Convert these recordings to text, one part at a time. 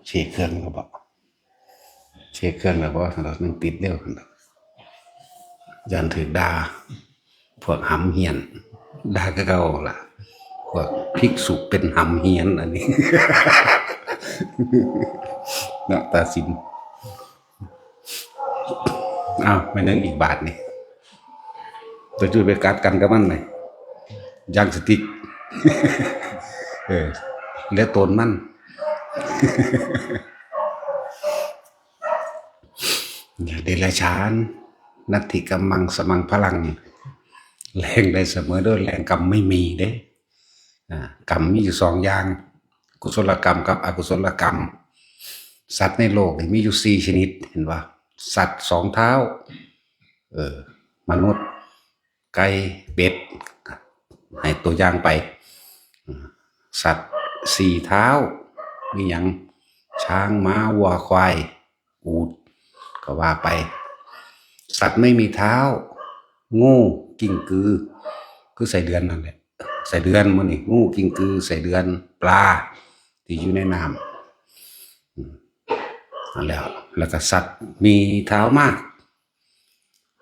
ເຊັກເຄື່ອງແລ້ວບໍ່? ເຊັກເຄື່ອງແລ້ວບໍ່? ມັນຕິດເດ້ ຢ້ານຖືກດ່າ. ພວກຫຳຫ້ຽນ ດ່າຄືເກົ່າລະ ພວກພິກສຸເປັນຫຳຫ້ຽນ ອັນນີ້ເນາະ ຕາສິນ. ອ້າວ ແມ່ນຫຍັງອີກບາດນີ້? ຕົວຈຸ້ຍໄປກັດກັນກັບມັນນີ້ ຢ່າງສະຕິກ ເອີ ແລະໂຕນມັນ ເດລະສານ ນັດຖິກຳມັງ ສະມັງພະລັງ ແລງໄດ້ສະເໝີ ໂດຍແລງກຳໄມ່ມີເດ້. ອາ ກຳມີຢູ່ສອງຢ່າງ ກຸສົນລະກຳກັບອະກຸສົນລະກຳ. ສັດໃນໂລກນີ້ມີຢູ່ສີ່ຊະນິດ ເຫັນບໍ່? ສັດສອງເທົ້າ ເອີ ມະນຸດ ໄກ່ ເປັດ ໃຫ້ຕົວຢ່າງໄປ. ອາ ສັດສີ່ເທົ້າ ມີຫຍັງ? ຊ້າງ ມ້າ ວັວ ຄວາຍ ອູດ ກໍວ່າໄປ. ສັດໄມ່ມີເທົ້າ ງູ ກິ້ງກື ຄືໄສ້ເດືອນນັ້ນແຫຼະ ໄສ້ເດືອນ ມື້ນີ້ ງູ ກິ້ງກື ໄສ້ເດືອນ ປາທີ່ຢູ່ໃນນ້ຳ ອືມ ນັ້ນແຫຼະ. ແລ້ວກໍສັດມີເທົ້າມາກ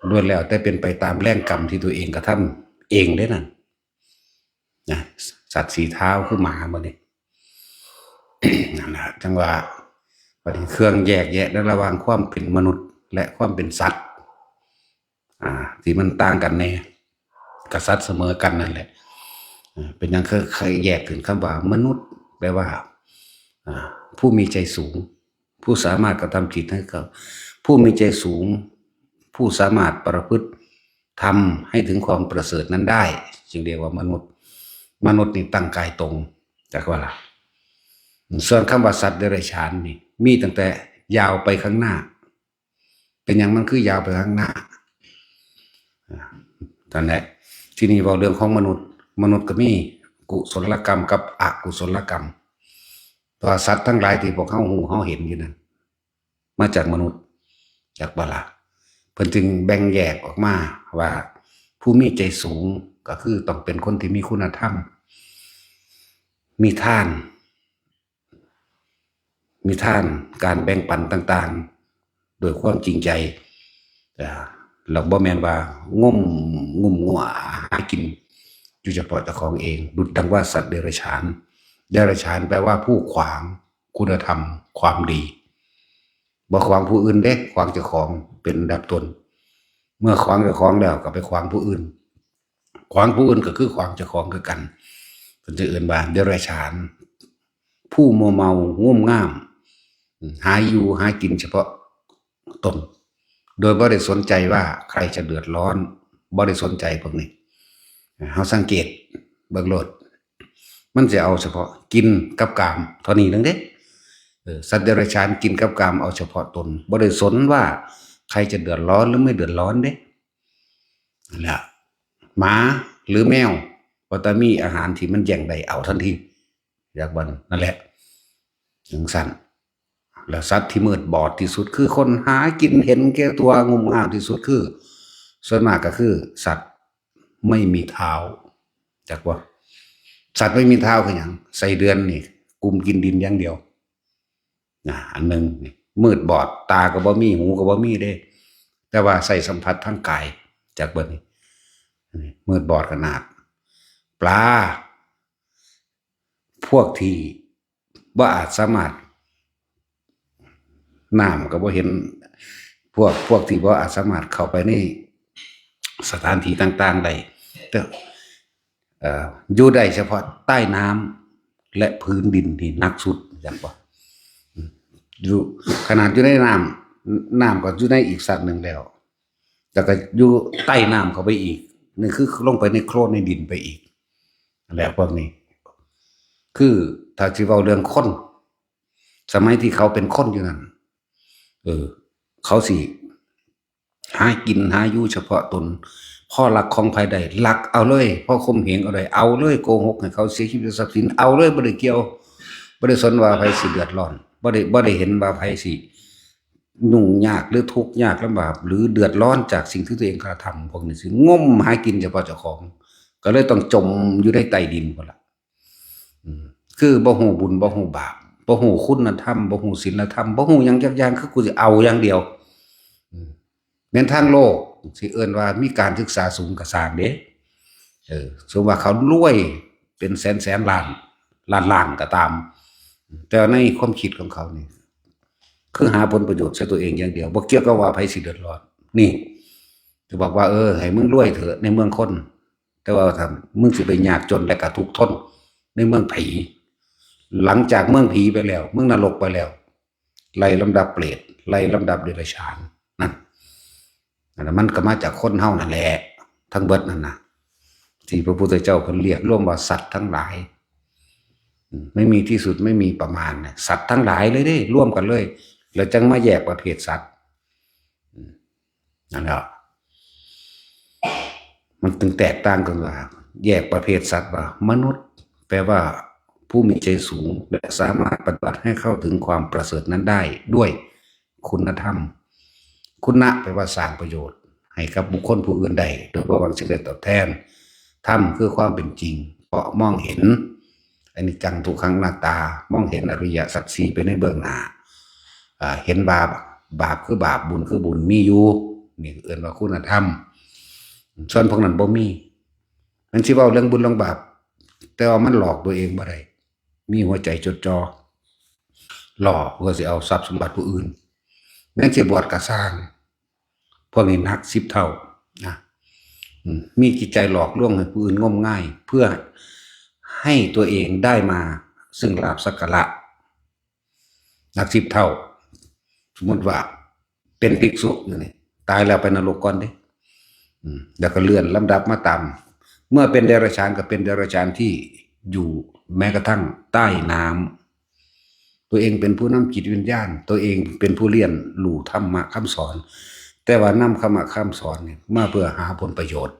ລ້ວນແລ້ວແຕ່ເປັນໄປຕາມແລງກຳທີ່ຕົວເອງກະທຳເອງເດ້ນັ້ນ. ນະ ສັດສີ່ເທົ້າຄືໝາມື້ນີ້ ນັ້ນລະ ຈັ່ງວ່າ ບັດນີ້ເຄື່ອງແຍກແຍະໃນລະຫວ່າງຄວາມເປັນມະນຸດ ແລະ ຄວາມເປັນສັດ ອາ ທີ່ມັນຕ່າງກັນແດ່ ກະສັດສະເໝີກັນນັ້ນແຫຼະ. ອາ ເປັນຫຍັງຄື ຄືແຍກຂຶ້ນ ຄຳວ່າມະນຸດ ແປວ່າ ອາ ຜູ້ມີໃຈສູງ ຜູ້ສາມາດກະທຳຈິດໃຫ້ເຂົາ ຜູ້ມີໃຈສູງ ຜູ້ສາມາດປະພຶດທຳໃຫ້ເຖິງຄວາມປະເສີດນັ້ນໄດ້ ຈຶ່ງຮຽກວ່າມະນຸດ. ມະນຸດນີ້ຕັ້ງກາຍຕົງ ຈັກວ່າລະ. ສ່ວນຄຳວ່າສັດເດຍລະສານນີ້ ມີຕັ້ງແຕ່ຍາວໄປຂ້າງໜ້າ. ເປັນຫຍັງມັນຄືຍາວໄປຂ້າງໜ້າ? ອາ ນັ້ນແຫຼະ. ທີນີ້ເວົ້າເລື່ອງຂອງມະນຸດ ມະນຸດກໍມີກຸສົນລະກຳກັບອະກຸສົນລະກຳ. ແຕ່ວ່າສັດທັງຫຼາຍທີ່ພວກເຮົາຮູ້ເຮົາເຫັນຢູ່ນັ້ນ ມາຈາກມະນຸດ ຈັກບໍ່ລະ? ເພິ່ນຈຶ່ງແບ່ງແຍກອອກມາວ່າ ຜູ້ມີໃຈສູງກໍຄືຕ້ອງເປັນຄົນທີ່ມີຄຸນນະທຳ ມີທານ ມີທານ ການແບ່ງປັນຕ່າງໆ ດ້ວຍຄວາມຈິງໃຈ ແລ້ວບໍ່ແມ່ນວ່າງົມງຸ້ມງົວຫາກິນຢູ່ສະເພາະເຈົ້າຂອງເອງ ດຸດດັ່ງວ່າສັດເດຍລະສານ. ເດຍລະສານແປວ່າຜູ້ຂວາງຄຸນນະທຳຄວາມດີ ບໍ່ຂວາງຜູ້ອື່ນເດ້ ຂວາງເຈົ້າຂອງເປັນອັນດັບຕົ້ນ. ເມື່ອຂວາງເຈົ້າຂອງແລ້ວກໍໄປຂວາງຜູ້ອື່ນ ຂວາງຜູ້ອື່ນກໍຄືຂວາງເຈົ້າຂອງຄືກັນ. ເພິ່ນຈະເອີ້ນວ່າເດຍລະສານ ຜູ້ມົວເມົາງຸ້ມງາມ ຫາຢູ່ຫາກິນສະເພາະຕົນ ໂດຍບໍ່ໄດ້ສົນໃຈວ່າໃຄຈະເດືອດຮ້ອນ ບໍ່ໄດ້ສົນໃຈພວກນີ້. ເຮົາສັງເກດເບິ່ງໂລດ ມັນຊິເອົາສະເພາະກິນກັບກາມເທົ່ານີ້ໜຶ່ງເດ້. ເອີ ສັດເດຍລະສານກິນກັບກາມເອົາສະເພາະຕົນ ບໍ່ໄດ້ສົນວ່າໃຄຈະເດືອດຮ້ອນຫຼືໄມ່ເດືອດຮ້ອນເດ້. ແລ້ວໝາຫຼືແມວ ວ່າແຕ່ມີອາຫານທີ່ມັນແຍ່ງໄດ້ເອົາທັນທີ ຢາກວ່ານັ້ນແຫຼະ ຈັ່ງຊັ້ນ. ແລ້ວສັດທີ່ມືດບອດທີ່ສຸດຄືຄົນຫາກິນເຫັນແກ່ຕົວ ງຸ້ມງາມທີ່ສຸດຄື ສ່ວນມາກກໍຄືສັດໄມ່ມີເທົ້າ ຈັກບໍ່? ສັດໄມ່ມີເທົ້າຄືຫຍັງ? ໄສ້ເດືອນນີ້ກຸມກິນດິນຢ່າງດຽວ. ນະ ອັນໜຶ່ງນີ້ ມືດບອດ ຕາກໍບໍ່ມີ ຫູກໍບໍ່ມີເດ້ ແຕ່ວ່າໃຊ້ສຳຜັດທາງກາຍ ຈັກເບິ່ງນີ້ ມືດບອດຂະໜາດ. ປາ ພວກທີ່ບໍ່ອາດສາມາດ ນ້ຳກໍບໍ່ເຫັນ ພວກ ພວກທີ່ບໍ່ອາດສາມາດເຂົ້າໄປໃນສະຖານທີ່ຕ່າງໆໄດ້ ແຕ່ ເອີ່ ຢູ່ໄດ້ສະເພາະໃຕ້ນ້ຳ ແລະ ພື້ນດິນທີ່ໜັກສຸດ ຈັ່ງບໍ່? ອືມ ຢູ່ ຂະໜາດຢູ່ໃນນ້ຳ ນ້ຳກໍຢູ່ໃນອີກສັດໜຶ່ງແລ້ວ ແລ້ວກໍຢູ່ໃຕ້ນ້ຳເຂົ້າໄປອີກ ນີ້ຄືລົງໄປໃນໂຄລນໃນດິນໄປອີກ. ແລ້ວພວກນີ້ ຄືຖ້າຊິເວົ້າເລື່ອງຄົນ ສະໄໝທີ່ເຂົາເປັນຄົນຢູ່ນັ້ນ ເອີ ເຂົາຊິ ຫາກິນຫາຢູ່ສະເພາະຕົນ ພໍລັກຂອງໃຜໄດ້ ລັກເອົາເລີຍ ພໍຂົ່ມເຫງເອົາໄດ້ ເອົາເລີຍ ໂກຫົກໃຫ້ເຂົາເສຍຊີວິດ ຊັບສິນ ເອົາເລີຍ ບໍ່ໄດ້ກ່ຽວ ບໍ່ໄດ້ສົນວ່າໃຜຊິເດືອດຮ້ອນ ບໍ່ໄດ້ ບໍ່ໄດ້ເຫັນວ່າໃຜຊິຫຍຸ້ງຍາກ ຫຼື ທຸກຍາກລຳບາກ ຫຼື ເດືອດຮ້ອນຈາກສິ່ງທີ່ຕົວເອງກະທຳ. ພວກນີ້ຊິງົມຫາກິນສະເພາະເຈົ້າຂອງ ກໍເລີຍຕ້ອງຈົມຢູ່ໃນໃຕ້ດິນພຸ້ນລະ. ອືມ ຄືບໍ່ຮູ້ບຸນບໍ່ຮູ້ບາບ ບໍ່ຮູ້ຄຸນນະທຳ ບໍ່ຮູ້ສິນລະທຳ ບໍ່ຮູ້ຫຍັງຈັກຢ່າງ ຄືກູຊິເອົາຢ່າງດຽວ. ອືມ ແມ່ນທາງໂລກຊິເອີ້ນວ່າມີການສຶກສາສູງກໍຊ່າງເດ້ ເອີ ສົມວ່າເຂົາລວຍເປັນແສນໆລ້ານ ລ້ານໆກໍຕາມ ແຕ່ວ່າໃນຄວາມຄິດຂອງເຂົານີ້ ຄືຫາຜົນປະໂຫຍດໃສ່ຕົວເອງຢ່າງດຽວ ບໍ່ກ່ຽວກັບວ່າໃຜຊິເດືອດຮ້ອນ. ນີ້ ຈະບອກວ່າ ເອີ ໃຫ້ມຶງລວຍເຖາະໃນເມືອງຄົນ ແຕ່ວ່າຖ້າມຶງຊິໄປຍາກຈົນ ແລະກະທຸກທົນໃນເມືອງຜີ ຫຼັງຈາກເມືອງຜີໄປແລ້ວ ເມືອງນະລົກໄປແລ້ວ ໄລ່ລຳດັບເປຣດ ໄລ່ລຳດັບເດຍລະສານ ນັ້ນ ອັນນັ້ນມັນກໍມາຈາກຄົນເຮົານັ້ນແຫຼະ ທັງເບິດນັ້ນນະ ທີ່ພະພຸດທະເຈົ້າເພິ່ນລຽກລວມວ່າສັດທັງຫຼາຍ ອືມ ໄມ່ມີທີ່ສຸດ ໄມ່ມີປະມານນະ ສັດທັງຫຼາຍເລີຍເດ້ ລວມກັນເລີຍ ແລ້ວຈັ່ງມາແຍກປະເພດສັດ ອືມ ນັ້ນແຫຼະ ມັນຈຶ່ງແຕກຕ່າງກັນວ່າ ແຍກປະເພດສັດວ່າ ມະນຸດ ແປວ່າຜູ້ມີໃຈສູງ ແລະ ສາມາດປະຕິບັດໃຫ້ເຂົ້າເຖິງຄວາມປະເສີດນັ້ນໄດ້ດ້ວຍຄຸນນະທຳ. ຄຸນນະ ແປວ່າສ້າງປະໂຫຍດໃຫ້ກັບບຸກຄົນຜູ້ອື່ນໄດ້ ໂດຍບໍ່ຫວັງສິ່ງໃດຕອບແທນ. ທຳ ຄືຄວາມເປັນຈິງ ເພາະມອງເຫັນ ອະນິດຈັງ ທຸກຂັງ ອະນັດຕາ ມອງເຫັນອະລິຍະສັດສີ່ໄປໃນເບື້ອງໜ້າ ເຫັນວ່າບາບຄືບາບ ບຸນຄືບຸນມີຢູ່ ນີ້ເອີ້ນວ່າຄຸນນະທຳ. ສ່ວນພວກນັ້ນບໍ່ມີ ມັນຊິເວົ້າເລື່ອງບຸນເລື່ອງບາບ ແຕ່ວ່າມັນຫຼອກຕົວເອງບໍ່ໄດ້ ມີຫົວໃຈຈົດຈ່ອ ຫຼໍ່ເພື່ອຊິເອົາຊັບສົມບັດຜູ້ອື່ນ ແມ່ນຊິບວດກໍຊ່າງ ພວກນີ້ໜັກສິບເທົ່ານະ ອືມ ມີຈິດໃຈຫຼອກລວງໃຫ້ຜູ້ອື່ນງົມງາຍ ເພື່ອໃຫ້ຕົວເອງໄດ້ມາຊຶ່ງລາບສັກກາລະ ໜັກສິບເທົ່າ. ສົມມຸດວ່າເປັນພິກສຸຢູ່ນີ້ ຕາຍແລ້ວໄປນະລົກກ່ອນເດ້ ອືມ ແລ້ວກໍເລື່ອນລຳດັບມາຕາມ ເມື່ອເປັນເດຍລະສານກໍເປັນເດຍລະສານທີ່ຢູ່ແມ້ກະທັ່ງໃຕ້ນ້ຳ ຕົວເອງເປັນຜູ້ນຳຈິດວິນຍານ ຕົວເອງເປັນຜູ້ລຽນຮູ້ທຳມະຄຳສອນ ແຕ່ວ່ານຳຄຳມະຄຳສອນນີ້ມາເພື່ອຫາຜົນປະໂຫຍດ.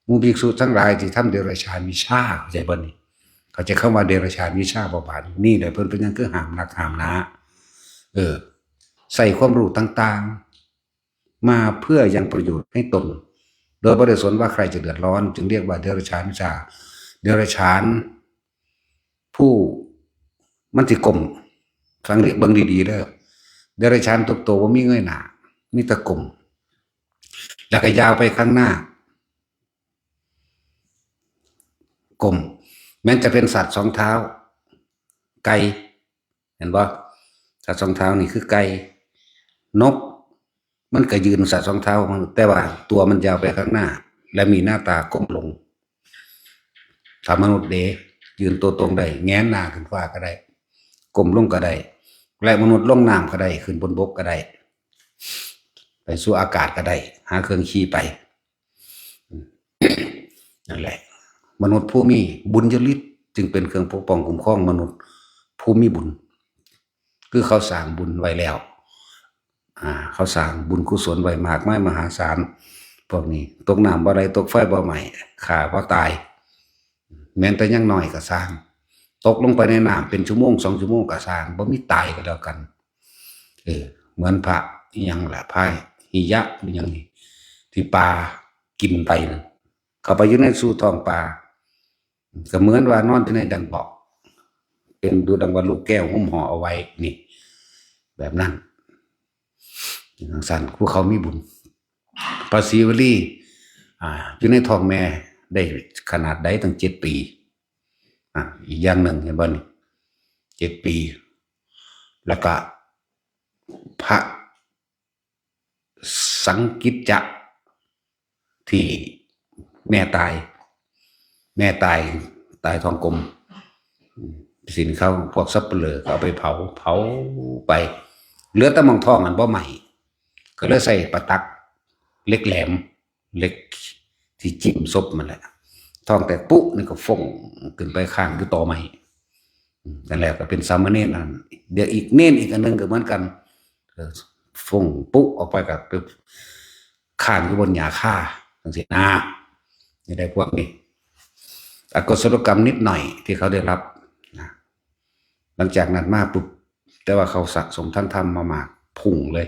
ໝູ່ພິກສຸທັງຫຼາຍທີ່ທຳເດຍລະສານວິຊາ ເຂົ້າໃຈບໍ່ນີ້? ເຂົ້າໃຈຄຳວ່າເດຍລະສານວິຊາບໍ່ບາດນີ້? ນີ້ແຫຼະເພິ່ນເປັນຫຍັງຄືຫ້າມນັກຫ້າມໜາ ເອີ ໃຊ້ຄວາມຮູ້ຕ່າງໆມາເພື່ອຍັງປະໂຫຍດໃຫ້ຕົນ ໂດຍບໍ່ໄດ້ສົນວ່າໃຄຈະເດືອດຮ້ອນ ຈຶ່ງຮຽກວ່າເດຍລະສານວິຊາ. ເດຍລະສານ ຜູ້ ມັນຊິກົ້ມ ຟັງເບິ່ງດີໆເດີ ເດຍລະສານທຸກໂຕບໍ່ມີເງີຍໜ້າ ມີແຕ່ກົ້ມ ແລ້ວກໍຍາວໄປຂ້າງໜ້າ ກົ້ມ ແມ່ນຈະເປັນສັດສອງເທົ້າ ໄກ່ ເຫັນບໍ່? ສັດສອງເທົ້ານີ້ຄືໄກ່ ນົກ ມັນກໍຢືນສັດສອງເທົ້າ ແຕ່ວ່າຕົວມັນຍາວໄປຂ້າງໜ້າ ແລະ ມີໜ້າຕາກົ້ມລົງ. ຖ້າມະນຸດເດ ຢືນຕົວຕົງໄດ້ ແຫງນໜ້າຂຶ້ນຟ້າກໍໄດ້ ກົ້ມລົງກໍໄດ້ ແລະ ມະນຸດລົງນ້ຳກໍໄດ້ ຂຶ້ນບົນບົກກໍໄດ້ ໄປສູ່ອາກາດກໍໄດ້ ຫາເຄື່ອງຂີ່ໄປ. ນັ້ນແຫຼະ ມະນຸດຜູ້ມີບຸນຍະລິດ ຈຶ່ງເປັນເຄື່ອງປົກປ້ອງຄຸ້ມຄອງມະນຸດຜູ້ມີບຸນ ຄືເຂົາສ້າງບຸນໄວ້ແລ້ວ ອ່າ ເຂົາສ້າງບຸນກຸສົນໄວ້ມາກມາຍມະຫາສານ. ພວກນີ້ຕົກນ້ຳບໍ່ໄຫຼ ຕົກໄຟບໍ່ໄໝ້ ຂ້າບໍ່ຕາຍ ແມ່ນແຕ່ຍັງນ້ອຍກໍຊ່າງ ຕົກລົງໄປໃນນ້ຳເປັນຊົ່ວໂມງສອງຊົ່ວໂມງກໍຊ່າງ ບໍ່ມີຕາຍກໍແລ້ວກັນ. ເອີ ເໝືອນພະອີ່ຫຍັງລະ ພະຫິຍະອີ່ຫຍັງນີ້ ທີ່ປາກິນໄປນັ້ນ ເຂົ້າໄປຢູ່ໃນສູ່ທ້ອງປາ ກໍເໝືອນວ່ານອນຢູ່ໃນດັງເບາະ ເປັນດູ່ດັ່ງວ່າລູກແກ້ວຫຸ້ມຫໍ່ເອົາໄວ້ນີ້ ແບບນັ້ນ. ຈັ່ງຊັ້ນ ຜູ້ເຂົາມີບຸນ ພະສີວະລີ ອ່າ ຢູ່ໃນທ້ອງແມ່ໄດ້ຂະໜາດໃດ ຕັ້ງເຈັດປີ ອ່າ ອີກຢ່າງໜຶ່ງ ເຫັນບໍ່ນີ້ ເຈັດປີ ແລ້ວກະພະ ສັງກິດຈະ ທີ່ແມ່ຕາຍ ແມ່ຕາຍ ຕາຍທ້ອງກົມ ສິນເຂົາ ພວກສັບປະເຫຼີກໍເອົາໄປເຜົາ ເຜົາໄປ ເຫຼືອແຕ່ໝ່ອງທ້ອງຫັ້ນບໍ່ໄໝ້ ກໍເລີຍໃສ່ປະຕັກເຫຼັກແຫຼມ ເຫຼັກທີ່ຈິ້ມສົບຫັ້ນແຫຼະ ທ້ອງແຕກປຸ ນີ້ກໍຟົ້ງຂຶ້ນໄປຄ້າງຢູ່ຕໍໄມ້. ອືມ ນັ້ນແຫຼະ ກໍເປັນສາມະເນນອັນ ດຽວອີກເນນອີກອັນໜຶ່ງກໍເໝືອນກັນ ເອີ ຟົ້ງປຸອອກໄປກໍໄປຄ້າງຢູ່ບົນຫຍ້າຄາ ຈັ່ງຊີ້ນະ. ນີ້ໄດ້ພວກນີ້ ອະກຸສະລະກຳນິດໜ້ອຍທີ່ເຂົາໄດ້ຮັບນະ ຫຼັງຈາກນັ້ນມາປຸບ ແຕ່ວ່າເຂົາສະສົມທານທຳມາມາກ ພຸ່ງເລີຍ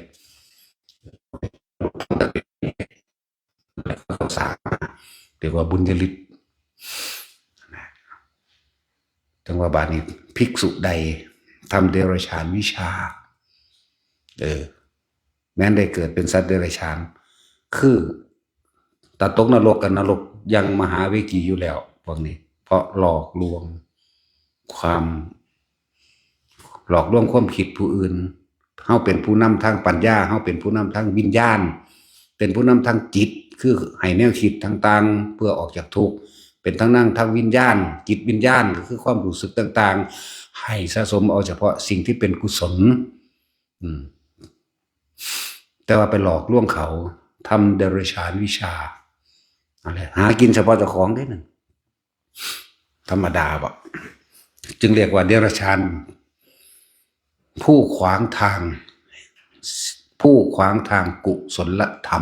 ເຂົາສ້າງມາ ເອີ້ນວ່າບຸນຍະລິດ. ຈັ່ງວ່າບາດນີ້ ພິກສຸໃດ ທຳເດຍລະສານວິຊາ ເອີ ແມ່ນໄດ້ເກີດເປັນສັດເດຍລະສານ ຄື ຕາຕົກນະລົກກັນນະລົກຢ່າງມະຫາເວກີຢູ່ແລ້ວ ພວກນີ້ ເພາະຫຼອກລວງຄວາມ ຫຼອກລວງຄວາມຄິດຜູ້ອື່ນ. ເຮົາເປັນຜູ້ນຳທາງປັນຍາ ເຮົາເປັນຜູ້ນຳທາງວິນຍານ ເປັນຜູ້ນຳທາງຈິດ ຄືໃຫ້ແນວຄິດຕ່າງໆເພື່ອອອກຈາກທຸກ ເປັນທາງນຳທາງວິນຍານ ຈິດວິນຍານ ກໍຄືຄວາມຮູ້ສຶກຕ່າງໆ ໃຫ້ສະສົມເອົາສະເພາະສິ່ງທີ່ເປັນກຸສົນ ອືມ ແຕ່ວ່າໄປຫຼອກລວງເຂົາ ທຳເດຍລະສານວິຊາ ນັ້ນແຫຼະ ຫາກິນສະເພາະເຈົ້າຂອງເດ້ນັ້ນ ທຳມະດາບໍ ຈຶ່ງຮຽກວ່າເດຍລະສານ ຜູ້ຂວາງທາງ ຜູ້ຂວາງທາງກຸສົນລະທຳ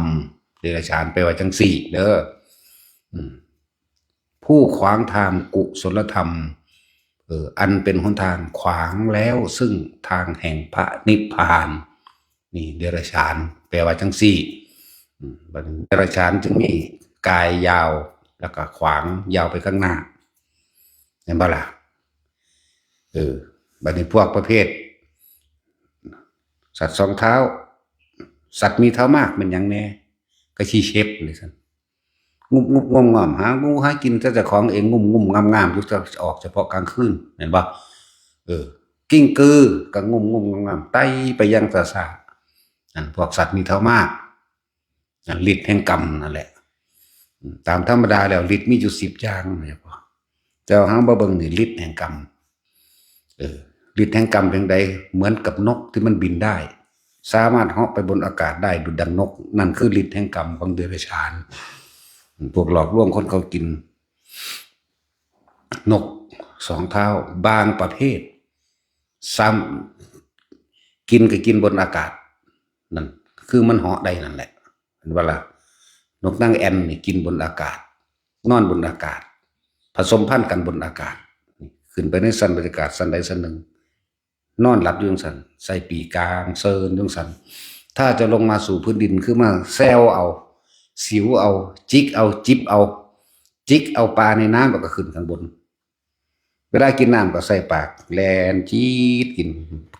ເດຍລະສານແປວ່າຈັ່ງຊີ້ເດີ ອືມ ຜູ້ຂວາງທາງກຸສົນລະທຳ ເອີ ອັນເປັນຫົນທາງຂວາງແລ້ວ ຊຶ່ງທາງແຫ່ງພະນິບພານ ນີ້ເດຍລະສານແປວ່າຈັ່ງຊີ້ ອືມ ບັດນີ້ເດຍລະສານຈຶ່ງມີກາຍຍາວ ແລ້ວກໍຂວາງຍາວໄປຂ້າງໜ້າ ແມ່ນບໍ່ລະ? ເອີ ບັດນີ້ພວກປະເພດສັດສອງເທົ້າ ສັດມີເທົ້າມາກແມ່ນຫຍັງແດ່? ກໍຂີ້ເສັບນີ້ຊັ້ນ ງຸບໆງ່ອມໆ ຫາຢູ່ຫາກິນແຕ່ເຈົ້າຂອງເອງ ງຸ້ມໆງາມໆຢູ່ ອອກສະເພາະກາງຄືນ ແມ່ນບໍ່? ເອີ ກິ້ງກືກໍງຸ້ມໆງາມໆ ໄຕ່ໄປຢ່າງຊ້າໆ ນັ້ນພວກສັດມີເທົ້າມາກ ນັ້ນລິດແຫ່ງກຳນັ້ນແຫຼະ ຕາມທຳມະດາແລ້ວລິດມີຢູ່ສິບຢ່າງ ແຕ່ວ່າເຮົາມາເບິ່ງນີ້ ລິດແຫ່ງກຳ ເອີ ລິດແຫ່ງກຳເປັນໃດ? ເໝືອນກັບນົກທີ່ມັນບິນໄດ້ ສາມາດເຫາະໄປບົນອາກາດໄດ້ດຸດດັ່ງນົກ ນັ້ນຄືລິດແຫ່ງກຳຂອງເດຍລະສານ ພວກຫຼອກລວງຄົນເຂົາກິນນົກສອງເທົ້າ ບາງປະເພດຊ້ຳ ກິນກໍກິນບົນອາກາດ ນັ້ນຄືມັນເຫາະໄດ້ນັ້ນແຫຼະ ເຫັນບໍ່ລະ? ນົກນາງແອ່ນນີ້ກິນບົນອາກາດ ນອນບົນອາກາດ ຜະສົມພັນກັນບົນອາກາດ ຂຶ້ນໄປໃນຊັ້ນບັນຍາກາດຊັ້ນໃດຊັ້ນໜຶ່ງ ນອນຫຼັບຢູ່ຈັ່ງຊັ້ນ ໃສ່ປີກກາງເຊີນຢູ່ຈັ່ງຊັ້ນ ຖ້າຈະລົງມາສູ່ພື້ນດິນ ຄືມາແຊວເອົາ ສິວເອົາ ຈິກເອົາ ຈິບເອົາ ຈິກເອົາປາໃນນ້ຳ ແລ້ວກໍຂຶ້ນຂ້າງບົນ ເວລາກິນນ້ຳກໍໃສ່ປາກ ແລ່ນຈີດ ກິນ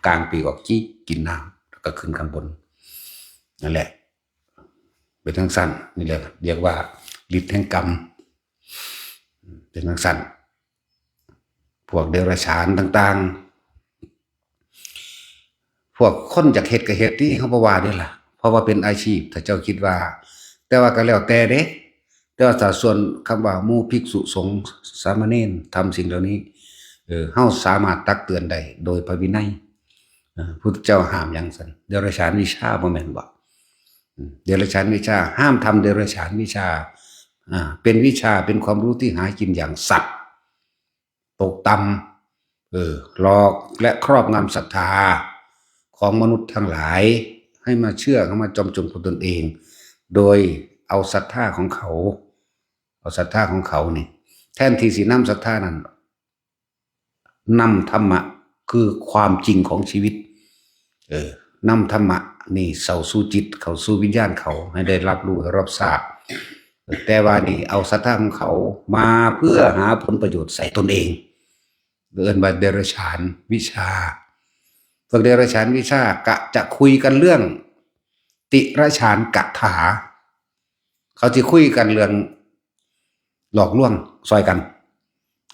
ກາງປີກອອກຈີດ ກິນນ້ຳ ແລ້ວກໍຂຶ້ນຂ້າງບົນ ນັ້ນແຫຼະ ເປັນຈັ່ງຊັ້ນ ນີ້ແຫຼະ ຮຽກວ່າລິດແຫ່ງກຳ ເປັນຈັ່ງຊັ້ນ ພວກເດຍລະສານຕ່າງໆ ພວກຄົນຢາກເຮັດກໍເຮັດຕິ ເຮົາບໍ່ວ່າເດ້ລະ ເພາະວ່າເປັນອາຊີບ ຖ້າເຈົ້າຄິດວ່າ ແຕ່ວ່າກໍແລ້ວແຕ່ເດ້ ແຕ່ວ່າຖ້າສ່ວນຄຳວ່າໝູ່ພິກສຸສົງສາມະເນນທຳສິ່ງເຫຼົ່ານີ້ ເອີ ເຮົາສາມາດຕັກເຕືອນໄດ້ໂດຍພະວິໄນ ເອີ ພຸດທະເຈົ້າຫ້າມຫຍັງຊັ້ນ? ເດຍລະສານວິຊາບໍ່ແມ່ນບໍ? ເດຍລະສານວິຊາ ຫ້າມທຳເດຍລະສານວິຊາ ເປັນວິຊາ ເປັນຄວາມຮູ້ທີ່ຫາກິນຢ່າງສັດ ຕົກຕ່ຳ ເອີ ຫຼອກ ແລະ ຄອບງຳສັດທາຂອງມະນຸດທັງຫຼາຍ ໃຫ້ມາເຊື່ອ ໃຫ້ມາຈອມຈົງຂອງຕົນເອງ ໂດຍເອົາສັດທາຂອງເຂົາ ເອົາສັດທາຂອງເຂົານີ້ ແທນທີ່ຊິນຳສັດທານັ້ນ ນຳທຳມະ ຄືຄວາມຈິງຂອງຊີວິດ ເອີ ນຳທຳມະນີ້ເຂົ້າສູ່ຈິດ ເຂົ້າສູ່ວິນຍານເຂົາ ໃຫ້ໄດ້ຮັບຮູ້ ໃຫ້ຮັບຊາບ ແຕ່ວ່ານີ້ເອົາສັດທາຂອງເຂົາມາເພື່ອຫາຜົນປະໂຫຍດໃສ່ຕົນເອງ ເອີ້ນວ່າເດຍລະສານວິຊາ ພວກເດຍລະສານວິຊາກະຈະຄຸຍກັນເລື່ອງຕິລະສານກະຖາ ເຂົາຊິຄຸຍກັນເລື່ອງຫຼອກລວງຊ່ອຍກັນ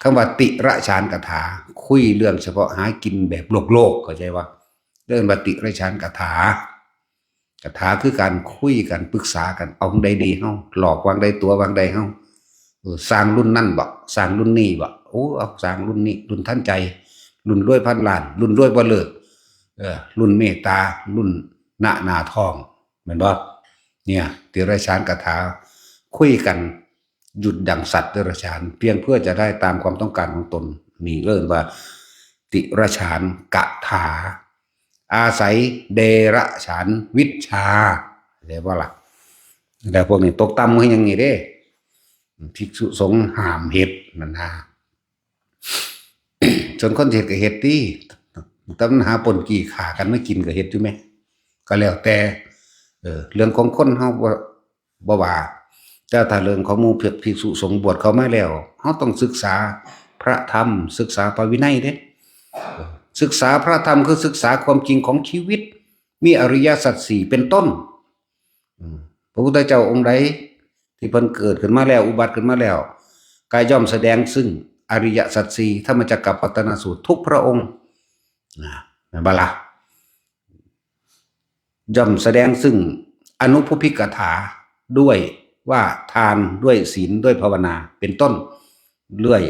ຄຳວ່າຕິລະສານກະຖາ ຄຸຍເລື່ອງສະເພາະຫາກິນແບບໂລກໆ ເຂົ້າໃຈບໍ່? ເອີ້ນວ່າຕິລະສານກະຖາ ກະຖາຄືການຄຸຍກັນ ປຶກສາກັນ ເອົາຫວ່າງໃດດີເຮົາ ຫຼອກຫວ່າງໃດ ຕົວະຫວ່າງໃດເຮົາ ເອີ ສ້າງລຸ້ນນັ້ນບໍ ສ້າງລຸ້ນນີ້ບໍ ໂອ້ ເອົາສ້າງລຸ້ນນີ້ ລຸ້ນທັນໃຈ ລຸ້ນລວຍພັນລ້ານ ລຸ້ນລວຍບໍ່ເລີກ ເອີ ລຸ້ນເມດຕາ ລຸ້ນນະໜ້າທອງ ແມ່ນບໍ່? ເນຍ ຕິລະສານກະຖາ ຄຸຍກັນ ຢຸດດັ່ງສັດເດຍລະສານ ພຽງເພື່ອຈະໄດ້ຕາມຄວາມຕ້ອງການຂອງຕົນ ນີ້ເອີ້ນວ່າຕິລະສານກະຖາ ອາໄສເດຍລະສານວິຊາ ເຫັນບໍ່ລະ? ແລ້ວພວກນີ້ຕົກຕ່ຳຄືຫຍັງນີ້ເດ້ ພິກສຸສົງຫ້າມເຮັດນັ້ນນາ ສ່ວນຄົນເຮັດກໍເຮັດຕິ ແຕ່ມັນຫາປົນກີ້ຂ້າກັນມາກິນກໍເຮັດຢູ່ແມ ກໍແລ້ວແຕ່ ເອີ ເລື່ອງຂອງຄົນເຮົາບໍ່ ບໍ່ວ່າ ແຕ່ຖ້າເລື່ອງຂອງໝູ່ພິກສຸສົງບວດເຂົ້າມາແລ້ວ ເຮົາຕ້ອງສຶກສາພະທຳ ສຶກສາພະວິໄນເດ້ ເອີ ສຶກສາພະທຳ ຄືສຶກສາຄວາມຈິງຂອງຊີວິດ ມີອະລິຍະສັດສີ່ເປັນຕົ້ນ. ອືມ ພະພຸດທະເຈົ້າອົງໃດທີ່ເພິ່ນເກີດຂຶ້ນມາແລ້ວ ອຸບັດຂຶ້ນມາແລ້ວ ກໍຍ່ອມສະແດງຊຶ່ງອະລິຍະສັດສີ່ ທຳມະຈັກກັບປະວັດຕະນະສູດທຸກພະອົງ ນະ ແມ່ນບໍ່ລະ? ຍ່ອມສະແດງຊຶ່ງອະນຸພຸບພິກະຖາ ດ້ວຍວ່າທານ ດ້ວຍສິນ ດ້ວຍພາວະນາ ເປັນຕົ້ນ ດ້ວຍ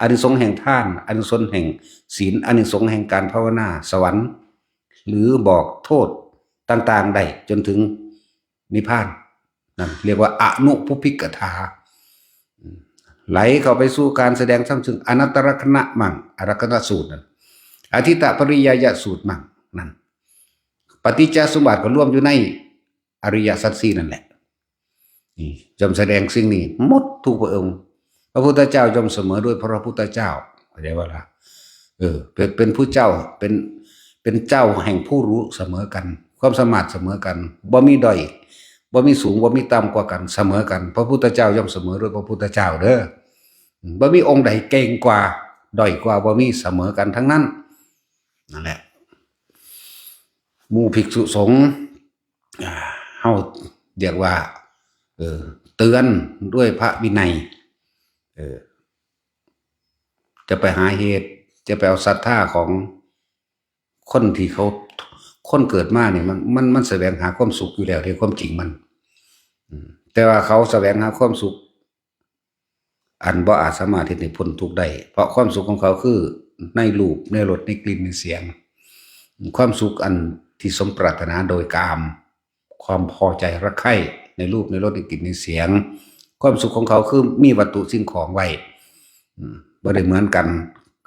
ອານິສົງແຫ່ງທານ ອານິສົງແຫ່ງສິນ ອານິສົງແຫ່ງການພາວະນາ ສະຫວັນ ຫຼື ບອກໂທດຕ່າງໆໄດ້ຈົນເຖິງນິບພານ ນັ້ນຮຽກວ່າອະນຸພຸບພິກະຖາ ໄຫຼເຂົ້າໄປສູ່ການສະແດງທຳເຊິ່ງອະນັດຕະລັກຂະນະມັງ ອະລັກຂະນະສູດນັ້ນ ອະທິດຕະປະລິຍາຍະສູດມັງ ນັ້ນ ປະຕິດຈະສົມບັດກໍລວມຢູ່ໃນອະລິຍະສັດສີ່ນັ້ນແຫຼະ. ນີ້ ຍ່ອມສະແດງສິ່ງນີ້ໝົດທຸກພະອົງ. ພະພຸດທະເຈົ້າຍ່ອມສະເໝີດ້ວຍພະພຸດທະເຈົ້າ ເຂົ້າໃຈບໍ່ລະ? ເອີ ເປັນ ເປັນຜູ້ເຈົ້າ ເປັນ ເປັນເຈົ້າແຫ່ງຜູ້ຮູ້ສະເໝີກັນ ຄວາມສາມາດສະເໝີກັນ ບໍ່ມີດ້ອຍ ບໍ່ມີສູງ ບໍ່ມີຕ່ຳກວ່າກັນ ສະເໝີກັນ. ພະພຸດທະເຈົ້າຍ່ອມສະເໝີດ້ວຍພະພຸດທະເຈົ້າເດີ້. ບໍ່ມີອົງໃດເກັ່ງກວ່າ ດ້ອຍກວ່າ ບໍ່ມີ ສະເໝີກັນທັງນັ້ນ. ນັ້ນແຫຼະ ໝູ່ພິກສຸສົງ ອ່າ ເຮົາຮຽກວ່າ ເອີ ເຕືອນດ້ວຍພະວິໄນ ເອີ ຈະໄປຫາເຮັດ ຈະໄປເອົາສັດທາຂອງຄົນທີ່ເຂົາ ຄົນເກີດມານີ້ ມັນ ມັນ ມັນສະແຫວງຫາຄວາມສຸກຢູ່ແລ້ວເດ້ ຄວາມຈິງມັນ ອືມ ແຕ່ວ່າເຂົາສະແຫວງຫາຄວາມສຸກ ອັນບໍ່ອາດສາມາດເຮັດໃຫ້ພົ້ນທຸກໄດ້ ເພາະຄວາມສຸກຂອງເຂົາຄືໃນຮູບ ໃນລົດ ໃນກິ່ນ ໃນສຽງ ຄວາມສຸກອັນທີ່ສົມປາດຖະໜາໂດຍກາມ ຄວາມພໍໃຈຮັກໃຄ່ໃນຮູບ ໃນລົດ ໃນກິ່ນ ໃນສຽງ ຄວາມສຸກຂອງເຂົາຄືມີວັດຖຸສິ່ງຂອງໄວ້ ອືມ ບໍ່ໄດ້ເໝືອນກັນ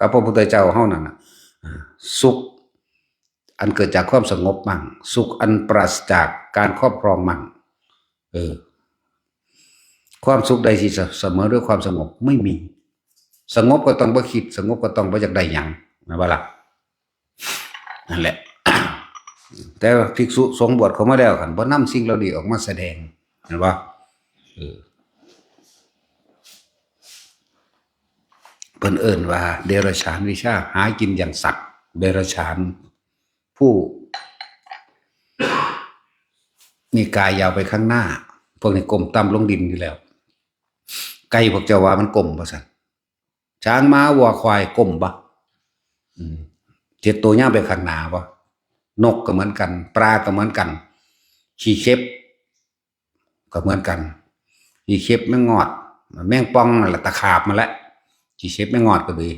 ກັບພະພຸດທະເຈົ້າເຮົານັ້ນນະ ອາ ສຸກ ອັນເກີດຈາກຄວາມສະຫງົບມັ້ງ ສຸກອັນປາສຈາກການຄອບຄອງມັ້ງ ເອີ ຄວາມສຸກໃດທີ່ສະ ສະເໝີດ້ວຍຄວາມສະຫງົບ ໄມ່ມີ ສະຫງົບກໍຕ້ອງບໍ່ຄິດ ສະຫງົບກໍຕ້ອງບໍ່ຢາກໄດ້ຫຍັງ ແມ່ນບໍ່ລະ? ນັ້ນແຫຼະ ແຕ່ວ່າພິກສຸສົງບວດເຂົ້າມາແລ້ວ ຄັນບໍ່ນຳສິ່ງເຫຼົ່ານີ້ອອກມາສະແດງ ແມ່ນບໍ່? ເອີ ເພິ່ນເອີ້ນວ່າເດຍລະສານວິຊາ ຫາກິນຢ່າງສັດເດຍລະສານ ຜູ້ມີກາຍຍາວໄປຂ້າງໜ້າ ພວກນີ້ກົ້ມຕ່ຳລົງດິນຢູ່ແລ້ວ ໄກ່ພວກເຈົ້າວ່າມັນກົ້ມບໍ່ຊັ້ນ? ຊ້າງ ມ້າ ວັວ ຄວາຍ ກົ້ມບໍ່? ອືມ ເຈັດໂຕຍາວໄປຂ້າງໜ້າບໍ່? ນົກກໍເໝືອນກັນ ປາກໍເໝືອນກັນ ຂີ້ເຂັບ ກໍເໝືອນກັນ ຂີ້ເຂັບ ແມງງອດ ແມງປ່ອງນັ້ນລະ ຕະຂາບນັ້ນແຫຼະ ຂີ້ເຂັບ ແມງງອດກໍດີ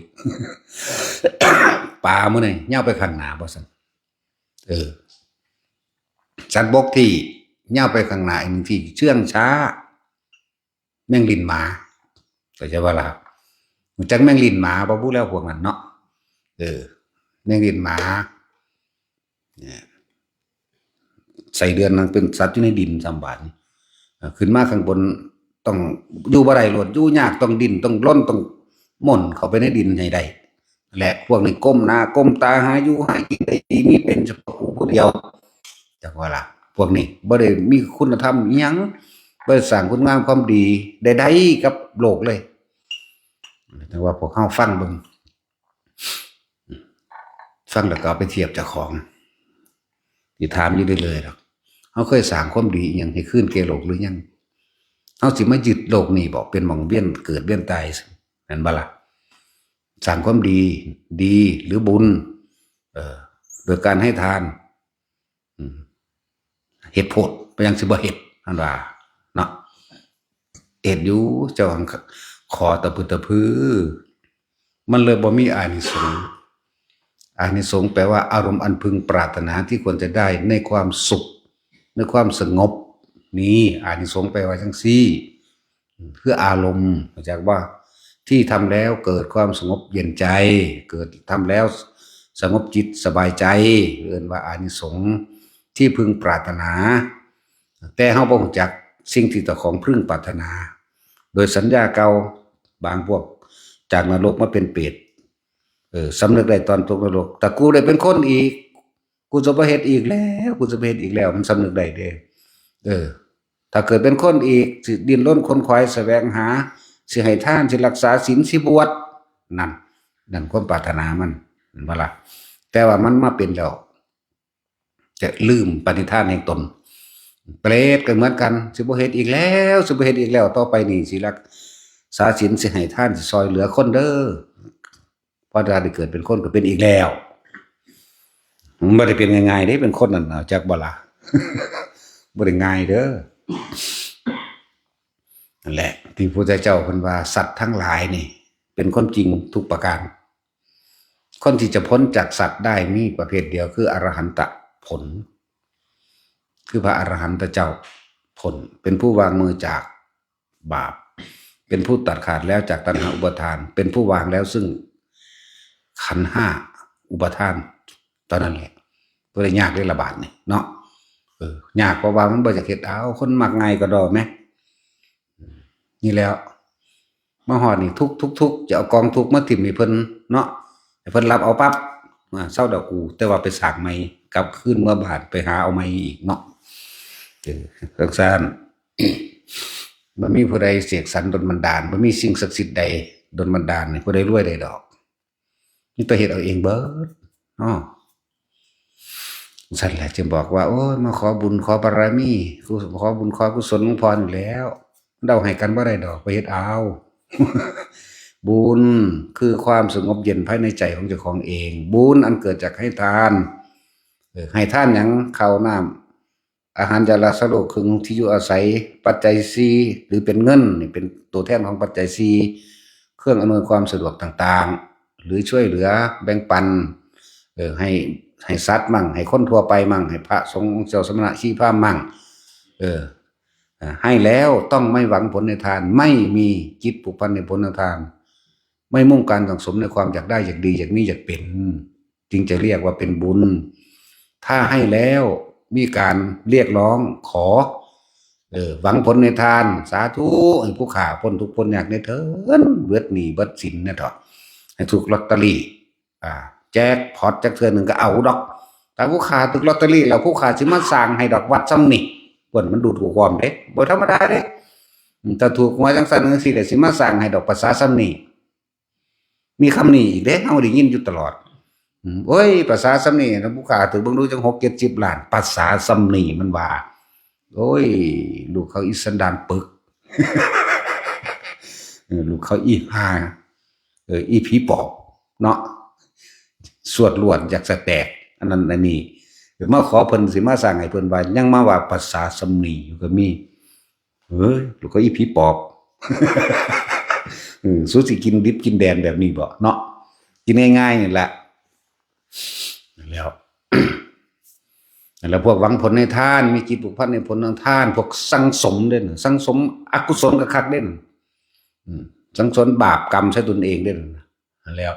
ປາມື້ນີ້ຍາວໄປຂ້າງໜ້າບໍ່ຊັ້ນ? ເອີ ສັດບົກທີ່ຍາວໄປຂ້າງໜ້າອີກໜຶ່ງທີ່ເຊື່ອງຊ້າ ແມງລີ້ນໝາ ເຂົ້າໃຈບໍ່ລະ? ຮູ້ຈັກແມງລີ້ນໝາບໍ່? ບໍ່ແລ້ວພວກນັ້ນເນາະ ເອີ ແມງລີ້ນໝາ ໄສ້ເດືອນນັ້ນເປັນສັດຢູ່ໃນດິນຊ້ຳບາດນີ້ ເອີ ຂຶ້ນມາຂ້າງບົນຕ້ອງຢູ່ບໍ່ໄດ້ໂລດ ຢູ່ຍາກ ຕ້ອງດີ້ນ ຕ້ອງລົນ ຕ້ອງໝົນເຂົ້າໄປໃນດິນໃຫ້ໄດ້ ແລະ ພວກນີ້ກົ້ມໜ້າກົ້ມຕາຫາຢູ່ຫາກິນໄດ້ດີມີເປັນສະເພາະຜູ້ຜູ້ດຽວ ຈັກວ່າລະ ພວກນີ້ບໍ່ໄດ້ມີຄຸນນະທຳອີ່ຫຍັງ ບໍ່ໄດ້ສ້າງຄຸນງາມຄວາມດີໃດໆກັບໂລກເລີຍ. ແຕ່ວ່າພວກເຮົາຟັງເບິ່ງ ຟັງແລ້ວກໍເອົາໄປທຽບເຈົ້າຂອງ ຊິຖາມຢູ່ເລື້ອຍໆດອກ ເຮົາເຄີຍສ້າງຄວາມດີອີ່ຫຍັງໃຫ້ຄືນແກ່ໂລກຫຼືຍັງ? ເຮົາຊິມາຍຶດໂລກນີ້ບໍ ເປັນໝ່ອງວຽນເກີດວຽນຕາຍ ແມ່ນບໍ່ລະ? ສ້າງຄວາມດີ ດີ ຫຼື ບຸນ ເອີ ໂດຍການໃຫ້ທານ ອືມ ເຮັດໂພດ ເປັນຫຍັງຊິບໍ່ເຮັດ ຫັ້ນວ່າເນາະ ເຮັດຢູ່ ເຈົ້າຫັ້ນຂໍຕະພຶດຕະພື ມັນເລີຍບໍ່ມີອານິສົງ. ອານິສົງແປວ່າອາລົມອັນເພິ່ງປາດຖະໜາທີ່ຄວນຈະໄດ້ໃນຄວາມສຸກ ໃນຄວາມສະຫງົບ ນີ້ ອານິສົງແປວ່າຈັ່ງຊີ້ ຄືອາລົມ ຮູ້ຈັກບໍ່? ທີ່ທຳແລ້ວເກີດຄວາມສະຫງົບເຢັນໃຈ ເກີດ ທຳແລ້ວສະຫງົບຈິດສະບາຍໃຈ ເອີ້ນວ່າອານິສົງທີ່ເພິ່ງປາດຖະໜາ. ແຕ່ເຮົາບໍ່ຮູ້ຈັກສິ່ງທີ່ເຈົ້າຂອງເພິ່ງປາດຖະໜາ ໂດຍສັນຍາເກົ່າ ບາງພວກຈາກນະລົກມາເປັນເປດ ເອີ ສຳນຶກໄດ້ຕອນຕົກນະລົກ ຖ້າກູໄດ້ເປັນຄົນອີກ ກູຈະບໍ່ເຮັດອີກແລ້ວ ກູຈະບໍ່ເຮັດອີກແລ້ວ ມັນສຳນຶກໄດ້ເດ້ ເອີ ຖ້າເກີດເປັນຄົນອີກ ຊິດີ້ນລົນຂົນຂວາຍສະແຫວງຫາ ຊິໃຫ້ທານ ຊິຮັກສາສິນ ຊິບວດ ນັ້ນ ນັ້ນຄວາມປາດຖະໜາມັນ ແມ່ນບໍ່ລະ? ແຕ່ວ່າມັນມາເປັນແລ້ວ ຈະລືມປະນິທານແຫ່ງຕົນ. ເປຣດກໍເໝືອນກັນ ຊິບໍ່ເຮັດອີກແລ້ວ ຊິບໍ່ເຮັດອີກແລ້ວ ຕໍ່ໄປນີ້ຊິຮັກສາສິນ ຊິໃຫ້ທານ ຊິຊ່ອຍເຫຼືອຄົນເດີ. ພໍໄດ້ເກີດເປັນຄົນກໍເປັນອີກແລ້ວ. ມັນບໍ່ໄດ້ເປັນງ່າຍໆເດ້ ເປັນຄົນນັ້ນນະ ຈັກບໍ່ລະ? ບໍ່ໄດ້ງ່າຍເດີ. ນັ້ນແຫຼະ ທີ່ພະພຸດທະເຈົ້າເພິ່ນວ່າ ສັດທັງຫຼາຍນີ້ ເປັນຄວາມຈິງທຸກປະການ. ຄົນທີ່ຈະພົ້ນຈາກສັດໄດ້ມີປະເພດດຽວ ຄືອະລະຫັນຕະຜົນ ຄືພະອະລະຫັນຕະເຈົ້າຜົນ ເປັນຜູ້ວາງມືຈາກບາບ ເປັນຜູ້ຕັດຂາດແລ້ວຈາກຕັນຫາອຸປາທານ ເປັນຜູ້ວາງແລ້ວຊຶ່ງຂັນຫ້າອຸປາທານ ເທົ່ານັ້ນແຫຼະ. ບໍ່ໄດ້ຍາກເດ້ລະບາດນີ້ເນາະ. ເອີ ຍາກເພາະວ່າມັນບໍ່ຢາກເຮັດເອົາ ຄົນມັກງ່າຍກະດໍແມ. ນີ້ແລ້ວ ມາຮອດນີ້ທຸກໆໆ ຈະເອົາກອງທຸກມາຖິ້ມໃຫ້ເພິ່ນເນາະ ໃຫ້ເພິ່ນລັບເອົາປັບ ອາ ເຊົາດອກກູ ແຕ່ວ່າໄປສ້າງໃໝ່ ກັບຄືນເມືອບ້ານໄປຫາເອົາໃໝ່ອີກເນາະ. ເອີ ຈັ່ງຊັ້ນ ບໍ່ມີຜູ້ໃດເສກສັນດົນບັນດານ ບໍ່ມີສິ່ງສັກສິດໃດດົນບັນດານໃຫ້ຜູ້ໃດລວຍໄດ້ດອກ. ມີແຕ່ເຮັດເອົາເອງເບິດເນາະ. ຊັ້ນແຫຼະຈຶ່ງບອກວ່າ ໂອ້ຍ ມາຂໍບຸນຂໍບາລະມີ ຂໍບຸນຂໍກຸສົນຂອງພໍ່ນີ້ແຫຼ້ວ ມັນເອົາໃຫ້ກັນບໍ່ໄດ້ດອກ ໄປເຮັດເອົາ. ບຸນຄືຄວາມສະຫງົບເຢັນພາຍໃນໃຈຂອງເຈົ້າຂອງເອງ ບຸນອັນເກີດຈາກໃຫ້ທານ. ເອີ ໃຫ້ທານຫຍັງ? ເຂົ້ານ້ຳ ອາຫານ ຢາ ລາ ສາໂລກ ເຄື່ອງທີ່ຢູ່ອາໄສ ປັດໄຈສີ່ ຫຼື ເປັນເງິນນີ້ ເປັນໂຕແທນຂອງປັດໄຈສີ່ ເຄື່ອງອຳນວຍຄວາມສະດວກຕ່າງໆ ຫຼື ຊ່ວຍເຫຼືອແບ່ງປັນ ເອີ ໃຫ້ ໃຫ້ສັດໝັ້ງ ໃຫ້ຄົນທົ່ວໄປໝັ້ງ ໃຫ້ພະສົງ ເຈົ້າສະມະນະ ຊີພາມໝັ້ງ ເອີ ໃຫ້ແລ້ວຕ້ອງໄມ່ຫວັງຜົນໃນທານ ໄມ່ມີຈິດຜູກພັນໃນຜົນໃນທານ ໄມ່ມຸ່ງການສັງສົມໃນຄວາມຢາກໄດ້ ຢາກດີ ຢາກມີ ຢາກເປັນ ຈຶ່ງຈະຮຽກວ່າເປັນບຸນ. ຖ້າໃຫ້ແລ້ວມີການຮຽກຮ້ອງຂໍ ເອີ ຫວັງຜົນໃນທານ ສາທຸ ໃຫ້ຜູ້ຂ້າພົ້ນທຸກພົ້ນຍາກແດ່ເທີ້ນ ເບິດໜີ້ເບິດສິນແດ່ເຖາະ ໃຫ້ຖືກລອດເຕີຣີ ອາ ແຈັກພອດຈັກເທື່ອໜຶ່ງກໍເອົາດອກ. ຖ້າຜູ້ຂ້າຖືກລອດເຕີຣີແລ້ວ ຜູ້ຂ້າຊິມາສ້າງໃຫ້ດອກວັດຊ່ຳນີ້ ເພິ່ນມັນດູຖູກຄວາມເດ້ ບໍ່ທຳມະດາເດ້. ຖ້າຖືກຫວຍຈັ່ງຊັ້ນຈັ່ງຊີ້ແລ້ວ ຊິມາສ້າງໃຫ້ດອກພາສາຊ່ຳນີ້ ມີຄຳນີ້ອີກເດ້ ເຮົາໄດ້ຍິນຢູ່ຕະຫຼອດ. ອືມ ໂອ້ຍ ພາສາຊ່ຳນີ້ນະ ຜູ້ຂ້າຖືກເບິ່ງດູຈັ່ງຫົກເຈັດສິບລ້ານ ພາສາຊ່ຳນີ້ມັນວ່າ. ໂອ້ຍ ລູກເຂົາອີສັນດານປຶກ ເອີ ລູກເຂົາອີຫ່າ ເອີ ອີຜີປອບເນາະ ສວດລ້ວນຢາກສະແຕກ ອັນນັ້ນອັນນີ້ ມາຂໍເພິ່ນຊິມາສ້າງໃຫ້ເພິ່ນວ່າ ຍັງມາວ່າພາສາຊ່ຳນີ້ຢູ່ກໍມີ. ເອີຍ ລູກເຂົາອີຜີປອບ ເອີ ສູຊິກິນດິບກິນແດນແບບນີ້ບໍເນາະ? ກິນງ່າຍໆນີ້ລະ ແລ້ວ ແລ້ວພວກຫວັງຜົນໃນທານ ມີຈິດຜູກພັນໃນຜົນຂອງທານ ພວກສັງສົມເດ້ ສັງສົມອະກຸສົນກໍຄັກເດ້ ອືມ ສັງສົມບາບກຳໃສ່ຕົນເອງເດ້. ຫັ້ນແລ້ວ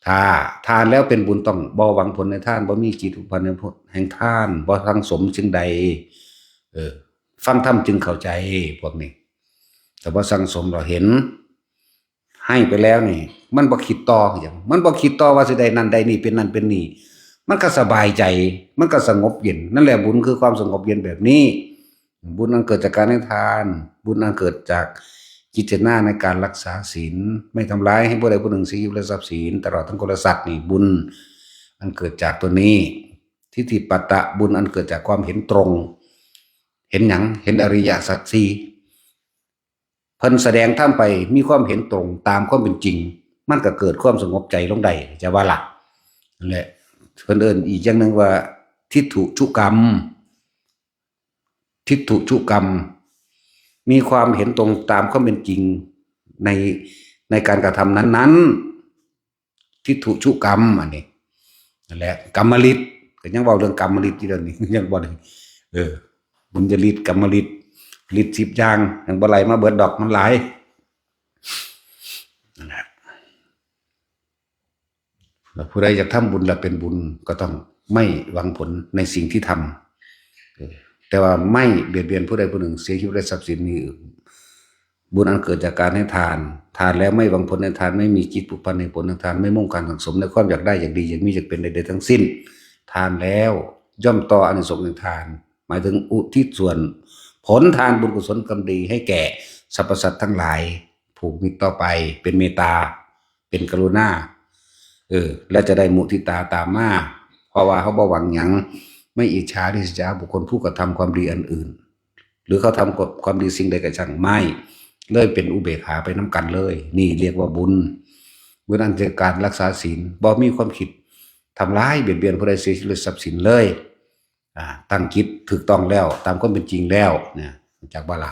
ຖ້າທານແລ້ວເປັນບຸນ ຕ້ອງບໍ່ຫວັງຜົນໃນທານ ບໍ່ມີຈິດຜູກພັນໃນຜົນແຫ່ງທານ ບໍ່ສັງສົມສິ່ງໃດ ເອີ ຟັງທຳຈຶ່ງເຂົ້າໃຈ. ພວກນີ້ ແຕ່ບໍ່ສັງສົມ ເຮົາເຫັນ ໃຫ້ໄປແລ້ວນີ້ ມັນບໍ່ຄິດຕໍ່ຫຍັງ ມັນບໍ່ຄິດຕໍ່ວ່າຊິໄດ້ນັ້ນໄດ້ນີ້ ເປັນນັ້ນເປັນນີ້ ມັນກໍສະບາຍໃຈ ມັນກໍສະຫງົບເຢັນ. ນັ້ນແຫຼະ ບຸນຄືຄວາມສະຫງົບເຢັນແບບນີ້. ບຸນອັນເກີດຈາກການໃຫ້ທານ ບຸນອັນເກີດຈາກຈິດເຈຕະນາໃນການຮັກສາສິນ ໄມ່ທຳລາຍໃຫ້ຜູ້ໃດຜູ້ໜຶ່ງເສຍຊີວິດ ແລະ ຊັບສິນ ຕະຫຼອດທັງຄົນ ແລະ ສັດນີ້ ບຸນອັນເກີດຈາກຕົວນີ້. ທິດຖິປັດຕະ ບຸນອັນເກີດຈາກຄວາມເຫັນຕົງ ເຫັນຫຍັງ? ເຫັນອະລິຍະສັດສີ່ ເພິ່ນສະແດງທຳໄປ ມີຄວາມເຫັນຕົງຕາມຄວາມເປັນຈິງ ມັນກໍເກີດຄວາມສະຫງົບໃຈລົງໄດ້ ຈະວ່າລະ. ນັ້ນແຫຼະ ເພິ່ນເອີ້ນອີກຢ່າງໜຶ່ງວ່າ ທິດຖຸຈຸກຳ ທິດຖຸຈຸກຳ ມີຄວາມເຫັນຕົງຕາມຄວາມເປັນຈິງໃນ ໃນການກະທຳນັ້ນໆ ທິດຖຸຈຸກຳ ອັນນີ້ ນັ້ນແຫຼະ ກຳມະລິດ ກໍຍັງເວົ້າເລື່ອງກຳມະລິດຢູ່ດຽວນີ້ ຍັງບໍ່ໄດ້ ເອີ ບຸນຍະລິດ ກຳມະລິດ ລິດສິບຢ່າງ ຍັງບໍ່ໄລ່ມາເບິດດອກ ມັນຫຼາຍ ນັ້ນແຫຼະ. ແລ້ວຜູ້ໃດຢາກທຳບຸນ ແລະ ເປັນບຸນ ກໍຕ້ອງໄມ່ຫວັງຜົນໃນສິ່ງທີ່ທຳ ເອີ ແຕ່ວ່າໄມ່ບຽດບຽນຜູ້ໃດຜູ້ໜຶ່ງເສຍຊີວິດ ແລະ ຊັບສິນນີ້ ບຸນອັນເກີດຈາກການໃຫ້ທານ ທານແລ້ວໄມ່ຫວັງຜົນໃນທານ ໄມ່ມີຈິດຜູກພັນໃນຜົນຂອງທານ ໄມ່ມຸ່ງການສັງສົມໃນຄວາມຢາກໄດ້ ຢາກດີ ຢາກມີ ຢາກເປັນໃດໆທັງສິ້ນ ທານແລ້ວຍ່ອມຕໍ່ອານິສົງໃນທານ ໝາຍເຖິງອຸທິດສ່ວນຜົນທານບຸນກຸສົນກຳດີໃຫ້ແກ່ສັບພະສັດທັງຫຼາຍ ຜູກມິດຕໍ່ໄປ ເປັນເມດຕາ ເປັນກະລຸນາ ເອີ ແລ້ວຈະໄດ້ມຸທິຕາຕາມມາ ເພາະວ່າເຮົາບໍ່ຫວັງຫຍັງ ໄມ່ອິດສາລິສຍາບຸກຄົນຜູ້ກະທຳຄວາມດີອັນອື່ນ ຫຼືເຂົາທຳຄວາມດີສິ່ງໃດກໍຊ່າງ ໄມ່ ເລີຍເປັນອຸເບກຂາໄປນຳກັນເລີຍ. ນີ້ຮຽກວ່າບຸນ. ບຸນອັນເກີດຈາກການຮັກສາສິນ ບໍ່ມີຄວາມຄິດທຳລາຍບຽດບຽນຜູ້ໃດເສຍຊີວິດ ຫຼືຊັບສິນເລີຍ. ອາ ຕັ້ງຈິດຖືກຕ້ອງແລ້ວ ຕາມຄວາມເປັນຈິງແລ້ວນະ ຮູ້ຈັກບໍ່ລະ?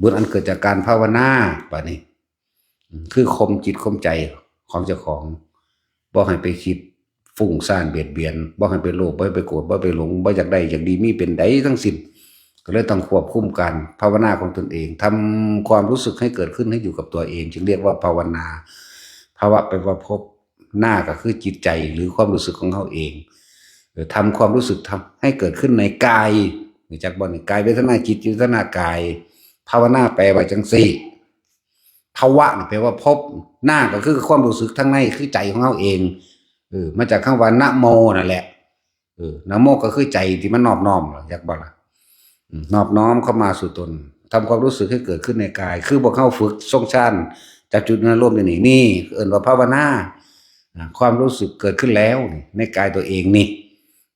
ບຸນອັນເກີດຈາກການພາວະນາ ບາດນີ້ ອາ ຄືຂົ່ມຈິດຂົ່ມໃຈຂອງເຈົ້າຂອງ ບໍ່ໃຫ້ໄປຄິດຟຸ້ງສ້ານບຽດບຽນ ບໍ່ໃຫ້ໄປໂລບ ບໍ່ໃຫ້ໄປໂກດ ບໍ່ໃຫ້ໄປຫຼົງ ບໍ່ຢາກໄດ້ຢາກດີ ມີເປັນໃດທັງສິ້ນ ກໍເລີຍຕ້ອງຄວບຄຸມການພາວະນາຂອງຕົນເອງ ທຳຄວາມຮູ້ສຶກໃຫ້ເກີດຂຶ້ນໃຫ້ຢູ່ກັບຕົວເອງ ຈຶ່ງຮຽກວ່າພາວະນາ. ພາວະແປວ່າພົບ ນາກໍຄືຈິດໃຈ ຫຼືຄວາມຮູ້ສຶກຂອງເຮົາເອງ. ເອີ ທຳຄວາມຮູ້ສຶກ ທຳໃຫ້ເກີດຂຶ້ນໃນກາຍ ຮູ້ຈັກບໍ່ນີ້? ກາຍເວທະນາ ຈິດເວທະນາ ກາຍ. ພາວະນາແປວ່າຈັ່ງຊີ້ ພາວະນີ້ແປວ່າພົບ ນາກໍຄືຄວາມຮູ້ສຶກທາງໃນ ຄືໃຈຂອງເຮົາເອງ. ເອີ ມາຈາກຄຳວ່ານະໂມນັ້ນແຫຼະ. ເອີ ນະໂມກໍຄືໃຈທີ່ມັນນອບນ້ອມ ຮູ້ຈັກບໍ່ລະ? ອືມ ນອບນ້ອມເຂົ້າມາສູ່ຕົນ ທຳຄວາມຮູ້ສຶກໃຫ້ເກີດຂຶ້ນໃນກາຍ ຄືພວກເຮົາຝຶກຊົງຊານ ຈັບຈຸດອາລົມຢູ່ນີ້ ນີ້ເອີ້ນວ່າພາວະນາ. ອາ ຄວາມຮູ້ສຶກເກີດຂຶ້ນແລ້ວນີ້ ໃນກາຍຕົວເອງນີ້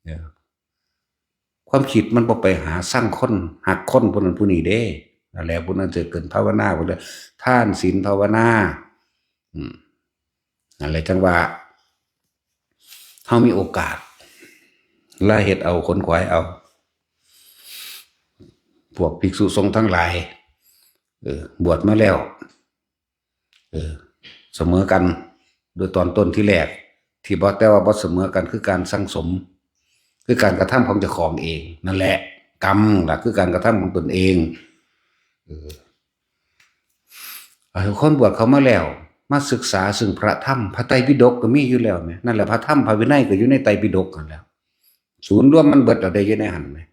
ເອີ ຄວາມຄິດມັນບໍ່ໄປຫາຊັງຄົນ ຮັກຄົນຜູ້ນັ້ນຜູ້ນີ້ເດ້. ນັ້ນແຫຼະ ຜູ້ນັ້ນຈະເກີດພາວະນາ ເພິ່ນເອີ້ນທານ ສິນ ພາວະນາ. ອືມ ນັ້ນແຫຼະ ຈັ່ງວ່າເຮົາມີໂອກາດ ລະເຮັດເອົາ ຂົນຂວາຍເອົາ. ພວກພິກສຸສົງທັງຫຼາຍ ເອີ ບວດມາແລ້ວ ເອີ ສະເໝີກັນໂດຍຕອນຕົ້ນທີແລກ ທີ່ບໍ່ ແຕ່ວ່າບໍ່ສະເໝີກັນ ຄືການສັ່ງສົມ ຄືການກະທຳຂອງເຈົ້າຂອງເອງ. ນັ້ນແຫຼະ ກຳລະຄືການກະທຳຂອງຕົນເອງ. ເອີ ເອົາຄົນບວດເຂົ້າມາແລ້ວ ມາສຶກສາເຊິ່ງພະທຳ ພະໄຕປິດົກກໍມີຢູ່ແລ້ວແມະ. ນັ້ນແຫຼະ ພະທຳພະວິໄນກໍຢູ່ໃນໄຕປິດົກຫັ້ນແຫຼະ ສູນລວມມັນເບິດເອົາໄດ້ຢູ່ໃນຫັ້ນແມະ.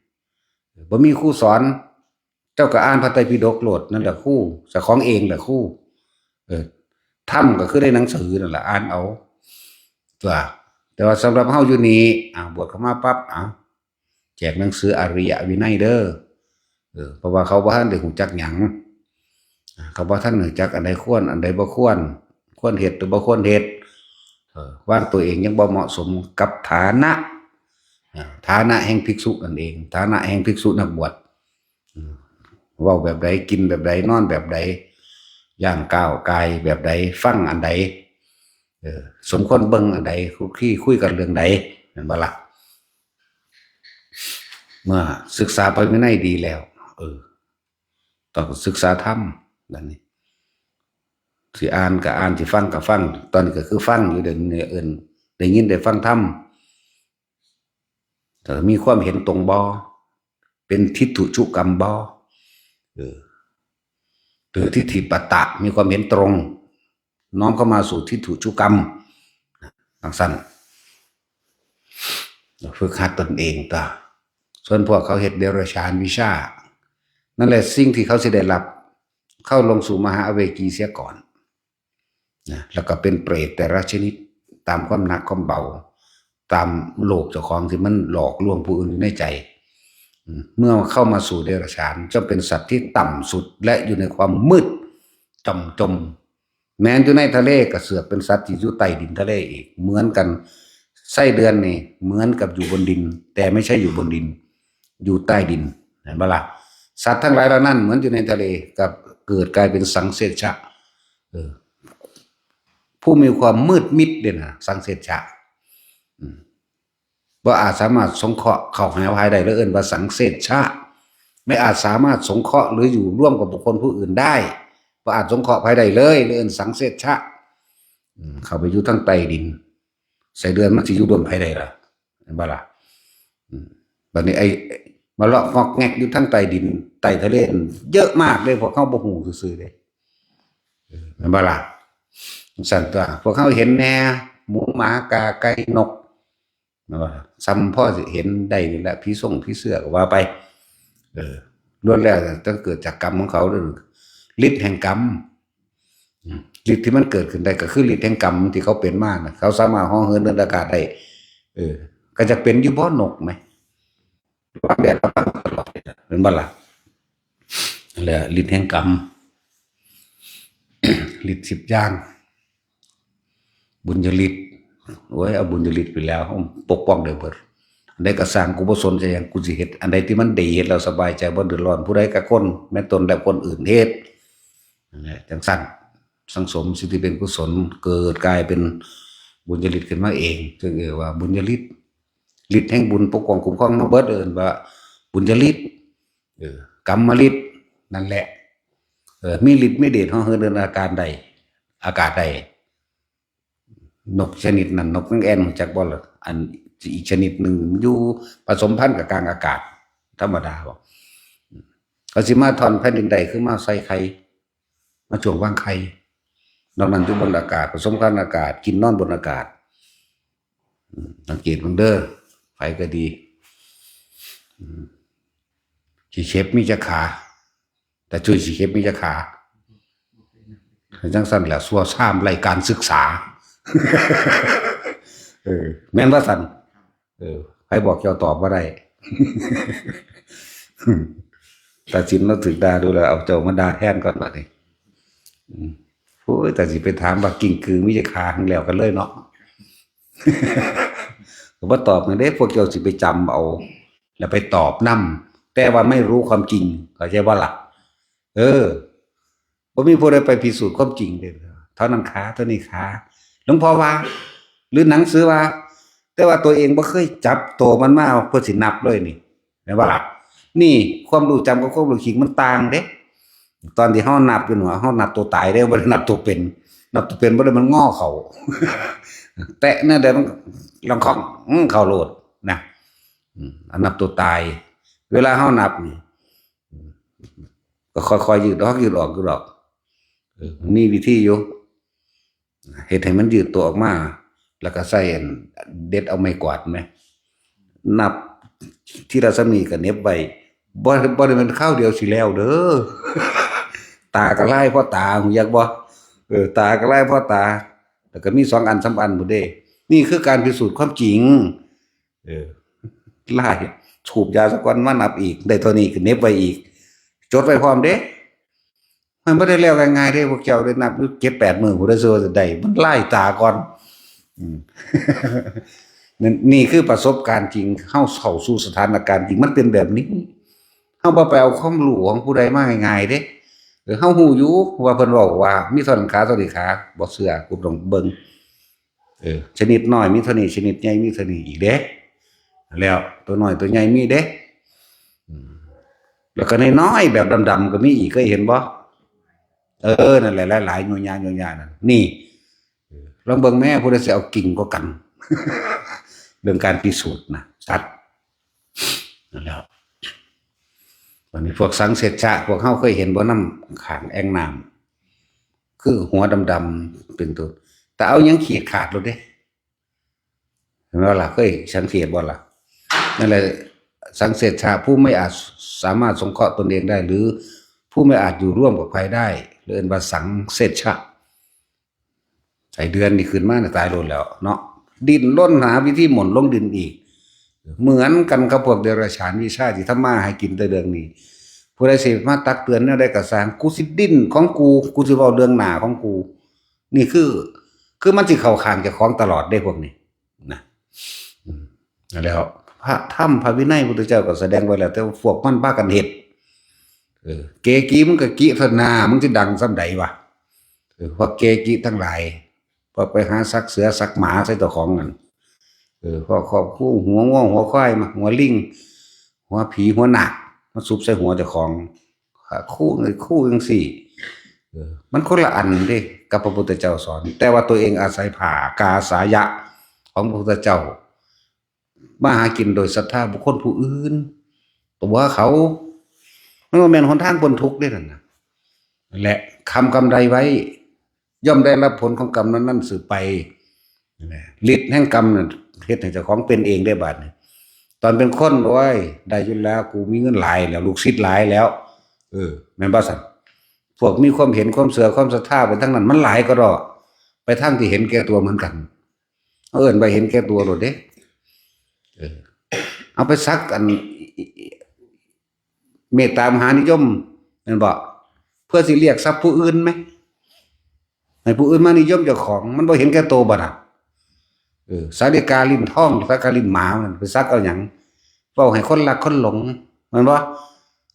ບໍ່ມີຄູສອນ ເຈົ້າກໍອ່ານພະໄຕປິດົກໂລດ ນັ້ນແຫຼະຄູ ເຈົ້າຂອງເອງແຫຼະຄູ. ເອີ ທຳກໍຄືໃນໜັງສືນັ້ນແຫຼະ ອ່ານເອົາຕົວະ. ແຕ່ວ່າສຳລັບເຮົາຢູ່ນີ້ ອາ ບວດເຂົ້າມາປັບ ເອົາ ແຈກໜັງສືອະລິຍະວິໄນເດີ. ເອີ ເພາະວ່າເຂົາບໍ່ທັນໄດ້ຮູ້ຈັກຫຍັງ ເຂົາບໍ່ທັນຮູ້ຈັກອັນໃດຄວນ ອັນໃດບໍ່ຄວນ ຄວນເຮັດຫຼືບໍ່ຄວນເຮັດ. ເອີ ວາງຕົວເອງຍັງບໍ່ເໝາະສົມກັບຖານະ ອາ ຖານະແຫ່ງພິກສຸນັ້ນເອງ ຖານະແຫ່ງພິກສຸນັກບວດ. ເວົ້າແບບໃດ ກິນແບບໃດ ນອນແບບໃດ ຍ່າງກ້າວກາຍແບບໃດ ຟັງອັນໃດ ເອີ ສົມຄວນເບິ່ງອັນໃດ ຄຸກຄີຄຸຍກັນເລື່ອງໃດ ແມ່ນບໍ່ລະ? ເມື່ອສຶກສາພະວິໄນດີແລ້ວ ເອີ ຕ້ອງສຶກສາທຳ. ບັດນີ້ຊິອ່ານກໍອ່ານ ຊິຟັງກໍຟັງ ຕອນນີ້ກໍຄືຟັງຢູ່ ດຽວນີ້ເອີ້ນໄດ້ຍິນໄດ້ຟັງທຳ. ເອີ ມີຄວາມເຫັນຕົງບໍ່? ເປັນທິฏທຸຈຸກຳບໍ່? ເອີ ຫຼືທິດຖິປະຕະ ມີຄວາມເຫັນຕົງ ນ້ອມເຂົ້າມາສູ່ທິດທຸຈຸກຳ ຈັ່ງຊັ້ນ. ຝຶກຫັດຕົນເອງຕົວະ. ສ່ວນພວກເຂົາເຮັດເດຍລະສານວິຊາ ນັ້ນແຫຼະ ສິ່ງທີ່ເຂົາຊິໄດ້ຮັບ ເຂົາລົງສູ່ມະຫາອະເວຈີເສຍກ່ອນ. ນະ ແລ້ວກໍເປັນເປຣດແຕ່ລະຊະນິດ ຕາມຄວາມໜັກຄວາມເບົາ ຕາມໂລກເຈົ້າຂອງທີ່ມັນຫຼອກລວງຜູ້ອື່ນຢູ່ໃນໃຈ. ເມື່ອເຂົ້າມາສູ່ເດຍລະສານ ຈະເປັນສັດທີ່ຕ່ຳສຸດ ແລະ ຢູ່ໃນຄວາມມືດຈຳຈົມ. ແມ່ນຢູ່ໃນທະເລ ກໍເສືອກເປັນສັດທີ່ຢູ່ໃຕ້ດິນທະເລອີກ ເໝືອນກັນ. ໄສ້ເດືອນນີ້ເໝືອນກັບຢູ່ບົນດິນ ແຕ່ໄມ່ໃຊ່ຢູ່ບົນດິນ ຢູ່ໃຕ້ດິນ ເຫັນບໍ່ລະ? ສັດທັງຫຼາຍເຫຼົ່ານັ້ນເໝືອນຢູ່ໃນທະເລ ກັບເກີດກາຍເປັນສັງເສດຊະ ເອີ ຜູ້ມີຄວາມມືດມິດເດ້ນະ ສັງເສດຊະ ອືມ ບໍ່ອາດສາມາດສົງເຄາະເຂົ້າຫາພາຍໄດ້ ເລີຍເອີ້ນວ່າສັງເສດຊະ. ໄມ່ອາດສາມາດສົງເຄາະ ຫຼື ຢູ່ຮ່ວມກັບບຸກຄົນຜູ້ອື່ນໄດ້ ບໍ່ອາດສົງເຄາະໃຜໄດ້ເລີຍ ເລີຍເອີ້ນສັງເສດຊະ ອືມ ເຂົ້າໄປຢູ່ທາງໃຕ້ດິນ. ໄສ້ເດືອນມັນຊິຢູ່ຮ່ວມໃຜໄດ້ລະ ເຫັນບໍ່ລະ? ອືມ ບັດນີ້ໄອ້ມາເລາະງອກແງກຢູ່ທາງໃຕ້ດິນ ໃຕ້ທະເລເຍອະມາກເດ້ ພວກເຮົາບໍ່ຮູ້ຊື່ໆເດ້ ເຫັນບໍ່ລະ? ຈັ່ງຊັ້ນຕົວະ ພວກເຮົາເຫັນແດ່ ໝູ ໝາ ກາ ໄກ່ ນົກ ແມ່ນບໍ່? ສ່ຳພໍຊິເຫັນໄດ້ນີ້ແຫຼະ ຜີສົງຜີເສືອກໍວ່າໄປ ເອີ ລ້ວນແລ້ວແຕ່ເກີດຈາກກຳຂອງເຂົາ ລິດແຫ່ງກຳ ອືມ ລິດທີ່ມັນເກີດຂຶ້ນໄດ້ກໍຄືລິດແຫ່ງກຳທີ່ເຂົາເປັນມານະ ເຂົາສາມາດເຫາະເຫີນເດີນອາກາດໄດ້ ເອີ ກໍຈະເປັນຢູ່ບໍ່ນົກແໝ ວາງແດດລະວັງຕະຫຼອດ ເຫັນບໍ່ລະ? ແລະ ລິດແຫ່ງກຳ ລິດສິບຢ່າງ ບຸນຍະລິດ ໂອ້ຍ ເອົາບຸນຍະລິດໄປແລ້ວ ປົກປ້ອງໄດ້ເບິດ. ອັນໃດກໍຊ່າງ ກູບໍ່ສົນໃຈຫຍັງ ກູຊິເຮັດ ອັນໃດທີ່ມັນດີ ເຮັດແລ້ວສະບາຍໃຈ ບໍ່ເດືອດຮ້ອນຜູ້ໃດກັກຄົນ ແມ່ນຕົນ ແລະ ຄົນອື່ນເຮັດ. ນັ້ນແຫຼະ ຈັ່ງຊັ້ນ ສັງສົມສິ່ງທີ່ເປັນກຸສົນ ເກີດກາຍເປັນບຸນຍະລິດຂຶ້ນມາເອງ ຈຶ່ງເອີ້ນວ່າບຸນຍະລິດ. ລິດແຫ່ງບຸນປົກປ້ອງຄຸ້ມຄອງເຮົາເບິດ ເອີ້ນວ່າບຸນຍະລິດ ເອີ ກຳມະລິດ ນັ້ນແຫຼະ. ເອີ ມີລິດມີເດດ ເຮົາເອີ້ນອາກາດໃດ ອາກາດໃດ. ນົກຊະນິດນັ້ນ ນົກນາງແອ່ນ ຮູ້ຈັກບໍ່ລະ? ອັນອີກຊະນິດໜຶ່ງ ມັນຢູ່ປະສົມພັນກັບກາງອາກາດ ທຳມະດາບໍ່? ເຂົາຊິມາທ່ອນແຜ່ນດິນໃດ ຄືມາໃສ່ໄຂ່ ມາຊ່ວງວາງໄຂ່. ນອກນັ້ນຢູ່ບົນອາກາດ ປະສົມພັນອາກາດ ກິນນອນບົນອາກາດ. ອືມ ສັງເກດເບິ່ງເດີ ໃຜກໍດີ ອືມ ຂີ້ເຂັບມີຈັກຂາ? ຕາຈຸ້ຍຂີ້ເຂັບມີຈັກຂາ? ຈັ່ງຊັ້ນແຫຼະ ຊົ່ວຊາມໄຮ້ການສຶກສາ. ເອີ ແມ່ນວ່າຊັ້ນ? ເອີ ໃຜບອກເຈົ້າຕອບບໍ່ໄດ້? ຕາສິນລາວຖືກດ່າດູແລ້ວ ເອົາເຈົ້າມາດ່າແທນກ່ອນບາດນີ້. ອືມ ໂອ້ຍ ແຕ່ຊິໄປຖາມວ່າກິ່ງກື່ມີຈັກຂາ ແລ້ວກັນເລີຍເນາະ. ກໍບໍ່ຕອບຫັ້ນເດ້ ພວກເຈົ້າຊິໄປຈຳເອົາ ແລ້ວໄປຕອບນຳ ແຕ່ວ່າໄມ່ຮູ້ຄວາມຈິງ ເຂົ້າໃຈບໍ່ລະ? ເອີ ບໍ່ມີຜູ້ໃດໄປພິສູດຄວາມຈິງເດ້ ເທົ່ານັ້ນຂາ ເທົ່ານີ້ຂາ. ຫຼວງພໍ່ວ່າ ຫຼືໜັງສືວ່າ ແຕ່ວ່າຕົວເອງບໍ່ເຄີຍຈັບໂຕມັນມາເພື່ອຊິນັບເລີຍນີ້ ແມ່ນບໍ່ລະ? ນີ້ຄວາມຮູ້ຈຳກັບຄວາມຮູ້ຈິງມັນຕ່າງເດ້. ຕອນທີ່ເຮົານັບຢູ່ຫັ້ນ ເຮົານັບໂຕຕາຍເດ້ ບໍ່ໄດ້ນັບໂຕເປັນ. ນັບໂຕເປັນບໍ່ໄດ້ ມັນງໍເຂົ້າ ແຕະແນວໃດມັນລອງຄອງ ອື ເຂົ້າໂລດນະ. ອືມ ອັນນັບໂຕຕາຍ ເວລາເຮົານັບນີ້ ກໍຄ່ອຍໆ ຍືດອອກ ຍືດອອກ ຍືດອອກ. ເອີ ມັນມີວິທີຢູ່ ເຮັດໃຫ້ມັນຍືດຕົວອອກມາ ແລ້ວກໍໃຊ້ອັນ ເດັດເອົາໄມ້ກວາດແມ ນັບທີລະສ່ຳນີ້ກໍເໜັບໄວ້. ບໍ່ ບໍ່ໄດ້ແມ່ນຄາວດຽວຊິແລ້ວເດີ. ຕາກໍລາຍພໍຕາ ຮູ້ຈັກບໍ່? ເອີ ຕາກໍລາຍພໍຕາ ແລ້ວກໍມີສອງອັນ ສາມອັນພຸ້ນເດ້. ນີ້ຄືການພິສູດຄວາມຈິງ. ເອີ ລາຍ ສູບຢາສາກ່ອນ ມານັບອີກ ໄດ້ເທົ່ານີ້ກໍເໜັບໄວ້ອີກ ຈົດໄວ້ພ້ອມເດ້. ມັນບໍ່ໄດ້ແລ້ວງ່າຍໆເດ້ ພວກເຈົ້າໄດ້ນັບຢູ່ເຈັດແປດມື້ພຸ້ນເດີ ຊິວ່າໄດ້ ມັນລາຍຕາກ່ອນ. ອືມ ນັ້ນ ນີ້ຄືປະສົບການຈິງ ເຮົາເຂົ້າສູ່ສະຖານະການຈິງ ມັນເປັນແບບນີ້. ເຮົາບໍ່ໄປເອົາຄວາມຮູ້ຂອງຜູ້ໃດມາງ່າຍໆເດ້. ເອີ ເຮົາຮູ້ຢູ່ວ່າເພິ່ນເວົ້າວ່າມີເທົ່ານັ້ນຂາ ເທົ່ານີ້ຂາ ບໍ່ເຊື່ອ ກູຕ້ອງເບິ່ງ. ເອີ ຊະນິດນ້ອຍມີເທົ່ານີ້ ຊະນິດໃຫຍ່ມີເທົ່ານີ້ອີກເດ້. ແລ້ວໂຕນ້ອຍໂຕໃຫຍ່ມີເດ້. ອືມ ແລ້ວກໍນ້ອຍໆແບບດຳໆກໍມີອີກ ເຄີຍເຫັນບໍ່? ເອີ ນັ້ນແຫຼະ ຫຼາຍໆ ໂຍຍາໂຍຍານັ້ນ. ນີ້ ເອີ ລອງເບິ່ງແມ້ ຜູ້ໃດຊິເອົາກິ່ງກວ່າກັນ ເລື່ອງການພິສູດນະ ສັດ. ນັ້ນແຫຼະ ບັດນີ້ພວກສັງເສດຊະ ພວກເຮົາເຄີຍເຫັນບໍ່ ນຳຂ້າງແອ່ງນ້ຳ ຄືຫົວດຳໆເປັນຕົ້ນ ແຕ່ເອົາຫຍັງຂີດຂາດໂລດເດ້ ເຫັນບໍ່ລະ? ເຄີຍສັງເກດບໍ່ລະ? ນັ້ນແຫຼະ ສັງເສດຊະ ຜູ້ໄມ່ອາດສາມາດສົງເຄາະຕົນເອງໄດ້ ຫຼື ຜູ້ໄມ່ອາດຢູ່ຮ່ວມກັບໃຜໄດ້ ເອີ້ນວ່າສັງເສດຊະ. ໄສ້ເດືອນນີ້ຂຶ້ນມານະ ຕາຍໂລດແລ້ວເນາະ ດີ້ນລົນຫາວິທີໝົນລົງດິນອີກ. ເໝືອນກັນກັບພວກເດຍລະສານວິຊາທີ່ທຳມາຫາກິນແຕ່ເລື່ອງນີ້. ຜູ້ໃດຊິມາຕັກເຕືອນແນວໃດກໍຊ່າງ ກູຊິດີ້ນຂອງກູ ກູຊິເວົ້າເລື່ອງໜ້າຂອງກູ. ນີ້ຄື ຄືມັນຊິເຂົ້າຂ້າງເຈົ້າຂອງຕະຫຼອດເດ້ພວກນີ້ນະ. ອືມ ແລ້ວພະທຳພະວິໄນພຸດທະເຈົ້າກໍສະແດງໄວ້ແລ້ວ ແຕ່ວ່າພວກມັນພາກັນເຮັດ. ເອີ ເກກິ ມຶງກໍກິເທົ່ານັ້ນນາ ມຶງຊິດັງສ່ຳໃດວະ? ເອີ ພວກເກກິທັງຫຼາຍ ພວກໄປຫາສັກເສືອສັກໝາໃສ່ເຈົ້າຂອງນັ້ນ. ເອີ ພວກຄອບຄູ ຫົວງົວ ຫົວຄວາຍ ມາ ຫົວລິງ ຫົວຜີ ຫົວນາກ ມາສຸບໃສ່ຫົວເຈົ້າຂອງ. ຫາ ຄູ ເອີຍ ຄູຈັ່ງຊີ້ ເອີ ມັນຄົນລະອັນເດ້ກັບພະພຸດທະເຈົ້າສອນ. ແຕ່ວ່າຕົວເອງອາໄສຜ້າກາສາຍະຂອງພະພຸດທະເຈົ້າ ມາຫາກິນໂດຍສັດທາບຸກຄົນຜູ້ອື່ນ ຕົວະເຂົາ. ມັນບໍ່ແມ່ນຫົນທາງພົ້ນທຸກເດ້ນັ້ນນະ. ແລະ ທຳກຳໃດໄວ້ ຍ່ອມໄດ້ຮັບຜົນຂອງກຳນັ້ນໆສືບໄປ. ລິດແຫ່ງກຳນັ້ນເຮັດໃຫ້ເຈົ້າຂອງເປັນເອງໄດ້ບາດນີ້. ຕອນເປັນຄົນ ໂອ້ຍ ໄດ້ຢູ່ແລ້ວ ກູມີເງິນຫຼາຍແລ້ວ ລູກສິດຫຼາຍແລ້ວ. ເອີ ແມ່ນບໍ່ຊັ້ນ? ພວກມີຄວາມເຫັນ ຄວາມເຊື່ອ ຄວາມສັດທາໄປທາງນັ້ນ ມັນຫຼາຍກໍດອກ ໄປທາງທີ່ເຫັນແກ່ຕົວເໝືອນກັນ. ເຂົາເອີ້ນວ່າເຫັນແກ່ຕົວໂລດເດ້. ເອີ ເອົາໄປສັກອັນ ເມດຕາມະຫານິຍົມ ແມ່ນບໍ່? ເພື່ອຊິລຽກຊັບຜູ້ອື່ນແມ ໃຫ້ຜູ້ອື່ນມານິຍົມເຈົ້າຂອງ ມັນບໍ່ເຫັນແກ່ໂຕບໍ່ນະ? ເອີ ສາລິກາຫຼິ້ນທອງ ສັກກາຫຼິ້ນໝາ ມັນໄປສັກເອົາຫຍັງ? ເວົ້າໃຫ້ຄົນລັກຄົນຫຼົງ ແມ່ນບໍ່?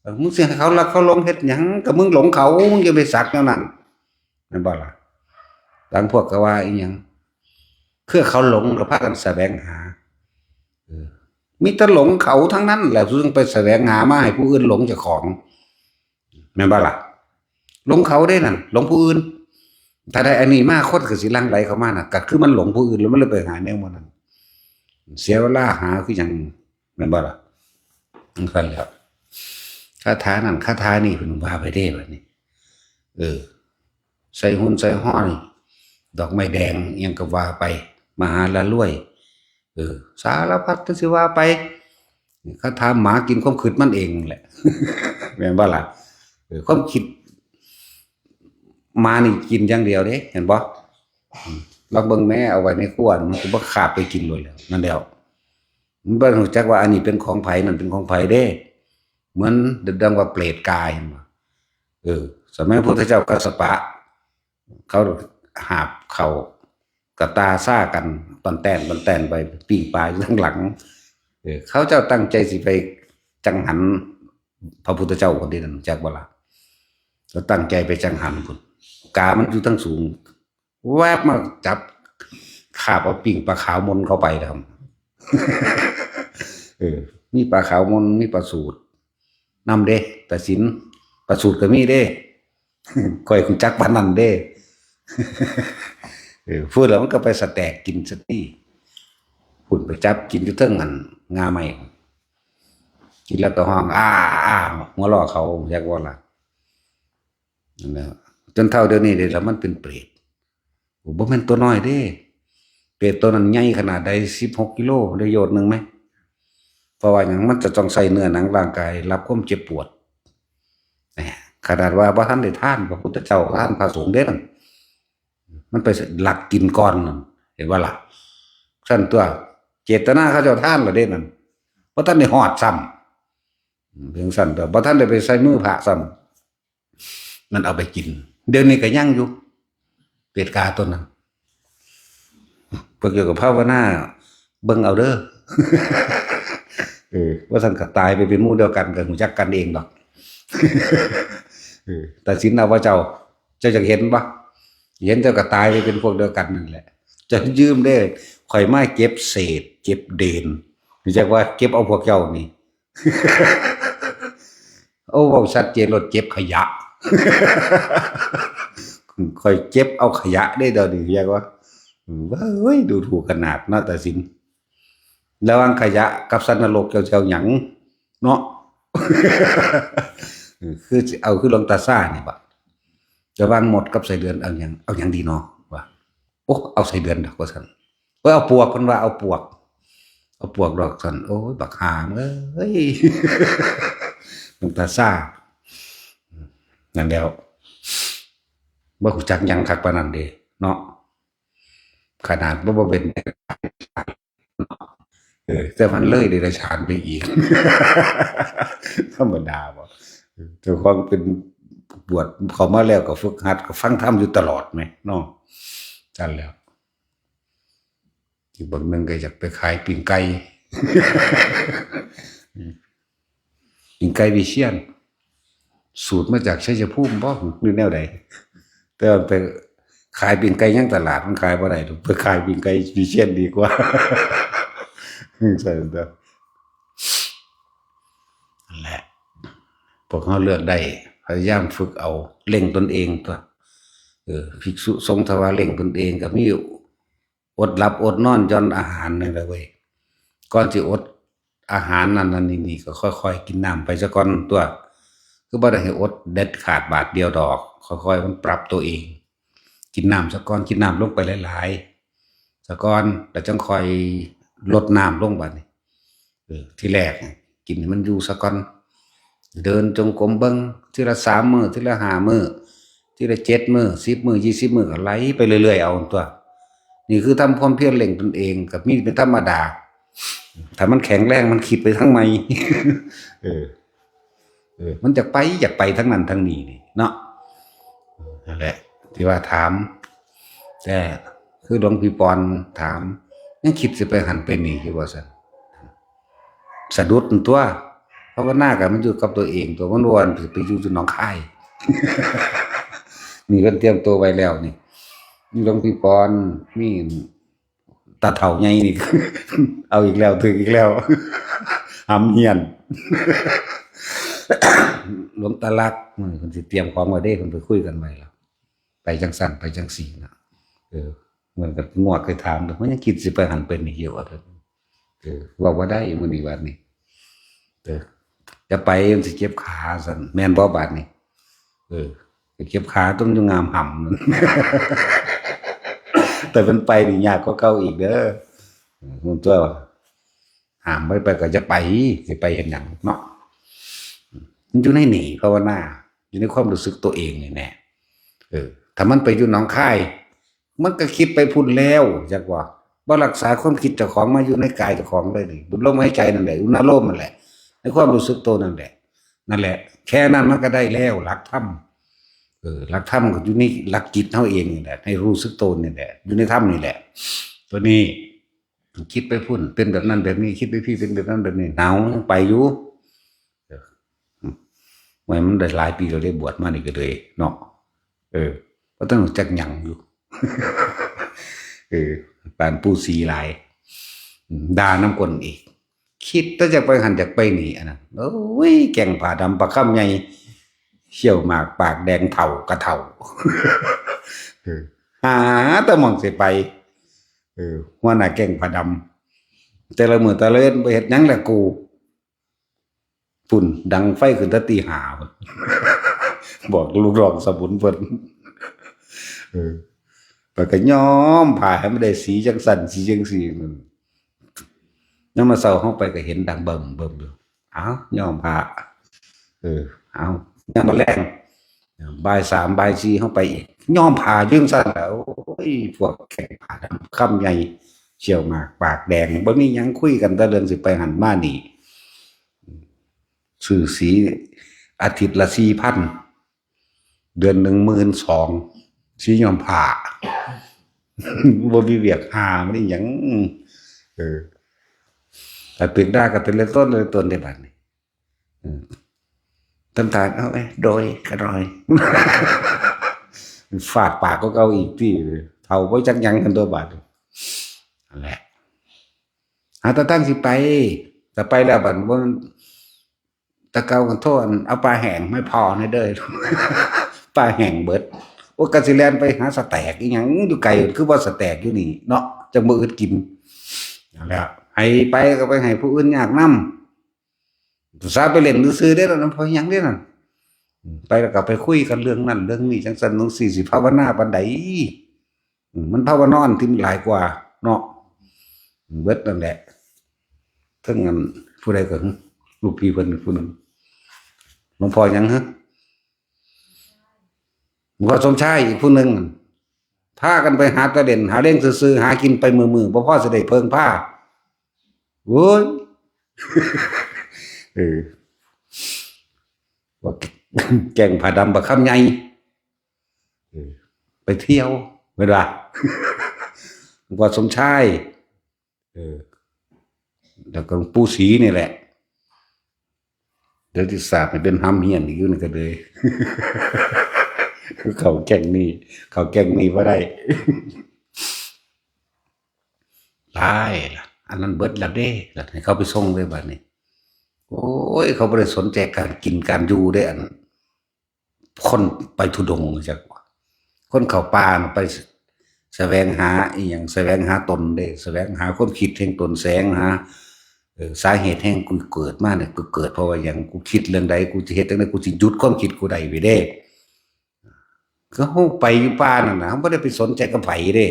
ເອີ ມຶງຊິໃຫ້ເຂົາລັກເຂົາຫຼົງເຮັດຫຍັງ? ກໍມຶງຫຼົງເຂົາ ມຶງຢ່າໄປສັກແນວນັ້ນ ແມ່ນບໍ່ລະ? ບາງພວກກໍວ່າອີຫຍັງ ຄືເຂົາຫຼົງ ກໍພາກັນສະແຫວງຫາ ເອີ ມີແຕ່ຫຼົງເຂົາທັງນັ້ນແຫຼະ ຈຶ່ງໄປສະແຫວງຫາມາໃຫ້ຜູ້ອື່ນຫຼົງເຈົ້າຂອງ ແມ່ນບໍ່ລະ? ຫຼົງເຂົາເດ້ນັ້ນ ຫຼົງຜູ້ອື່ນ ຖ້າໄດ້ອັນນີ້ມາ ຄົນກໍຊິຫຼັ່ງໄຫຼເຂົ້າມານະ ກໍຄືມັນຫຼົງຜູ້ອື່ນ ແລ້ວມັນເລີຍໄປຫາແນວໝູ່ນັ້ນ ເສຍເວລາຫາຄືຫຍັງ ແມ່ນບໍ່ລະ? ຈັ່ງຊັ້ນແຫຼະ ຄາຖານັ້ນຄາຖານີ້ ເພິ່ນວ່າໄປເດ້ບັດນີ້ ເອີ ໃສ່ຫຸ່ນໃສ່ຫ້ອຍ ດອກໄມ້ແດງ ອີ່ຫຍັງກໍວ່າໄປ ມະຫາລະລວຍ ເອີ ສາລະພັດຈັ່ງຊິວ່າໄປ ຄາຖາໝາກິນຄວາມຄິດມັນເອງແຫຼະ ແມ່ນບໍ່ລະ? ເອີ ຄວາມຄິດໝານີ້ກິນຢ່າງດຽວເດ້ ເຫັນບໍ່? ອືມ ລອງເບິ່ງແມ້ ເອົາໄວ້ໃນຄົວ ມັນກໍບໍ່ຄາບໄປກິນໂລດແລ້ວ ນັ້ນແຫຼະ ມັນບໍ່ຮູ້ຈັກວ່າອັນນີ້ເປັນຂອງໃຜ ນັ້ນເປັນຂອງໃຜເດ້ ເໝືອນດັ່ງວ່າເປດກາຍ ເຫັນບໍ່? ເອີ ສະໄໝພຸດທະເຈົ້າກັດສະປະ ເຂົາຫາບເຂົ້າກະຕ່າຊາກັນ ປັນແຕນ ປັນແຕນໄປ ປີ້ງປາຢູ່ທາງຫຼັງ ເອີ ເຂົາເຈົ້າຕັ້ງໃຈຊິໄປຈັງຫັນພະພຸດທະເຈົ້າຄົນນີ້ນັ້ນ ຮູ້ຈັກບໍ່ລະ? ເຂົາຕັ້ງໃຈໄປຈັງຫັນພຸ້ນ ກາມັນຢູ່ທາງສູງ ແວບມາຈັບ ຄາບເອົາປີ້ງປາຂາວມົນເຂົ້າໄປແລ້ວ ເອີ ມີປາຂາວມົນ ມີປາສູດນຳເດ້ ຕາສິນ ປາສູດກໍມີເດ້ ຂ້ອຍຮູ້ຈັກປານນັ້ນເດ້ ເອີ ພຸ້ນລະມັນກໍໄປສະແຕກກິນສະຕີ ພຸ້ນໄປຈັບກິນຢູ່ເທິງອັນງ່າໄມ້ ກິນແລ້ວກໍຮ້ອງ ອາ ອາ ຫົວເລາະເຂົາ ຮູ້ຈັກບໍ່ລະ? ນັ້ນແຫຼະ ຈົນເຖົ້າດຽວນີ້ເດ້ລະ ມັນເປັນເປດ ໂອ້ ບໍ່ແມ່ນຕົວນ້ອຍເດ້ ເປດຕົວນັ້ນໃຫຍ່ຂະໜາດໃດ ສິບຫົກກິໂລ ໄດ້ໂຍດໜຶ່ງແມະ ເພາະວ່າຫຍັງ? ມັນຈະຕ້ອງໃຊ້ເນື້ອໜັງຮ່າງກາຍ ຮັບຄວາມເຈັບປວດ ແໝ ຂະໜາດວ່າບໍ່ທັນໄດ້ທານ ພະພຸດທະເຈົ້າ ທານພະສົງເດ້ນັ້ນ ມັນໄປລັກກິນກ່ອນນັ້ນ ເຫັນບໍ່ລະ? ຊັ້ນຕົວະ ເຈດຕະນາເຂົາເຈົ້າທານລະເດ້ນັ້ນ ບໍ່ທັນໄດ້ຮອດຊ້ຳ ເປັນຈັ່ງຊັ້ນຕົວະ ບໍ່ທັນໄດ້ໄປໃສ່ມືພະຊ້ຳ ມັນເອົາໄປກິນ ດຽວນີ້ກໍຍັງຢູ່ ເປດກາຕົວນັ້ນ ພວກເຈົ້າກໍພາວະນາເບິ່ງເອົາເດີ ເອີ ບໍ່ຊັ້ນກໍຕາຍໄປເປັນໝູ່ດຽວກັນ ກໍຮູ້ຈັກກັນເອງດອກ ເອີ ຕັດສິນເອົາວ່າເຈົ້າ ເຈົ້າຢາກເຫັນບໍ່? ເຫັນເຈົ້າກໍຕາຍໄປເປັນພວກດຽວກັນນັ້ນແຫຼະ ເຈົ້າລືມເດ້ ຂ້ອຍມາເກັບເສດເກັບເດນ ຮູ້ຈັກວ່າເກັບເອົາພວກເຈົ້ານີ້ ໂອ້ ເວົ້າຊັດເຈນໂລດ ເກັບຂະຫຍະ ຂ້ອຍເກັບເອົາຂະຫຍະເດ້ດຽວນີ້ ຢາກວ່າ ເອີຍ ດູຖູກຂະໜາດເນາະ ຕາສິນ ລະຫວ່າງຂະຫຍະກັບສັດນະລົກ ເຈົ້າຊິເອົາຫຍັງເນາະ? ເອີ ຄືຊິເອົາຄືຫຼວງຕາຊານີ້ບໍ? ລະຫວ່າງມົດກັບໄສ້ເດືອນ ເອົາຫຍັງ ເອົາຫຍັງດີເນາະ ວ່າ ໂອ້ ເອົາໄສ້ເດືອນດອກ ວ່າຊັ້ນ ໂອ້ຍ ເອົາປວກ ເພິ່ນວ່າເອົາປວກ ເອົາປວກດອກຊັ້ນ ໂອ້ຍ ບັກຫ່າເອີຍ ນ້ຳຕາຊາ ນັ້ນແຫຼ້ວ ບໍ່ຮູ້ຈັກຫຍັງຄັກປານນັ້ນເດ້ເນາະ ຂະໜາດບໍ່ ບໍ່ເປັນ ເອີ ແຕ່ມັນເລີຍເດລະສານໄປອີກ ທຳມະດາບໍ ເຈົ້າຂອງເປັນ ບວດເຂົ້າມາແລ້ວກໍຝຶກຫັດ ກໍຟັງທຳຢູ່ຕະຫຼອດແມະເນາະ ຊັ້ນແຫຼ້ວ ອີກເບິ່ງໜຶ່ງກໍຢາກໄປຂາຍປີ້ງໄກ່ ປີ້ງໄກ່ວິຊຽນ ສູດມາຈາກໄຊຍະພູມບໍ ຫຼືແນວໃດ? ແຕ່ວ່າໄປຂາຍປີ້ງໄກ່ຫຍັງຕະຫຼາດ ມັນຂາຍບໍ່ໄດ້ດອກ ໄປຂາຍປີ້ງໄກ່ວິຊຽນດີກວ່າ ໃຊ່ເດີ ນັ້ນແຫຼະ ພວກເຮົາເລືອກໄດ້ ພະຍາຍາມຝຶກເອົາ ເລັ່ງຕົນເອງຕົວະ ເອີ ພິກສຸສົງ ຖ້າວ່າເລັ່ງຕົນເອງ ກໍມີ ອົດຫຼັບອົດນອນ ຢ່ອນອາຫານນີ້ແຫຼະເວີຍ ກ່ອນຊິອົດອາຫານນັ້ນນັ້ນນີ້ນີ້ ກໍຄ່ອຍໆກິນນ້ຳໄປຊະກ່ອນຕົວະ ຄືບໍ່ໄດ້ໃຫ້ອົດເດັດຂາດບາດດຽວດອກ ຄ່ອຍໆມັນປັບຕົວເອງ ກິນນ້ຳຊະກ່ອນ ກິນນ້ຳລົງໄປຫຼາຍໆຊະກ່ອນ ແລ້ວຈັ່ງຄ່ອຍລົດນ້ຳລົງບາດນີ້. ເອີ ທີແລກກິນໃຫ້ມັນຢູ່ຊະກ່ອນ ເດີນຈົງກົມເບິ່ງ ທີລະສາມມື້ ທີລະຫ້າມື້ ທີລະເຈັດມື້ ສິບມື້ ຊາວມື້ ກໍໄລ່ໄປເລື້ອຍໆເອົາຕົວະ ນີ້ຄືທຳຄວາມພຽນເລັ່ງຕົນເອງ ກໍມີເປັນທຳມະດາ ຖ້າມັນແຂງແຮງມັນຄິດໄປທາງໃໝ່ ເອີ ເອີ ມັນຈະໄປ ຢາກໄປທາງນັ້ນທາງນີ້ນີ້ເນາະ ນັ້ນແຫຼະ ທີ່ວ່າຖາມ ແຕ່ຄືຫຼວງພີ່ປອນຖາມ ຍັງຄິດຊິໄປຫັ້ນໄປນີ້ຢູ່ວ່າຊັ້ນ. ສະດຸດຕົວະ ພາວະນາກໍມັນຢູ່ກັບຕົວເອງຕົວະ ມັນບໍ່ວ່າໄປຢູ່ ຢູ່ໜອງຄາຍ. ນີ້ເພິ່ນຕຽມຕົວໄວ້ແລ້ວນີ້ ມີຫຼວງພີ່ພອນ ມີຕາເຖົ້າໃຫຍ່ນີ້ ເອົາອີກແລ້ວ ຖືກອີກແລ້ວ ຫຳຮຽນ. ຫຼວງຕາລັກ ມື້ນີ້ເພິ່ນຊິຕຽມຂອງໄວ້ເດ້ ເພິ່ນໄປຄຸຍກັນໄວ້ແລ້ວ ໄປຈັ່ງຊັ້ນໄປຈັ່ງຊີ້ນະ. ເອີ ເໝືອນກັບງົວເຄີຍຖາມ ມັນຍັງຄິດຊິໄປຫັ້ນໄປນີ້ຢູ່ວ່າ ເອີ ເວົ້າບໍ່ໄດ້ມື້ນີ້ບາດນີ້ ເອີ ຈະໄປມັນຊິເຈັບຂາຊັ້ນ ແມ່ນບໍ່ບາດນີ້? ເອີ ໄປເຈັບຂາຕ້ອງຢູ່ງາມຫຳ ແຕ່ມັນໄປນີ້ຍາກກວ່າເກົ່າອີກເດີ ຮູ້ຕົວ ຫ້າມໄວ້ໄປກໍຈະໄປ ຊິໄປເຮັດຫຍັງເນາະ? ມັນຢູ່ໃນນີ້ ພາວະນາ ຢູ່ໃນຄວາມຮູ້ສຶກຕົວເອງນີ້ແຫຼະ. ເອີ ຖ້າມັນໄປຢູ່ໜອງຄາຍ ມັນກໍຄິດໄປພຸ້ນແລ້ວ ຈັກວ່າ ບໍ່ຮັກສາຄວາມຄິດເຈົ້າຂອງມາຢູ່ໃນກາຍເຈົ້າຂອງເລີຍນີ້ ບຸນລົມຫາຍໃຈນັ້ນແຫຼະ ອຸນາໂລມນັ້ນແຫຼະ ໃນຄວາມຮູ້ສຶກໂຕນັ້ນແຫຼະ ນັ້ນແຫຼະ ແຄ່ນັ້ນມັນກໍໄດ້ແລ້ວຫຼັກທຳ. ເອີ ຫຼັກທຳກໍຢູ່ໃນຫຼັກຈິດເຮົາເອງນີ້ແຫຼະ ໃນຮູ້ສຶກໂຕນີ້ແຫຼະ ຢູ່ໃນທຳນີ້ແຫຼະ. ຕົວນີ້ຄິດໄປພຸ້ນເປັນແບບນັ້ນແບບນີ້ ຄິດໄປພີ້ເປັນແບບນັ້ນແບບນີ້ ເຮົາຍັງໄປຢູ່. ເອີ ໂອ້ຍ ມັນໄດ້ຫຼາຍປີແລ້ວເດ້ ບວດມານີ້ກໍເລີຍເນາະ ເອີ ບໍ່ທັນຮູ້ຈັກຫຍັງຢູ່ ເອີ ປານປູ່ສີຫຼາຍ ອືມ ດ່ານຳກົ້ນອີກ ຄິດແຕ່ຈະໄປຫັ້ນຈະໄປນີ້ ອັນນັ້ນ ໂອ້ຍ ແກ້ງຜ້າດຳປາຄຳໃຫຍ່ ສ່ຽວໝາກປາກແດງ ເຖົ້າກະເຖົ້າ ເອີ ຫາແຕ່ໝ່ອງຊິໄປ ເອີ ຫົວໜ້າແກ້ງຜ້າດຳ ແຕ່ລະມື້ແຕ່ລະເວັນບໍ່ເຮັດຫຍັງແຫຼະກູ ພຸ້ນ ດັງໄຟຂຶ້ນແຕ່ຕີຫ້າພຸ້ນ ບອກລູກນ້ອງສະບຸນເພິ່ນ ເອີ ຂ້ອຍກໍຍ້ອມຜ້າໃຫ້ມັນໄດ້ສີຈັ່ງຊັ້ນສີຈັ່ງຊີ້ ຍາມມາເຊົ້າເຮົາໄປກໍເຫັນດັງເບິ່ມໆຢູ່ ເອົ້າ ຍ້ອມຜ້າ ເອີ ເອົ້າ ຍາມມາແລງ ບ່າຍສາມບ່າຍສີ່ເຮົາໄປອີກ ຍ້ອມຜ້າຢູ່ຈັ່ງຊັ້ນແຫຼະ. ໂອ້ຍ ພວກແຂ້ງຜ້າດຳຄຳໃຫຍ່ ສ່ຽວໝາກປາກແດງ ບໍ່ມີຫຍັງ ຄຸຍກັນແຕ່ເລື່ອງຊິໄປຫັ້ນມານີ້ ຊື້ສີອາທິດລະສີ່ພັນ ເດືອນໜຶ່ງໝື່ນສອງ ສີຍ້ອມຜ້າ ບໍ່ມີວຽກຫາມັນອີຫຍັງ ເອີ ຖ້າຖືກດ່າກໍແຕ່ລະຕົນແຕ່ລະຕົນເດ້ບາດນີ້ ເອີ ທຳທ່າເອົາ ໂດຍ ຂະໜ້ອຍ ຟາດປາກກວ່າເກົ່າອີກຕິ ເຖົ້າບໍ່ຈັກຫຍັງກັນຕົວະບາດ ນັ້ນແຫຼະ ຫາແຕ່ທາງຊິໄປ ຖ້າໄປແລ້ວບາດບໍ່ ແຕ່ເກົ່າກໍໂທ ອັນ ເອົາປາແຫ້ງມາໃຫ້ພໍ່ແດ່ເດີ ປາແຫ້ງເບິດ ໂອ້ຍ ກະຊິແລ່ນໄປຫາສະແຕັກອີຫຍັງ ຢູ່ໄກ ຄືວ່າສະແຕັກຢູ່ນີ້ເນາະ ຈັ່ງບໍ່ອຶດກິນ ນັ້ນແຫຼະ ໃຫ້ໄປກໍໄປໃຫ້ຜູ້ອື່ນຍາກນຳ ອຸດສ່າໄປຫຼິ້ນຊື່ໆເດ້ ນຳພໍ່ຫຍັງເດ້ນັ້ນ ໄປແລ້ວກໍໄປຄຸຍກັນເລື່ອງນັ້ນເລື່ອງນີ້ ຈັ່ງຊັ້ນຈັ່ງຊີ້ ຊິພາວະນາປານໃດ? ອືມ ມັນພາວະນອນທີ່ມັນຫຼາຍກວ່າເນາະ ເບິດນັ້ນແຫຼະ ເຖິງອັນ ຜູ້ໃດກໍ ລູກພີ່ເພິ່ນຜູ້ໜຶ່ງ ຫຼວງພໍ່ຫຍັງຫະ ຫຼວງພໍ່ສົມຊາຍ ອີກຜູ້ໜຶ່ງ ພາກັນໄປຫາແຕ່ຫຼິ້ນຫາເລງຊື່ໆ ຫາກິນໄປມື້ໆ ບໍ່ພໍຊິໄດ້ເພິ່ງພາ ໂອ້ຍ ເອີ ວ່າແກ້ງຜ້າດຳບັກຄຳໃຫຍ່ ເອີ ໄປທ່ຽວ ແມ່ນວ່າ ຫຼວງພໍ່ສົມຊາຍ ເອີ ແລ້ວກໍຫຼວງປູ່ສີນີ້ແຫຼະ ດຽວຊິສາບໃຫ້ເປັນຫຳຮຽນອີກຢູ່ນີ້ກໍເລີຍ ເຂົ້າແກ້ງນີ້ ເຂົ້າແກ້ງນີ້ບໍ່ໄດ້ ຫຼາຍລະ ອັນນັ້ນເບິດລະເດ້ ລະໃຫ້ເຂົາໄປສົ່ງເລີຍບາດນີ້ ໂອ້ຍ ເຂົາບໍ່ໄດ້ສົນໃຈການກິນການຢູ່ເດ້ ອັນ ຄົນໄປທຸດົງ ຈັກວ່າ ຄົນເຂົ້າປ່ານະ ໄປສະ ສະແຫວງຫາອີ່ຫຍັງ ສະແຫວງຫາຕົນເດ້ ສະແຫວງຫາຄວາມຄິດແຫ່ງຕົນ ສະແຫວງຫາ ເອີ ສາເຫດແຫ່ງກູເກີດມານີ້ ກູເກີດເພາະວ່າຫຍັງ ກູຄິດເລື່ອງໃດ ກູຊິເຮັດຈັ່ງໃດ ກູຊິຢຸດຄວາມຄິດກູໄດ້ໄວ້ເດ້ ຄືເຮົາໄປຢູ່ປ່ານັ້ນນະ ເຮົາບໍ່ໄດ້ໄປສົນໃຈກັບໃຜເດ້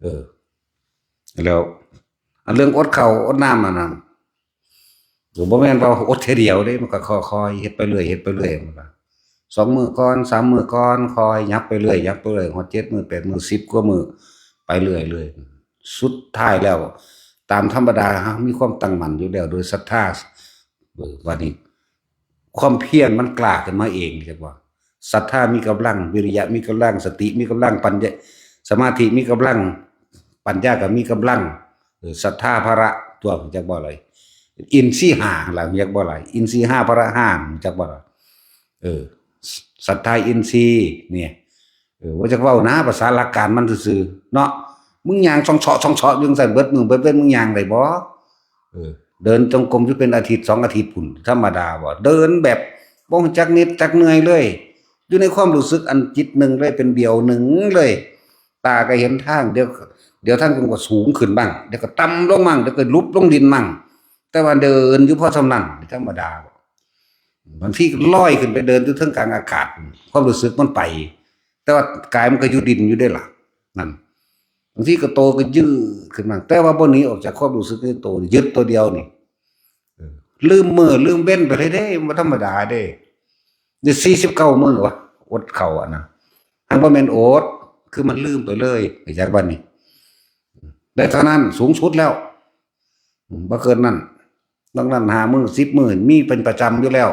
ເອີ ແລ້ວ ອັນເລື່ອງອົດເຂົ້າອົດນ້ຳນັ້ນນະ ກໍບໍ່ແມ່ນວ່າອົດເທື່ອດຽວເດ້ ມັນກໍຄ່ອຍໆເຮັດໄປເລື້ອຍ ເຮັດໄປເລື້ອຍ ມັນກໍສອງມື້ກ່ອນ ສາມມື້ກ່ອນ ຄ່ອຍຫຍັບໄປເລື້ອຍ ຫຍັບໄປເລື້ອຍ ຮອດເຈັດມື້ ແປດມື້ ສິບກວ່າມື້ ໄປເລື້ອຍໆ ສຸດທ້າຍແລ້ວ ຕາມທຳມະດາເຮົາມີຄວາມຕັ້ງໝັ້ນຢູ່ແລ້ວ ໂດຍສັດທາ ເອີ ບາດນີ້ ຄວາມພຽນມັນກ້າຂຶ້ນມາເອງ ເອີ້ນວ່າ ສັດທາມີກຳລັງ, ວິລິຍະມີກຳລັງ, ສະຕິມີກຳລັງ, ປັນຍາ, ສະມາທິມີກຳລັງ, ປັນຍາກໍມີກຳລັງ, ສັດທາພະລະຕົວະ ຮູ້ຈັກບໍ່ລະ? ອິນຊີຫ້າລະ ຮູ້ຈັກບໍ່ລະ? ອິນຊີຫ້າພະລະຫ້າ ຮູ້ຈັກບໍ່ລະ? ເອີ ສັດທາອິນຊີນີ້ ເອີ ບໍ່ຈັກເວົ້ານະ ພາສາຫຼັກການມັນຊື່ໆເນາະ. ມຶງຍ່າງຊ່ອງເຊາະຊ່ອງເຊາະຢູ່ຈັ່ງຊັ້ນເບິດມື້ເບິດເວັນ ມຶງຍ່າງໄດ້ບໍ່? ເອີ ເດີນຈົງກົມຢູ່ເປັນອາທິດສອງອາທິດພຸ້ນ ທຳມະດາບໍ່? ເດີນແບບບໍ່ຮູ້ຈັກເໜັດຈັກເມື່ອຍເລີຍ ຢູ່ໃນຄວາມຮູ້ສຶກອັນຈິດໜຶ່ງເລີຍ ເປັນດຽວໜຶ່ງເລີຍ. ຕາກໍເຫັນທາງ ດຽວ ດຽວທາງກໍສູງຂຶ້ນບ້າງ ດຽວກໍຕ່ຳລົງບ້າງ ດຽວກໍຫຼຸບລົງດິນບ້າງ ແຕ່ວ່າເດີນຢູ່ພໍສ່ຳນັ້ນ ທຳມະດາ. ບາງທີກໍລອຍຂຶ້ນໄປເດີນຢູ່ເທິງກາງອາກາດ ຄວາມຮູ້ສຶກມັນໄປ ແຕ່ວ່າກາຍມັນກໍຢູ່ດິນຢູ່ເດ້ລະ ນັ້ນ. ບາງທີກໍໂຕກໍຍືດຂຶ້ນມາ ແຕ່ວ່າບໍ່ໜີອອກຈາກຄວາມຮູ້ສຶກໃນໂຕ ຍຶດໂຕດຽວນີ້. ເອີ ລືມມື້ລືມເວັນໄປເລີຍເດ້ ບໍ່ທຳມະດາເດ້. ໄດ້ສີ່ສິບເກົ້າມື້ວະ ອົດເຂົ້າອັນນັ້ນ ຫາກບໍ່ແມ່ນອົດ ຄືມັນລືມໄປເລີຍ ໄປຈັກວັນນີ້ ໄດ້ເທົ່ານັ້ນ ສູງສຸດແລ້ວ ບໍ່ເກີນນັ້ນ. ນອກນັ້ນຫ້າມື້ສິບມື້ ມີເປັນປະຈຳຢູ່ແລ້ວ.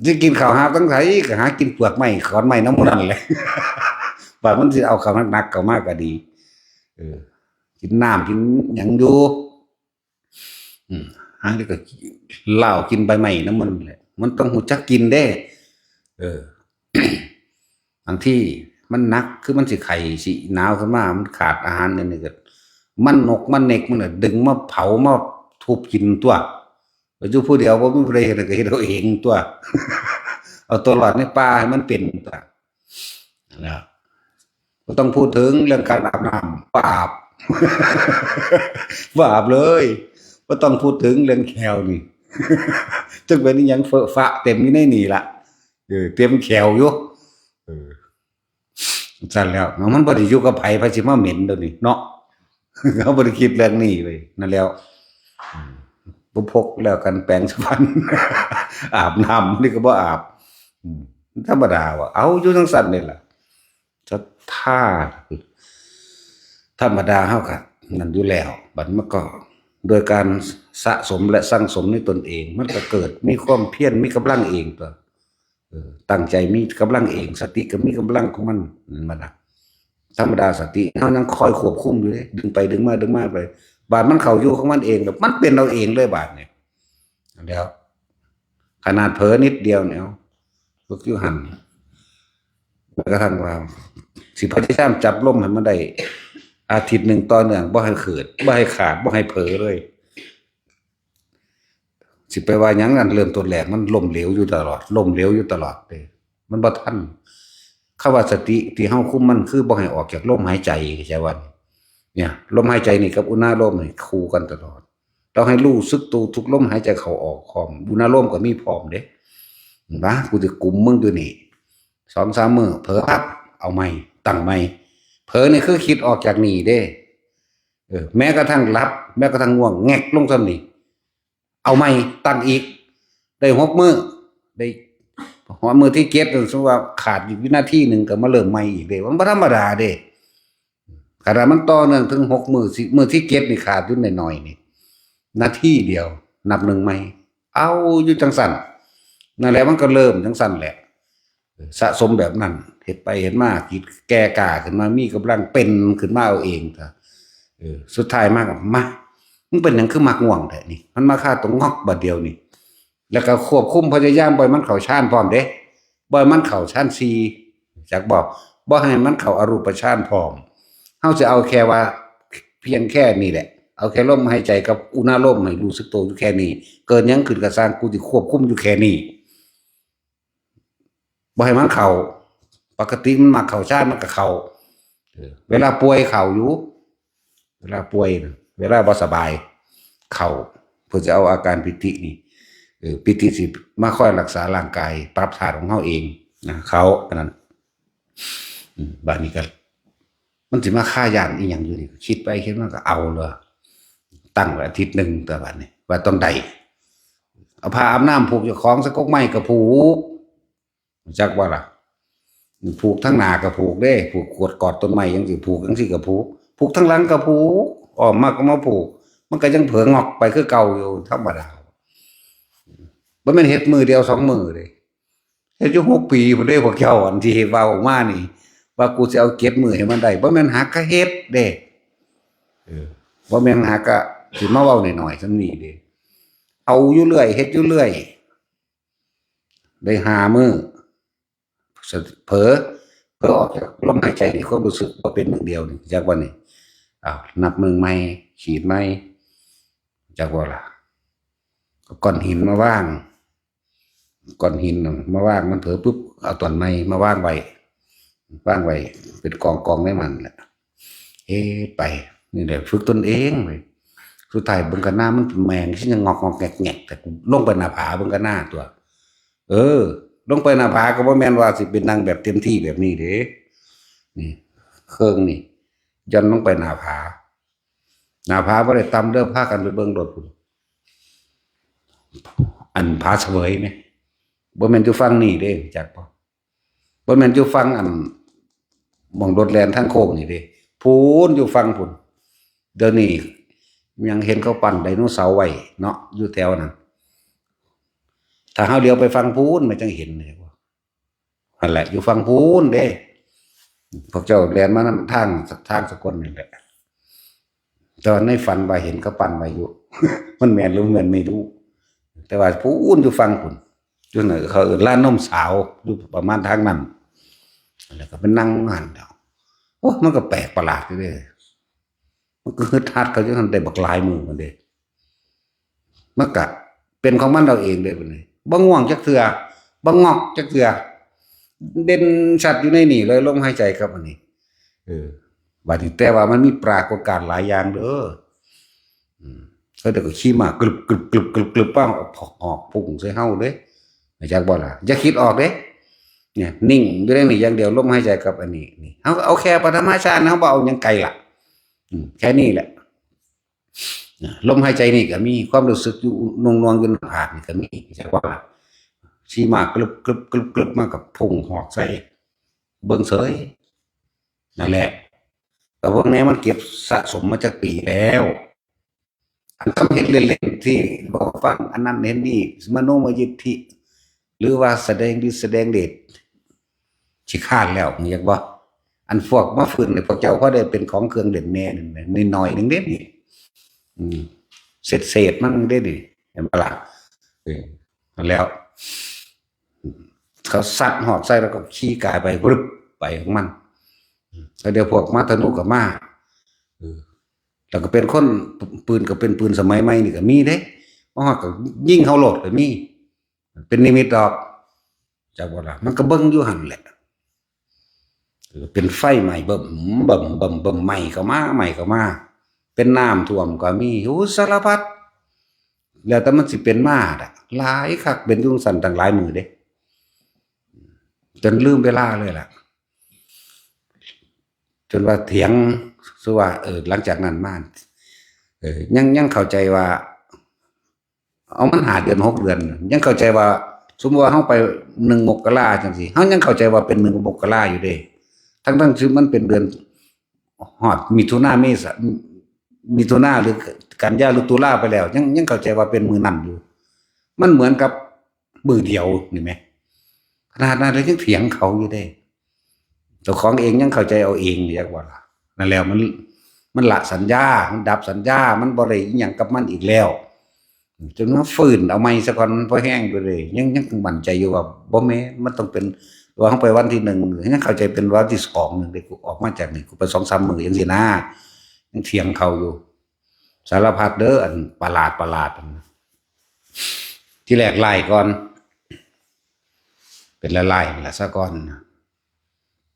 ຊິກິນເຂົ້າຫາບທາງໃສ ກໍຫາກິນເປືອກໄມ້ ຂອນໄມ້ນຳໝູ່ນັ້ນແຫຼະ. ບາດມັນຊິເອົາເຂົ້າໜັກໆເຂົ້າມາກໍດີ. ເອີ ກິນນ້ຳກິນຫຍັງຢູ່. ອືມ ຫາງເດກໍລາວກິນໃບໄມ້ນຳມັນແຫຼະ ມັນຕ້ອງຮູ້ຈັກກິນເດ້. ເອີ ບາງທີມັນໜັກ ຄືມັນຊິໄຂ້ຊິໜາວຂຶ້ນມາ ມັນຂາດອາຫານ ອັນນີ້ກໍມັນນົກມັນເນັກ ມັນກໍດຶງມາເຜົາມາທຸບກິນຕົວະ. ຢູ່ຜູ້ດຽວບໍ່ມີຜູ້ໃດເຮັດ ກໍເຮັດເອົາເອງຕົວະ ເອົາຕົວລອດໃນປ່າໃຫ້ມັນເປັນຕົວະ. ແລ້ວບໍ່ຕ້ອງພູດເຖິງເລື່ອງການອາບນ້ຳ ບໍ່ອາບ ບໍ່ອາບເລີຍ. ບໍ່ຕ້ອງພູດເຖິງເລື່ອງແຂ້ວນີ້ ຈັກເປັນອີ່ຫຍັງເຟີະຟະເຕັມຢູ່ໃນນີ້ລະ. ເອີ ເຕັມແຂ້ວຢູ່. ເອີ ຊັ້ນແລ້ວ ມັນບໍ່ໄດ້ຢູ່ກັບໃຜ ໃຜຊິມາເໝັນໂດຍນີ້ເນາະ. ເຮົາບໍ່ໄດ້ຄິດເລື່ອງນີ້ເວີຍ ນັ້ນແລ້ວ. ອືມ ບໍ່ພົກແລ້ວກັນແປງສະພັນ ອາບນ້ຳນີ້ກໍບໍ່ອາບ. ອືມ ທຳມະດາວ່າ ເອົາຢູ່ຈັ່ງຊັ້ນນີ້ລະ. ສັດທາທຳມະດາເຮົາກໍນັ້ນຢູ່ແລ້ວ ບັດມັນກໍໂດຍການສະສົມ ແລະ ສັ່ງສົມໃນຕົນເອງ ມັນກໍເກີດມີຄວາມພຽນ ມີກຳລັງເອງຕົວະ. ເອີ ຕັ້ງໃຈມີກຳລັງເອງ ສະຕິກໍມີກຳລັງຂອງມັນ ແມ່ນບໍ່ລະ? ທຳມະດາສະຕິເຮົາຍັງຄອຍຄວບຄຸມຢູ່ເດ້ ດຶງໄປດຶງມາດຶງມາໄປ ບາດມັນເຂົ້າຢູ່ຂອງມັນເອງ ແລ້ວມັນເປັນເອົາເອງເລີຍບາດນີ້. ແລ້ວຂະໜາດເຜີນິດດຽວນີ້ ເອົາ ຝຶກຢູ່ຫັ້ນ ແລ້ວກະທັ້ງວ່າ ຊິພະຍາຍາມຈັບລົມໃຫ້ມັນໄດ້ອາທິດໜຶ່ງຕໍ່ເນື່ອງ ບໍ່ໃຫ້ຂືດ ບໍ່ໃຫ້ຂາດ ບໍ່ໃຫ້ເຜີເລີຍ. ຊິໄປວ່າຫຍັງ ອັນເລີ່ມຕົ້ນແລກມັນລົ້ມເຫຼວຢູ່ຕະຫຼອດ ລົ້ມເຫຼວຢູ່ຕະຫຼອດເດ້ ມັນບໍ່ທັນ. ຄຳວ່າສະຕິທີ່ເຮົາຄຸມມັນ ຄືບໍ່ໃຫ້ອອກຈາກລົມຫາຍໃຈ ເຂົ້າໃຈບໍ່? ນີ້ ລົມຫາຍໃຈນີ້ກັບອຸນາລົມນີ້ຄູ່ກັນຕະຫຼອດ. ຕ້ອງໃຫ້ຮູ້ສຶກໂຕທຸກລົມຫາຍໃຈເຂົ້າອອກພ້ອມ ອຸນາລົມກໍມີພ້ອມເດ້. ເຫັນປະ? ກູຈະກຸມມຶງຢູ່ນີ້ ສອງສາມມື້ ເຜີປັບ ເອົາໃໝ່ ຕັ້ງໃໝ່. ເຜີນີ້ຄືຄິດອອກຈາກນີ້ເດ້. ເອີ ແມ້ກະທັ່ງຫຼັບ ແມ້ກະທັ່ງງ່ວງແງກລົງສ່ຳນີ້ ເອົາໃໝ່ ຕັ້ງອີກ ໄດ້ຫົກມື້ ໄດ້ຮອດມື້ທີເຈັດ ສົມມຸດວ່າຂາດອີກວິນາທີໜຶ່ງ ກໍມາເລີ່ມໃໝ່ອີກເດ້. ມັນບໍ່ທຳມະດາເດ້ ຂະໜາດມັນຕໍ່ເນື່ອງເຖິງຫົກມື້ ມື້ທີເຈັດນີ້ຂາດຢູ່ໜ້ອຍໆນີ້ ນາທີດຽວນັບໜຶ່ງໃໝ່ ເອົາຢູ່ຈັ່ງຊັ້ນ. ນັ້ນແຫຼະ ມັນກໍເລີ່ມຈັ່ງຊັ້ນແຫຼະ. ສະສົມແບບນັ້ນ ເຮັດໄປເຮັດມາ ກິດແກ່ກ້າຂຶ້ນມາ ມີກຳລັງເປັນຂຶ້ນມາເອົາເອງ. ເອີ ສຸດທ້າຍມາກໍມາ ມຶງເປັນຫຍັງຄືມັກງ່ວງແທ້ນີ້? ມັນມາຄາຕົວງອກບາດດຽວນີ້ ແລ້ວກໍຄວບຄຸມພະຍາຍາມບໍ່ໃຫ້ມັນເຂົ້າຊານພ້ອມເດ້ ບໍ່ໃຫ້ມັນເຂົ້າຊານສີ່ ຈັກບໍ່? ບໍ່ໃຫ້ມັນເຂົ້າອະຮູປະຊານພ້ອມ. ເຮົາຊິເອົາແຄ່ວ່າພຽງແຄ່ນີ້ແຫຼະ ເອົາແຄ່ລົມຫາຍໃຈກັບອຸນາລົມໃຫ້ຮູ້ສຶກໂຕຢູ່ແຄ່ນີ້ ເກີດຫຍັງຂຶ້ນກໍຊ່າງ ກູຊິຄວບຄຸມຢູ່ແຄ່ນີ້. ບໍ່ໃຫ້ມັນເຂົ້າ ປົກກະຕິມັນມັກເຂົ້າຊານ ມັນກໍເຂົ້າ. ເອີ ເວລາປ່ວຍເຂົ້າຢູ່ ເວລາປ່ວຍນະ ເວລາບໍ່ສະບາຍເຂົ້າ ເພື່ອຈະເອົາອາການປີຕິນີ້ ເອີ ປີຕິຊິມາຄອຍລັກສາຮ່າງກາຍ ປັບທາດຂອງເຮົາເອງນະ ເຂົ້າອັນນັ້ນ. ອືມ ບາດນີ້ກໍ ມັນຊິມາຄາຢ້ານອີ່ຫຍັງຢູ່ນີ້ ຄິດໄປຄິດມາກໍເອົາເລີຍ ຕັ້ງໄວ້ອາທິດໜຶ່ງ ແຕ່ບາດນີ້ວ່າຕ້ອງໄດ້ ເອົາຜ້າອາບນ້ຳຜູກເຈົ້າຂອງໃສ່ກົກໄມ້ກໍຜູກ ຮູ້ຈັກບໍ່ລະ? ຜູກທາງໜ້າກໍຜູກເດ້ ຜູກກວດກອດຕົ້ນໄມ້ຈັ່ງຊີ້ ຜູກຈັ່ງຊີ້ກໍຜູກ ຜູກທາງຫຼັງກໍຜູກ ອ້ອມມາກໍມາຜູກ ມັນກໍຍັງເຜີງອກໄປຄືເກົ່າຢູ່ ທຳມະດາ. ບໍ່ແມ່ນເຮັດມື້ດຽວສອງມື້ເດ້ ເຮັດຢູ່ຫົກປີພຸ້ນເດ້ພວກເຈົ້າ ອັນທີ່ເວົ້າອອກມານີ້ ວ່າກູຊິເອົາເຈັດມື້ໃຫ້ມັນໄດ້ ບໍ່ແມ່ນຫາກະເຮັດເດ້. ເອີ ບໍ່ແມ່ນຫາກະຊິມາເວົ້າໜ້ອຍໆສ່ຳນີ້ເດ້. ເອົາຢູ່ເລື້ອຍ ເຮັດຢູ່ເລື້ອຍ ໄດ້ຫ້າມື້ ສະ ເຜີ ເຜີອອກຈາກລົມຫາຍໃຈນີ້ ຄວາມຮູ້ສຶກບໍ່ເປັນໜຶ່ງດຽວນີ້ ຈັກວ່ານີ້. ອ້າວ ນັບໜຶ່ງໃໝ່ ຂີດໃໝ່ ຈັກວ່າລະ. ເອົາກ້ອນຫີນມາວາງ ກ້ອນຫີນນັ້ນມາວາງ ມັນເຜີປຶບ ເອົາຕອນໃໝ່ມາວາງໄວ້ ວາງໄວ້ເປັນກອງໆໃນມັນແຫຼະ. ເຮັດໄປນີ້ແຫຼະ ຝຶກຕົນເອງເວີຍ. ສຸດທ້າຍເບິ່ງກະໜ້າມັນແມ່ງຊິຍັງງອກໆແງກໆ ແຕ່ກູລົງໄປໜ້າຜາເບິ່ງກະໜ້າຕົວະ. ເອີ ລົງໄປໜ້າຜາກໍບໍ່ແມ່ນວ່າຊິໄປນັ່ງແບບເຕັມທີ່ແບບນີ້ເດ້. ນີ້ເຄິ່ງນີ້ ຢ່ອນລົງໄປໜ້າຜາ ໜ້າຜາບໍ່ໄດ້ຕ່ຳເດີ້ ພາກັນໄປເບິ່ງໂລດພຸ້ນ ອັນຜາສະເຫວີຍແມ ບໍ່ແມ່ນຢູ່ຝັ່ງນີ້ເດ້ ຮູ້ຈັກບໍ່? ບໍ່ແມ່ນຢູ່ຝັ່ງອັນ ໝ່ອງລົດແລ່ນທາງໂຄ້ງນີ້ເດ້ ພຸ້ນຢູ່ຝັ່ງພຸ້ນ. ດຽວນີ້ຍັງເຫັນເຂົາປັ້ນໄດໂນເສົາໄວ້ເນາະ ຢູ່ແຖວນັ້ນ. ຖ້າເຮົາຫຼຽວໄປຝັ່ງພຸ້ນ ມັນຈັ່ງເຫັນເດ້. ຫັ້ນແຫຼະ ຢູ່ຝັ່ງພຸ້ນເດ້ ພວກເຈົ້າແລ່ນມານຳທາງ ທາງສະກົນນີ້ແຫຼະ. ແຕ່ວ່າໃນຝັນວ່າເຫັນເຂົາປັ້ນໄວ້ຢູ່ ມັນແມ່ນຫຼືບໍ່ແມ່ນໄມ່ຮູ້ ແຕ່ວ່າພຸ້ນຢູ່ຝັ່ງພຸ້ນ ຢູ່ນັ້ນເຂົາເອີ້ນລານນົມສາວ ຢູ່ປະມານທາງນັ້ນ. ແລ້ວກໍໄປນັ່ງຢູ່ຫັ້ນແລ້ວ ໂອ້ ມັນກໍແປກປະຫຼາດຢູ່ເດ້. ມັນກໍຮຶດຮັດເຂົາຢູ່ຫັ້ນໄດ້ບັກຫຼາຍມື້ພຸ້ນເດ້. ມັນກະເປັນຂອງມັນເອົາເອງເດ້ບັດນີ້ ບໍ່ງ່ວງຈັກເທື່ອ ບໍ່ງອກຈັກເທື່ອ ເດັ່ນຊັດຢູ່ໃນນີ້ເລີຍ ລົມຫາຍໃຈກັບອັນນີ້. ເອີ ບາດນີ້ ແຕ່ວ່າມັນມີປາກົດການຫຼາຍຢ່າງເດີ. ອືມ ເຂົາເຈົ້າກໍຂີ່ມາກຶບໆໆໆ ປາງອອກ ຫອກພຸ້ງໃສ່ເຮົາເດ້ ຮູ້ຈັກບໍ່ລະ? ຢ່າຄິດອອກເດ້ ນີ້ ນິ່ງຢູ່ໃນນີ້ຢ່າງດຽວ ລົມຫາຍໃຈກັບອັນນີ້. ນີ້ ເຮົາເອົາແຄ່ປະຖະມະຊານ ເຮົາບໍ່ເອົາຫຍັງໄກລະ. ອືມ ແຄ່ນີ້ແຫຼະ. ນະ ລົມຫາຍໃຈນີ້ກໍມີຄວາມຮູ້ສຶກຢູ່ໜ່ວງໆຢູ່ໜ້າຜາກນີ້ກໍມີ ຈັກວ່າ ຊິມາກຶບໆໆໆ ມາກັບພຸ້ງຫອກໃສ່ ເບິ່ງເສີຍ. ນັ້ນແຫຼະ ກໍເບິ່ງແດ່ ມັນເກັບສະສົມມາຈັກປີແລ້ວ. ອັນຄຳເຫັນເຫຼັ້ນໆ ທີ່ບອກຟັງ ອັນນັ້ນເຫັນນີ້ ມະໂນມະຍິດທິ ຫຼືວ່າສະແດງລິດສະແດງເດດ ຂີ້ຄ້ານແລ້ວ ຮູ້ຈັກບໍ່? ອັນພວກມາຝຶກນີ້ ພວກເຈົ້າພໍໄດ້ເປັນຂອງເຄື່ອງເຫຼັ້ນແດ່ໜ້ອຍໜຶ່ງເດ້ນີ້ ອືມ ເສດໆມັນເດ້ນີ້ ເຫັນບໍ່ລະ? ເອີ ຫັ້ນແລ້ວ ເຂົາຊັດຫອກໃສ່ ແລ້ວກໍຂີ່ກາຍໄປ ວຶບ ໄປຂອງມັນ. ແລ້ວດຽວພວກມາທະນູກໍມາ ເອີ ແລ້ວກໍເປັນຄົນ ປືນກໍເປັນປືນສະໄໝໃໝ່ນີ້ກໍມີເດ້ ມາຮອດກໍຍິງເຮົາໂລດກໍມີ ເປັນນິມິດດອກ ຈັກບໍ່ລະ? ມັນກໍເບິ່ງຢູ່ຫັ້ນແຫຼະ ເປັນໄຟໄໝ້ ບຶ້ມບຶ້ມບຶ້ມບຶ້ມ ໄໝ້ເຂົ້າມາ ໄໝ້ເຂົ້າມາ ເປັນນ້ຳຖ້ວມກໍມີ ໂອ້ ສາລະພັດ ແລ້ວແຕ່ມັນຊິເປັນມາດະ ຫຼາຍຄັກ ເປັນຢູ່ຈັ່ງຊັ້ນຕັ້ງຫຼາຍມື້ເດ້ ຈົນລືມເວລາເລີຍລະ ຈົນວ່າຖຽງ ຄືວ່າ ເອີ ຫຼັງຈາກນັ້ນມາ ເອີ ຍັງ ຍັງເຂົ້າໃຈວ່າ ເອົາມັນຫ້າເດືອນຫົກເດືອນ ຍັງເຂົ້າໃຈວ່າ ສົມມຸດວ່າເຮົາໄປໜຶ່ງມົກກະລາຈັ່ງຊີ້ ເຮົາຍັງເຂົ້າໃຈວ່າເປັນໜຶ່ງມົກກະລາຢູ່ເດ້ ທັງໆທີ່ມັນເປັນເດືອນ ຮອດມິຖຸນາ ເມສາ ມິຖຸນາ ຫຼື ກັນຍາ ຫຼື ຕຸລາໄປແລ້ວ ຍັງ ຍັງເຂົ້າໃຈວ່າເປັນມື້ນັ້ນຢູ່ ມັນເໝືອນກັບມື້ດຽວນີ້ແໝ ຂະໜາດນັ້ນແລ້ວຍັງຖຽງເຂົາຢູ່ເດ້. ເຈົ້າຂອງເອງຍັງເຂົ້າໃຈເອົາເອງ ເອີ້ນວ່າລະ ນັ້ນແຫຼະ ມັນ ມັນລະສັນຍາ ມັນດັບສັນຍາ ມັນບໍ່ໄດ້ອີ່ຫຍັງກັບມັນອີກແລ້ວ ຈົນມາຟື້ນເອົາໃໝ່ຊະກ່ອນ ມັນພໍແຮງຢູ່ເດ້ ຍັງ ຍັງໝັ້ນໃຈຢູ່ວ່າບໍ່ແມ່ນ ມັນຕ້ອງເປັນ ວ່າເຮົາໄປວັນທີໜຶ່ງ ຍັງເຂົ້າໃຈເປັນວັນທີສອງໜຶ່ງເດ້ ກູອອກມາຈາກນີ້ ກູໄປສອງສາມມື້ຈັ່ງຊີ້ນະ ຍັງຖຽງເຂົາຢູ່ ສາລະພັດເດີ ອັນປະຫຼາດໆ ທີ່ແລກລ້າຍກ່ອນ ເປັນລ້າຍໆ ລະຊະກ່ອນ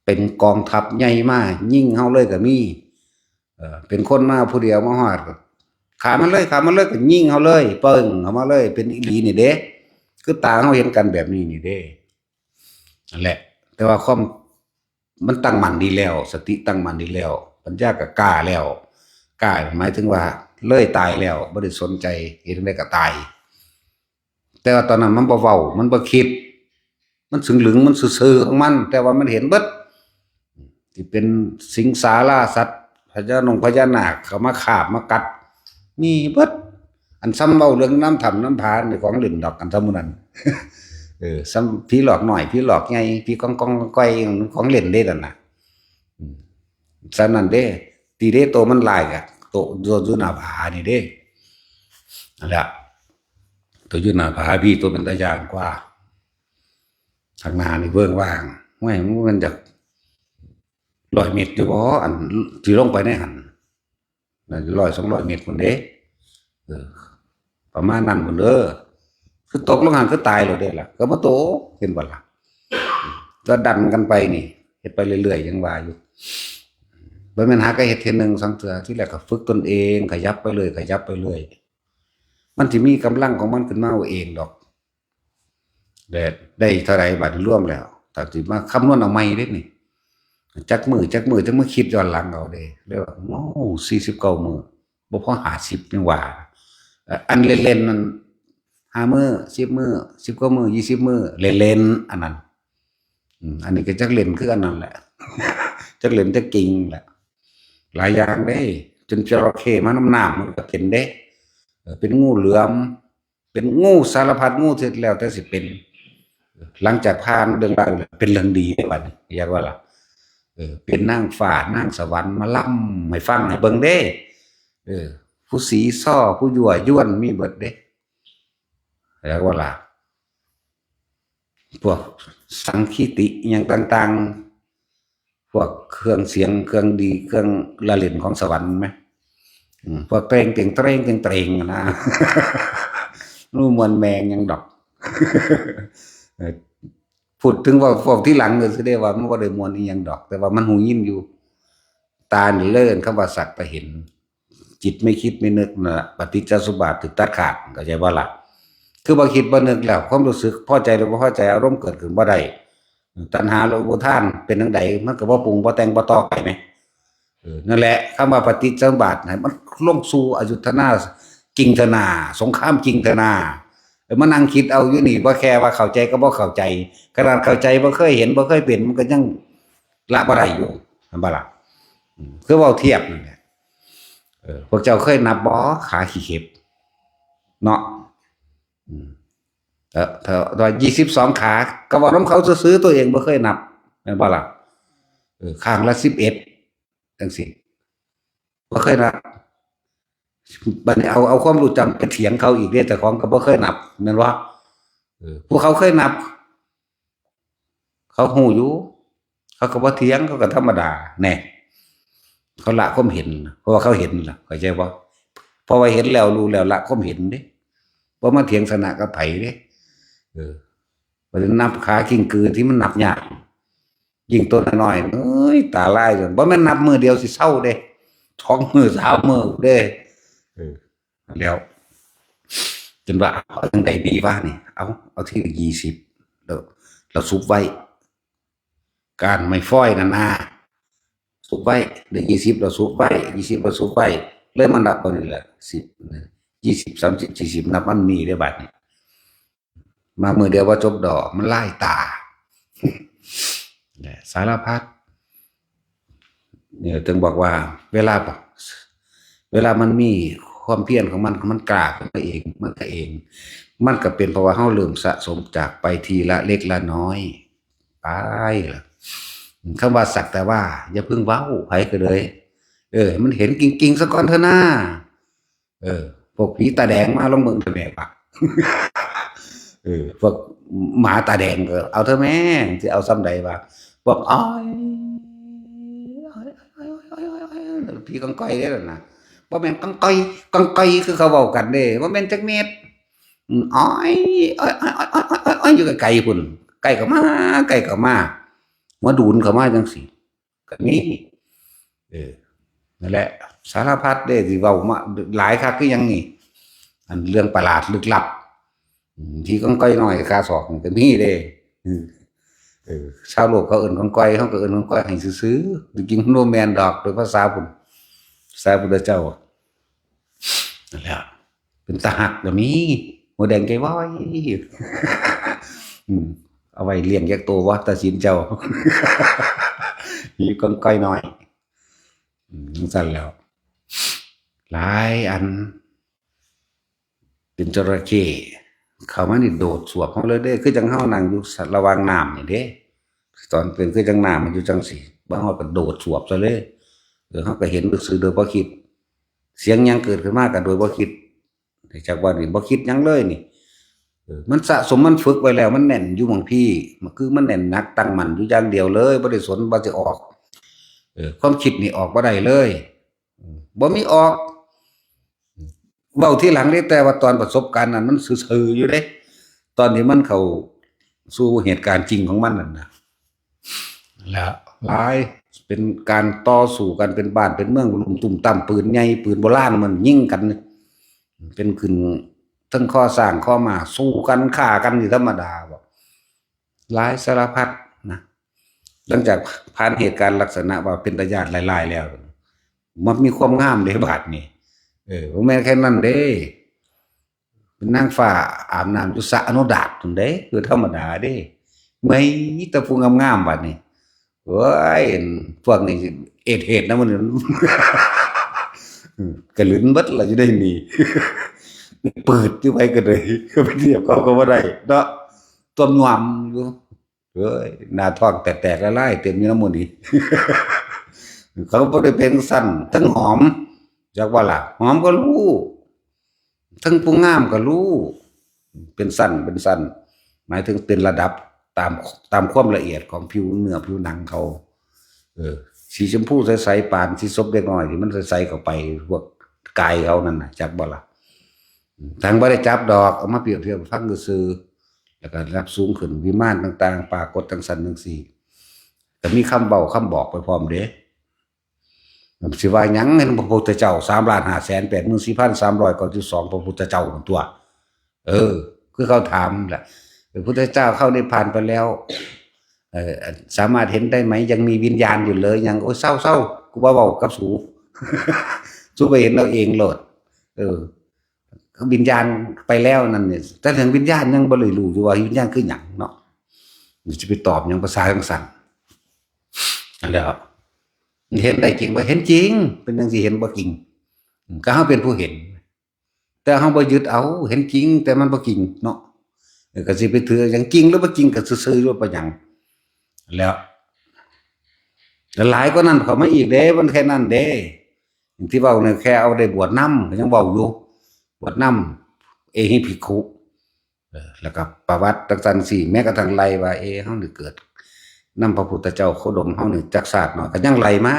ເປັນກອງທັບໃຫຍ່ມາຍິງເຮົາເລີຍກໍມີ ເອີ ເປັນຄົນມາຜູ້ດຽວມາຮອດກໍຂ້າມມາເລີຍ ຂ້າມມາເລີຍ ກໍຍິງເຮົາເລີຍ ເປິ້ງເຂົ້າມາເລີຍ ເປັນອີ່ຫຼີນີ້ເດ້ ຄືຕາເຮົາເຫັນກັນແບບນີ້ນີ້ເດ້ ນັ້ນແຫຼະ ແຕ່ວ່າຄວາມ ມັນຕັ້ງໝັ້ນດີແລ້ວ ສະຕິຕັ້ງໝັ້ນດີແລ້ວ ປັນຍາກໍກ້າແລ້ວ ກ້າໝາຍເຖິງວ່າເລີຍຕາຍແລ້ວ ບໍ່ໄດ້ສົນໃຈ ເຮັດຈັ່ງໃດກໍຕາຍ ແຕ່ວ່າຕອນນັ້ນມັນບໍ່ເວົ້າ ມັນບໍ່ຄິດ ມັນຊຶງລຶງ ມັນຊື່ໆຂອງມັນ ແຕ່ວ່າມັນເຫັນເບິດ ທີ່ເປັນສິງສາລາສັດ ພະຍານົງພະຍານາກເຂົ້າມາຄາບມາກັດ ມີເບິດ ອັນຊ່ຳເວົ້າເລື່ອງນຳຖ້ຳນຳຜານີ້ຂອງຫຼິ້ນດອກ ອັນຊ່ຳໝູ່ນັ້ນ ເອີ ຊ່ຳຜີຫຼອກນ້ອຍ ຜີຫຼອກໃຫຍ່ ຜີກອງໆກ່ອຍໆ ຂອງຫຼິ້ນເດ້ນັ້ນນະ ອືມ ຊ່ຳນັ້ນເດ້ ຕີເດ້ໂຕມັນຫຼາຍກະ ໂຕະ ໂຕະຢູ່ໜ້າຜານີ້ເດ້. ນັ້ນແຫຼະ ໂຕະຢູ່ໜ້າຜາພີ້ ໂຕະເປັນຕາຢ້ານກວ່າ. ທາງໜ້ານີ້ເວີ້ງວ່າງ ຫ້ວຍ ມັນແມ່ນຈັກຮ້ອຍເມັດຢູ່ບໍ່ ອັນທີ່ລົງໄປໃນຫັ້ນ? ໜ້າຈະຮ້ອຍສອງຮ້ອຍເມັດພຸ້ນເດ້. ເອີ ປະມານນັ້ນພຸ້ນເດີ. ຄືຕົກລົງຫັ້ນຄືຕາຍໂລດເດ້ລະ ກໍບໍ່ຕົກ ເຫັນບໍ່ລະ? ກໍດັນກັນໄປນີ້ ເຮັດໄປເລື້ອຍໆ ຍັງວ່າຢູ່. ບໍ່ແມ່ນຫາກໍເຮັດເທື່ອໜຶ່ງສອງເທື່ອ ທີແລກກໍຝຶກຕົນເອງ ຂະຫຍັບໄປເລື້ອຍ ຂະຫຍັບໄປເລື້ອຍ ມັນຊິມີກຳລັງຂອງມັນຂຶ້ນມາເອງດອກ. ແລ້ວໄດ້ເທົ່າໃດບາດນີ້ລວມແລ້ວ ຖ້າຊິມາຄຳນວນເອົາໃໝ່ເດ້ນີ້ ຈັກມື້ ຈັກມື້ ຈັ່ງມາຄິດຍ້ອນຫຼັງເອົາເດ້ ເລີຍວ່າ ໂອ້ ສີ່ສິບເກົ້າມື້ ບໍ່ພໍຫ້າສິບ ຍັງວ່າ. ເອີ ອັນເລ່ນໆນັ້ນ ຫ້າມື້ ສິບມື້ ສິບເກົ້າມື້ ຊາວມື້ ເລ່ນໆ ອັນນັ້ນ. ອືມ ອັນນີ້ກໍຈັກເລ່ນຄືອັນນັ້ນແຫຼະ ຈັກເລ່ນຈັກຈິງແຫຼະ. ຫຼາຍຢ່າງເດ້ ຈົນຈະເລາະເຄມານຳນ້ຳ ມັນກໍເປັນເດ້. ເອີ ເປັນງູເຫຼືອມ ເປັນງູສາລະພັດງູ ທີ່ແລ້ວແຕ່ຊິເປັນ. ຫຼັງຈາກຜ່ານເລື່ອງລາວແລ້ວ ເປັນເລື່ອງດີເດ້ບັດນີ້ ຢາກວ່າລະ. ເອີ ເປັນນາງຟ້ານາງສະຫວັນ ມາລຳໃຫ້ຟັງໃຫ້ເບິ່ງເດ້. ເອີ ຜູ້ສີຊໍ ຜູ້ຍົວຍວນ ມີເບິດເດ້ ຢາກວ່າລະ. ພວກສັງຄີຕິອີ່ຫຍັງຕ່າງໆ ພວກເຄື່ອງສຽງເຄື່ອງດີເຄື່ອງລະຫຼິ້ນຂອງສະຫວັນແມະ ອືມ ພວກເຕງເຕັງເຕງເຕັງເຕງນະ ຮູ້ມ່ວນແມ່ງຫຍັງດອກ. ເອີ ພູດເຖິງເວົ້າ ເວົ້າທີຫຼັງຊື່ເດ້ວ່າມັນບໍ່ໄດ້ມ່ວນອີ່ຫຍັງດອກ ແຕ່ວ່າມັນຮູ້ຍິນຢູ່. ຕານີ້ເລີຍເອີ້ນຄຳວ່າສັກແຕ່ເຫັນ. ຈິດໄມ່ຄິດໄມ່ນຶກນັ້ນລະ ປະຕິດຈະສະມຸບາດຖືກຕັດຂາດ ເຂົ້າໃຈບໍ່ລະ? ຄືບໍ່ຄິດບໍ່ນຶກແລ້ວ ຄວາມຮູ້ສຶກພໍໃຈຫຼືບໍ່ພໍໃຈ ອາລົມເກີດຂຶ້ນບໍ່ໄດ້. ຕັນຫາແລະອຸປາທານເປັນຈັ່ງໃດ ມັນກໍບໍ່ປຸງບໍ່ແຕ່ງບໍ່ຕໍ່ໄປແມະ. ເອີ ນັ້ນແຫຼະ ຄຳວ່າປະຕິດຈະສະໝຸບບາດ ໃຫ້ມັນລົງສູ່ອະຍຸດທະນາ ຈິງທະນາ ສົງຄາມຈິງທະນາ. ເອີ ມານັ່ງຄິດເອົາຢູ່ນີ້ ບໍ່ແຄ່ວ່າເຂົ້າໃຈກໍບໍ່ເຂົ້າໃຈ ຂະໜາດເຂົ້າໃຈ ບໍ່ເຄີຍເຫັນ ບໍ່ເຄີຍເປັນ ມັນກໍຍັງລະບໍ່ໄດ້ຢູ່ ແມ່ນບໍ່ລະ? ອືມ ຄືເວົ້າທຽບນັ້ນແຫຼະ. ເອີ ພວກເຈົ້າເຄີຍນັບບໍ່ ຂາຂີ້ເຂັບເນາະ? ອືມ ເອີ ຖ້າວ່າ ຊາວສອງ ຂາ ກໍເວົ້ານຳເຂົາຊື່ໆ ຕົວເອງບໍ່ເຄີຍນັບ ແມ່ນບໍ່ລະ? ເອີ ຂ້າງລະ ສິບເອັດ ຈັ່ງຊີ້ ບໍ່ເຄີຍນັບ. ບັດນີ້ເອົາ ເອົາຄວາມຮູ້ຈຳໄປຖຽງເຂົາອີກເດ້ ເຈົ້າຂອງກໍບໍ່ເຄີຍນັບ ແມ່ນບໍ່? ເອີ ພວກເຂົາເຄີຍນັບ ເຂົາຮູ້ຢູ່ ເຂົາກໍບໍ່ຖຽງ ເຂົາກໍທຳມະດາແນ່. ເຂົາລະຄວາມເຫັນ ເພາະວ່າເຂົາເຫັນລະ ເຂົ້າໃຈບໍ່? ເພາະວ່າເຫັນແລ້ວ ຮູ້ແລ້ວ ລະຄວາມເຫັນເດ້ ບໍ່ມາຖຽງຊະນະກັບໃຜເດ້. ເອີ ບັດນີ້ນັບຂາກິ້ງກືທີ່ມັນນັບຍາກ ຍິ່ງໂຕນ້ອຍໆ ເອີຍ ຕາລາຍ ບໍ່ແມ່ນນັບມື້ດຽວຊິເຊົາເດ້ ສອງມື້ ສາມມື້ເດ້. ເອີ ແລ້ວ ຈົນວ່າ ເອົາຈັ່ງໃດດີວະນີ້ ເອົາ ເອົາທີລະ ຊາວ ແລ້ວ ແລ້ວສຸບໄວ້ ກ້ານໄມ້ຟອຍນັ້ນນາ ສຸບໄວ້ ໄດ້ ຊາວ ແລ້ວສຸບໄວ້ ຊາວ ແລ້ວສຸບໄວ້ ເລີຍມານັບເອົານີ້ລະ ສິບ ຊາວ ສາມສິບ ສີ່ສິບ ນັບມັນມີເດ້ບາດນີ້. ມາມື້ດຽວບໍ່ຈົບດອກ ມັນລາຍຕາ ແລະ ສາລະພັດ. ເອີ ເຖິງບອກວ່າ ເວລາ ເວລາມັນມີຄວາມພຽນຂອງມັນ ມັນກ້າຂຶ້ນມາເອງ ມັນກະເອງ ມັນກະເປັນເພາະວ່າເຮົາເລີ່ມສະສົມຈາກໄປທີລະເລັກລະນ້ອຍ ໄປລະ. ຄຳວ່າສັກແຕ່ວ່າ ຢ່າເພິ່ງເວົ້າ ໃຜກໍເລີຍ ເອີ ໃຫ້ມັນເຫັນຈິງໆ ສາກ່ອນເທື່ອນາ. ເອີ ພວກຜີຕາແດງມາ ລອງເບິ່ງເທື່ອແມ້ປະ ເອີ ພວກໝາຕາແດງກໍເອົາເທື່ອແມ້ ຊິເອົາສ່ຳໃດວະ ພວກອ້ອຍ ຜີກອງກອຍເດ້ນັ້ນນະ ບໍ່ແມ່ນກອງກອຍ ກອງກອຍຄືເຂົາເວົ້າກັນເດ້ ບໍ່ແມ່ນຈັກເມັດ ອືມ ອ້ອຍ ອ້ອຍ ອ້ອຍ ອ້ອຍ ອ້ອຍ ຢູ່ໄກໆພຸ້ນ ໃກ້ເຂົ້າມາ ໃກ້ເຂົ້າມາ ຫົວດູນເຂົ້າມາຈັ່ງຊີ້. ກໍມີ ເອີ ນັ້ນແຫຼະ ສາລະພັດເດ້ ທີ່ເວົ້າມາຫຼາຍຄັກຄືຫຍັງນີ້ ອັນເລື່ອງປະຫຼາດລຶກລັບ ອືມ ທີ່ກອງກອຍນ້ອຍຄາສອກນີ້ກໍມີເດ້ ເອີ ເອີ ຊາວໂລກເຂົາເອີ້ນກອງກອຍ ເຮົາກໍເອີ້ນກອງກອຍໃຫ້ຊື່ໆ ທີ່ຈິງມັນບໍ່ແມ່ນດອກ ໂດຍພາສາພຸ້ນ ພາສາພຸດທະເຈົ້າ ນັ້ນແຫຼະ ເປັນຕາຮັກກໍມີ ຫົວແດງໃຈວອຍ ອືມ ເອົາໄວ້ລ້ຽງຈັກໂຕວະ ຕາສິນເຈົ້າ ມີກອງກອຍນ້ອຍ ອືມ ຈັ່ງຊັ້ນແລ້ວ ຫຼາຍອັນ ເປັນຈໍລະເຂົ້ ເຂົ້າມານີ້ໂດດສວບເຮົາເລີຍເດ້ ຄືຈັ່ງເຮົານັ່ງຢູ່ລະຫວ່າງນ້ຳນີ້ເດ້ ຕອນເປັນຄືຈັ່ງນ້ຳມັນຢູ່ຈັ່ງຊີ້ ບາງເຮົາກໍໂດດສວບຊະເລີຍ ເອີ ເຮົາກໍເຫັນຊື່ໆ ໂດຍບໍ່ຄິດ ສຽງຫຍັງເກີດຂຶ້ນມາກໍໂດຍບໍ່ຄິດ ຈັກວ່ານີ້ ບໍ່ຄິດຫຍັງເລີຍນີ້. ເອີ ມັນສະສົມ ມັນຝຶກໄວ້ແລ້ວ ມັນແໜ້ນຢູ່ໝ່ອງພີ້ ມັນຄືມັນແໜ້ນໜັກ ຕັ້ງໝັ້ນຢູ່ຢ່າງດຽວເລີຍ ບໍ່ໄດ້ສົນວ່າຊິອອກ. ເອີ ຄວາມຄິດນີ້ອອກບໍ່ໄດ້ເລີຍ ເອີ ບໍ່ມີອອກ. ເວົ້າທີຫຼັງເດ້ ແຕ່ວ່າຕອນປະສົບການນັ້ນ ມັນຊື່ໆຢູ່ເດ້ ຕອນທີ່ມັນເຂົ້າສູ່ເຫດການຈິງຂອງມັນນັ້ນນະ. ແລ້ວຫຼາຍ ເປັນການຕໍ່ສູ້ກັນ ເປັນບ້ານເປັນເມືອງ ລຸມຕຸ້ມຕັ້ມ ປືນໃຫຍ່ປືນໂບລານ ມັນຍິງກັນ ເປັນຂຶ້ນເທິງຄໍຊ້າງຄໍມ້າ ສູ້ກັນຂ້າກັນ ນີ້ທຳມະດາບໍ? ຫຼາຍສາລະພັດນະ. ຫຼັງຈາກຜ່ານເຫດການລັກສະນະວ່າເປັນຕາຢ້ານຫຼາຍໆແລ້ວ ມັນມີຄວາມງາມເດ້ບາດນີ້. ເອີ ບໍ່ແມ່ນແຄ່ນັ້ນເດ້ ເປັນນາງຟ້າອາບນ້ຳຢູ່ສະອະນຸດາດພຸ້ນເດ້ ຄືທຳມະດາເດ້. ເໝີຍ ມີແຕ່ຜູ້ງາມໆບາດນີ້. ໂອ້ຍ ພວກນີ້ເອດເຫດນຳມັນ ກະລຶນເບິດລະຢູ່ໃນນີ້ ປືດຢູ່ ໃຜກໍໄດ້ ໄປທຽບເຂົາກໍບໍ່ໄດ້ເນາະ ຕົວມຍວມຢູ່. ເອີຍ ໜ້າທ້ອງແຕກໆລາຍໆ ເຕັມຢູ່ນຳໝູ່ນີ້ ເຂົາບໍ່ໄດ້ເປັນຊັ້ນ ທັງຫອມ ຈັກວ່າລະ ຫອມກໍຮູ້ ທັງຜູ້ງາມກໍຮູ້ ເປັນຊັ້ນເປັນຊັ້ນ ໝາຍເຖິງເປັນລະດັບຕາມ ຕາມຄວາມລະອຽດຂອງຜິວເນື້ອຜິວໜັງເຂົາ. ເອີ ສີຊົມພູໃສໆ ປານສີສົບເດັກນ້ອຍທີ່ມັນໃສໆເຂົ້າໄປ ພວກກາຍເຂົານັ້ນນະ ຈັກບໍ່ລະ? ທາງບໍ່ໄດ້ຈັບດອກ ເອົາມາປຽບທຽບໃຫ້ຟັງຊື່ໆ ແລ້ວກໍລະດັບສູງຂຶ້ນ ວິມານຕ່າງໆ ປາກົດຈັ່ງຊັ້ນຈັ່ງຊີ້ ກໍມີຄຳເວົ້າຄຳບອກໄປພ້ອມເດ້. ຊິວ່າຫຍັງ ເຫັນພະພຸດທະເຈົ້າ ສາມລ້ານຫ້າແສນແປດໝື່ນສີ່ພັນສາມຮ້ອຍເກົ້າສິບສອງ ພະພຸດທະເຈົ້ານັ້ນຕົວະ. ເອີ ຄືເຂົາຖາມລະ ພະພຸດທະເຈົ້າເຂົ້ານິບພານໄປແລ້ວ ເອີ ສາມາດເຫັນໄດ້ໄໝ? ຍັງມີວິນຍານຢູ່ເລີຍ? ຍັງ ໂອ້ຍ ເຊົາໆ ກູບໍ່ເວົ້າກັບສູ ສູໄປເຫັນເອົາເອງໂລດ. ເອີ ວິນຍານໄປແລ້ວນັ້ນນີ້ ແຕ່ເລື່ອງວິນຍານຍັງບໍ່ໄດ້ຮູ້ຢູ່ວ່າວິນຍານຄືຫຍັງເນາະ ຊິໄປຕອບຫຍັງພາສາຈັ່ງຊັ້ນ. ນັ້ນແຫຼະ ເຫັນໄດ້ຈິງບໍ່? ເຫັນຈິງ. ເປັນຫຍັງຊິເຫັນບໍ່ຈິງ? ກໍເຮົາເປັນຜູ້ເຫັນ ແຕ່ເຮົາບໍ່ຍຶດເອົາ ເຫັນຈິງ ແຕ່ມັນບໍ່ຈິງເນາະ. ເອີ ກໍຊິໄປຖືຫຍັງ ຈິງຫຼືບໍ່ຈິງ ກໍຊື່ໆຢູ່ ບໍ່ເປັນຫຍັງ. ແລ້ວ ແລ້ວຫຼາຍກວ່ານັ້ນເຂົ້າມາອີກເດ້ ມັນແຄ່ນັ້ນເດ້ ທີ່ເວົ້ານີ້ແຄ່ເອົາໄດ້ບວດນຳ ກໍຍັງເວົ້າຢູ່ ບວດນຳ ເອຫິພິກຂຸ ເອີ ແລ້ວກໍປະຫວັດຈັ່ງຊັ້ນຊີ້ ແມ້ກະທັ່ງໄລ່ວ່າ ເອ ເຮົານີ້ເກີດນຳພະພຸດທະເຈົ້າໂຄດົມເຮົານີ້ຈັກຊາດເນາະ ກໍຍັງໄລ່ມາ.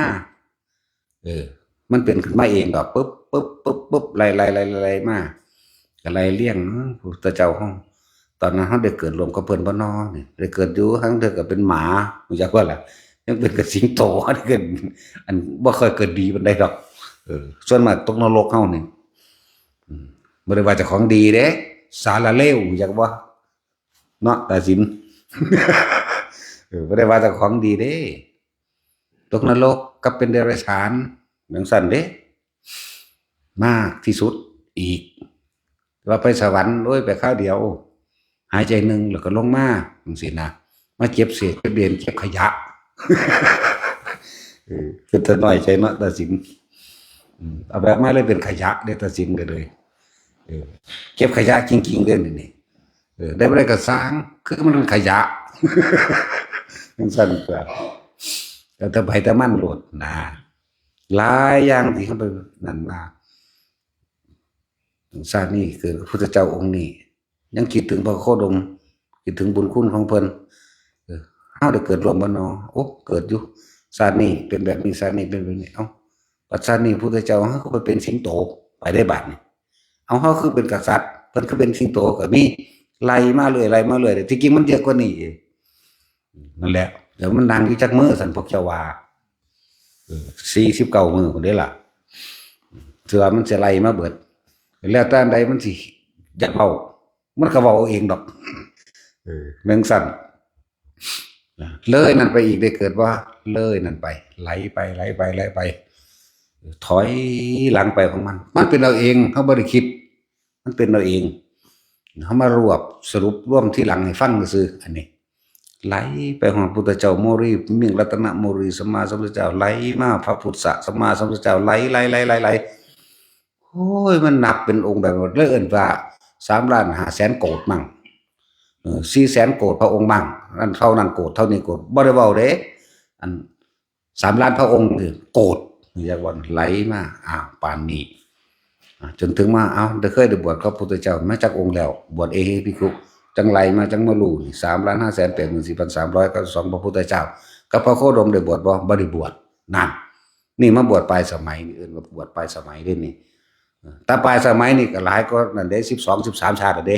ເອີ ມັນເປັນຂຶ້ນມາເອງດອກ ປຶບ ປຶບ ປຶບ ປຶບ ໄລ່ໆໆໆມາ ກໍໄລ່ລຽງ ເອີ ພະພຸດທະເຈົ້າເຮົາ ຕອນນັ້ນເຮົາໄດ້ເກີດຮ່ວມກັບເພິ່ນບໍ່ນໍນີ້? ໄດ້ເກີດຢູ່ ລາງເທື່ອກໍເປັນໝາ ຮູ້ຈັກບໍ່ລະ? ຍັງເປັນກັບສິງໂຕ ອັນ ອັນບໍ່ຄ່ອຍເກີດດີປານໃດດອກ. ເອີ ສ່ວນມາກຕົກນະລົກເຮົານີ້ ອືມ ບໍ່ໄດ້ວ່າເຈົ້າຂອງດີເດ້ ສາລະເລວ ຮູ້ຈັກບໍ່? ເນາະ ຕາສິນ ເອີ ບໍ່ໄດ້ວ່າເຈົ້າຂອງດີເດ້ ຕົກນະລົກກັບເປັນເດຍລະສານ ຈັ່ງຊັ້ນເດ້ ມາກທີ່ສຸດອີກ. ວ່າໄປສະຫວັນ ໂອ້ຍ ໄປຄາວດຽວ ຫາຍໃຈໜຶ່ງ ແລ້ວກໍລົງມາ ຈັ່ງຊີ້ນະ ມາເກັບເສດເກັບເດນ ເກັບຂະຫຍະ. ເອີ ເປັນຕານ້ອຍໃຈເນາະ ຕາສິນ. ອືມ ເອົາແບບມາເລີຍເປັນຂະຫຍະເດ້ ຕາສິນກໍເລີຍ ເອີ ເກັບຂະຫຍະຈິງໆເດ້ນີ້. ເອີ ໄດ້ບໍ່ໄດ້ກໍຊ່າງ ຄືມັນເປັນຂະຫຍະ ຈັ່ງຊັ້ນຕົວະ ແຕ່ໄປແຕ່ມັນໂລດນະ. ຫຼາຍຢ່າງທີ່ເຮົາໄປນັ້ນມາ ຊາດນີ້ເກີດກັບພະພຸດທະເຈົ້າອົງນີ້ ຍັງຄິດເຖິງພະໂຄດົມ ຄິດເຖິງບຸນຄຸນຂອງເພິ່ນ. ເອີ ເຮົາໄດ້ເກີດຮ່ວມບໍ່ນໍ? ໂອ້ ເກີດຢູ່ ຊາດນີ້ເປັນແບບນີ້ ຊາດນີ້ເປັນແບບນີ້. ເອົ້າ ບັດຊາດນີ້ພະພຸດທະເຈົ້າເຮົາຄືໄປເປັນສິງໂຕ ໄປໄດ້ບາດນີ້ ເອົາ ເຮົາຄືເປັນກະສັດ ເພິ່ນຄືເປັນສິງໂຕ ກໍມີ ໄລ່ມາເລື້ອຍ ໄລ່ມາເລື້ອຍ ທີ່ຈິງມັນເຍອະກວ່ານີ້ອີກ. ນັ້ນແຫຼະ ແລ້ວມັນນັ່ງຢູ່ຈັກມື້ຊັ້ນ ພວກເຈົ້າວ່າ? ເອີ ສີ່ສິບເກົ້າມື້ພຸ້ນເດ້ລະ ເທື່ອມັນຊິໄລ່ມາເບິດ ແລ້ວແຕ່ອັນໃດມັນຊິຢາກເວົ້າ ມັນກໍເວົ້າເອົາເອງດອກ. ເອີ ແມ່ນຊັ້ນ ເລີຍນັ້ນໄປອີກ ໄດ້ເກີດບໍ່? ເລີຍນັ້ນໄປ ໄຫຼໄປ ໄຫຼໄປ ໄຫຼໄປ ຖອຍຫຼັງໄປຂອງມັນ ມັນເປັນເອົາເອງ ເຮົາບໍ່ໄດ້ຄິດ ມັນເປັນເອົາເອງ. ເຮົາມາລວບສະຫຼຸບລວມທີຫຼັງໃຫ້ຟັງຊື່ໆ ອັນນີ້ ໄຫຼໄປຮອດພຸດທະເຈົ້າໂມລີ ມິງລັດຕະນະໂມລີ ສຳມາສຳພຸດທະເຈົ້າ ໄຫຼມາພະພຸດທະສຳມາສຳພຸດທະເຈົ້າ ໄຫຼ ໄຫຼ ໄຫຼ ໄຫຼ ໄຫຼ. ໂອ້ຍ ມັນນັບເປັນອົງແບບ ເລີຍເອີ້ນວ່າ ສາມລ້ານຫ້າແສນໂກດມັ່ງ ເອີ ສີ່ແສນໂກດພະອົງມັ່ງ ນັ້ນເທົ່ານັ້ນໂກດ ເທົ່ານີ້ໂກດ ບໍ່ໄດ້ເວົ້າເດ້ ອັນ ສາມລ້ານພະອົງນີ້ໂກດ ຢາກວ່າໄຫຼມາ ອ້າວ ປານນີ້ ຈົນເຖິງມາ ເອົ້າ ໄດ້ເຄີຍໄດ້ບວດກັບພະພຸດທະເຈົ້າມາຈັກອົງແລ້ວ? ບວດເອຫິພິກຂຸ ຈັ່ງໄລ່ມາ ຈັ່ງມາຮູ້ນີ້ ສາມລ້ານຫ້າແສນແປດໝື່ນສີ່ພັນສາມຮ້ອຍເກົ້າສິບສອງ ພະພຸດທະເຈົ້າ ກັບພະໂຄດົມໄດ້ບວດບໍ່? ບໍ່ໄດ້ບວດ. ນັ້ນ ນີ້ມາບວດປາຍສະໄໝນີ້ ເອີ້ນວ່າບວດປາຍສະໄໝເດ້ນີ້. ເອີ ແຕ່ປາຍສະໄໝນີ້ກໍຫຼາຍກວ່ານັ້ນເດ້ ສິບສອງ ສິບສາມຊາດແລ້ວເດ້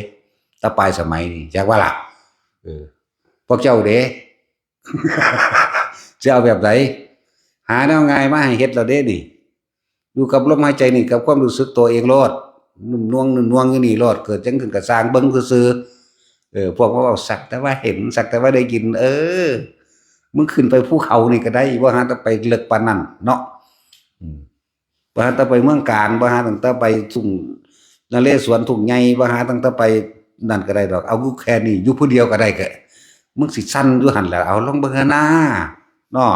ແຕ່ປາຍສະໄໝນີ້ ຈັກວ່າລະ? ເອີ ພວກເຈົ້າເດ້ ຊິເອົາແບບໃດ? ຫາແນວງ່າຍມາໃຫ້ເຮັດແລ້ວເດ້ນີ້. ຢູ່ກັບລົມຫາຍໃຈນີ້ ກັບຄວາມຮູ້ສຶກຕົວເອງໂລດ ນຸ້ມນວງ ນຸ້ມນວງຢູ່ນີ້ໂລດ ເກີດຫຍັງຂຶ້ນກໍຊ່າງເບິ່ງຊື່ໆ. ເອີ ພວກມາເວົ້າ ສັກແຕ່ວ່າເຫັນ ສັກແຕ່ວ່າໄດ້ຍິນ ເອີ ມຶງຂຶ້ນໄປພູເຂົານີ້ກໍໄດ້ ບໍ່ຫາຕ້ອງໄປເລິກປານນັ້ນເນາະ. ອືມ ບໍ່ຫາຕ້ອງໄປເມືອງການ ບໍ່ຫາຕັ້ງແຕ່ໄປທົ່ງນະເລສວນ ທົ່ງໃຫຍ່ ບໍ່ຫາຕັ້ງແຕ່ໄປນັ້ນກໍໄດ້ດອກ ເອົາຢູ່ແຄ່ນີ້ ຢູ່ຜູ້ດຽວກໍໄດ້ ກໍມຶງຊິສັ່ນຢູ່ຫັ້ນແຫຼະ ເອົາລອງເບິ່ງຫັ້ນນາເນາະ.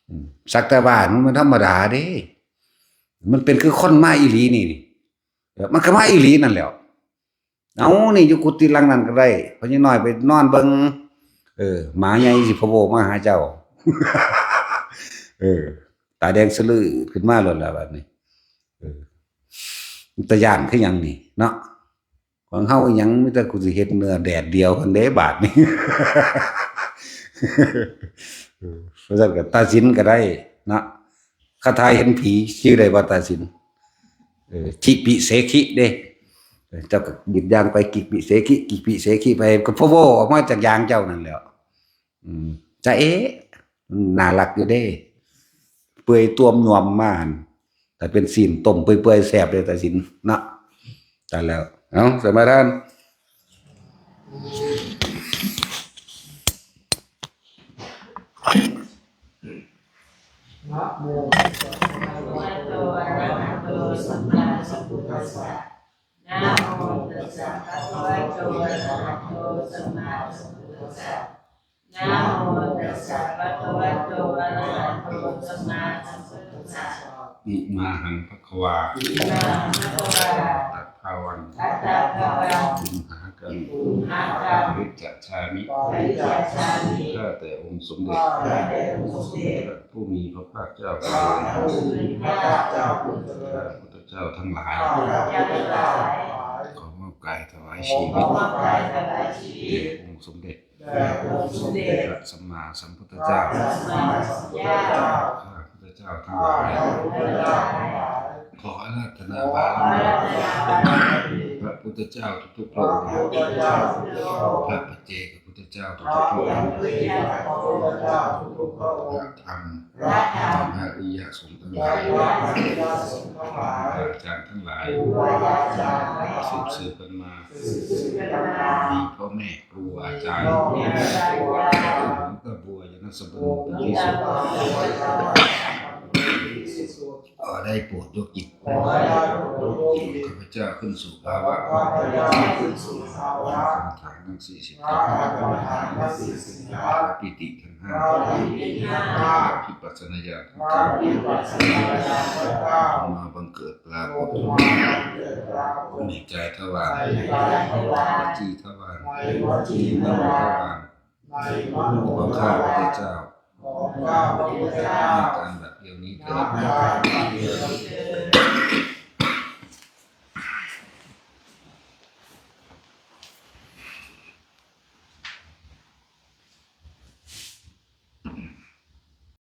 ອືມ ສັກແຕ່ວ່າມັນບໍ່ທຳມະດາເດ້ ມັນເປັນຄືຄົນມາອີ່ຫລີນີ້ ເອີ ມັນກໍມາອີ່ຫລີນັ້ນແຫຼ້ວ. ເອົາ ນີ້ຢູ່ກຸຕິຫຼັງນັ້ນກໍໄດ້ ພໍ່ໃຫຍ່ນ້ອຍໄປນອນເບິ່ງ ເອີ ໝາໃຫຍ່ຊິພະໂວມາຫາເຈົ້າ ເອີ ຕາແດງສະລືຂຶ້ນມາໂລດລະບາດນີ້. ເອີ ຕາຢ້ານຄືຫຍັງນີ້ເນາະ ຂອງເຮົາອີ່ຫຍັງ ມີແຕ່ກູຊິເຮັດເນື້ອແດດດຽວຫັ້ນເດ້ບາດນີ້. ເອີ ວ່າຊັ້ນກໍຕາສິນກໍໄດ້ເນາະ ຄາຖາເຫັນຜີ ຊື່ໄດ້ບໍ່ ຕາສິນ? ເອີ ທິປິເສຂິເດ້ ເຈົ້າກໍຢືນຍ່າງໄປ ກິປິເສຂິ ກິປິເສຂິໄປ ກໍພະໂວອອກມາຈາກຢາງເຈົ້ານັ້ນແຫຼ້ວ. ອືມ ຈາເອ ໜ້າລັກຢູ່ເດ້ ເປື່ອຍຕ່ວມຍວມມາຫັ້ນ ຖ້າເປັນຊີ້ນຕົ້ມເປື່ອຍໆ ແຊບເດ້ ຕາສິນເນາະ. ຕາຍແລ້ວ ເອົາ ສະມາທານ. ນະໂມ ອະລະຫະໂຕ ສຳມາສຳພຸດທັດສະ ນະໂມຕັດສະ ພະຄະວະໂຕ ອະລະຫະໂຕ ສຳມາສຳພຸດທັດສະ ນະໂມຕັດສະ ພະຄະວະໂຕ ອະລະຫະໂຕ ສຳມາສຳພຸດທັດສະ ອິມາຫັງ ພະຄະວາ ອິມາຫັງ ພະຄະວາ ຕະພາວັງ ຕະພາວັງ ກຸມຫາກັງ ກຸມຫາກັງ ປະລິດຈະຊາມິ ປະລິດຈະຊາມິ ຂ້າແຕ່ອົງສົມເດັດ ຂ້າແຕ່ອົງສົມເດັດ ພະຜູ້ມີພະພາກເຈົ້າ ພະຜູ້ມີພະພາກເຈົ້າ ພະພຸດທະເຈົ້າທັງຫຼາຍ ຂ້າພະເຈົ້າທັງຫຼາຍ ຂໍມອບກາຍຖວາຍຊີວິດ ຂໍມອບກາຍຖວາຍຊີວິດ ແດ່ອົງສົມເດັດ ແດ່ອົງສົມເດັດ ພະສຳມາສຳພຸດທະເຈົ້າ ພະສຳມາສຳພຸດທະເຈົ້າ ຂ້າພະເຈົ້າທັງຫຼາຍ ຂໍອາລາທະນາບາລະມີ ພະພຸດທະເຈົ້າທຸກໆພະອົງ ພະປັດເຈກະພຸດທະເຈົ້າທຸກໆພະອົງ ພະທຳ ພະອະລິຍະສົງທັງຫຼາຍ ອາຈານທັງຫຼາຍ ສືບໆກັນມາ ມີພໍ່ແມ່ ຄູອາຈານ ຫຼວງຕາບົວ ຍານະສະບັນໂນ ເປັນທີ່ສຸດ ຂໍໄດ້ໂປດຍົກຈິດຂອງຂ້າພະເຈົ້າຂຶ້ນສູ່ພາວະ ກຳມະຖານທັງສີ່ສິບ ປາປີຕິທັງຫ້າ ວິປັດສະນາຍານທັງເກົ້າ ມາບັງເກີດປາກົດ ໃນໃຈທະວານ ໃນວາຈີທະວານ ໃນມະໂນທະວານ ຂອງຂ້າພະເຈົ້າ ໃນການບັດດຽວນີ້ເທີດ.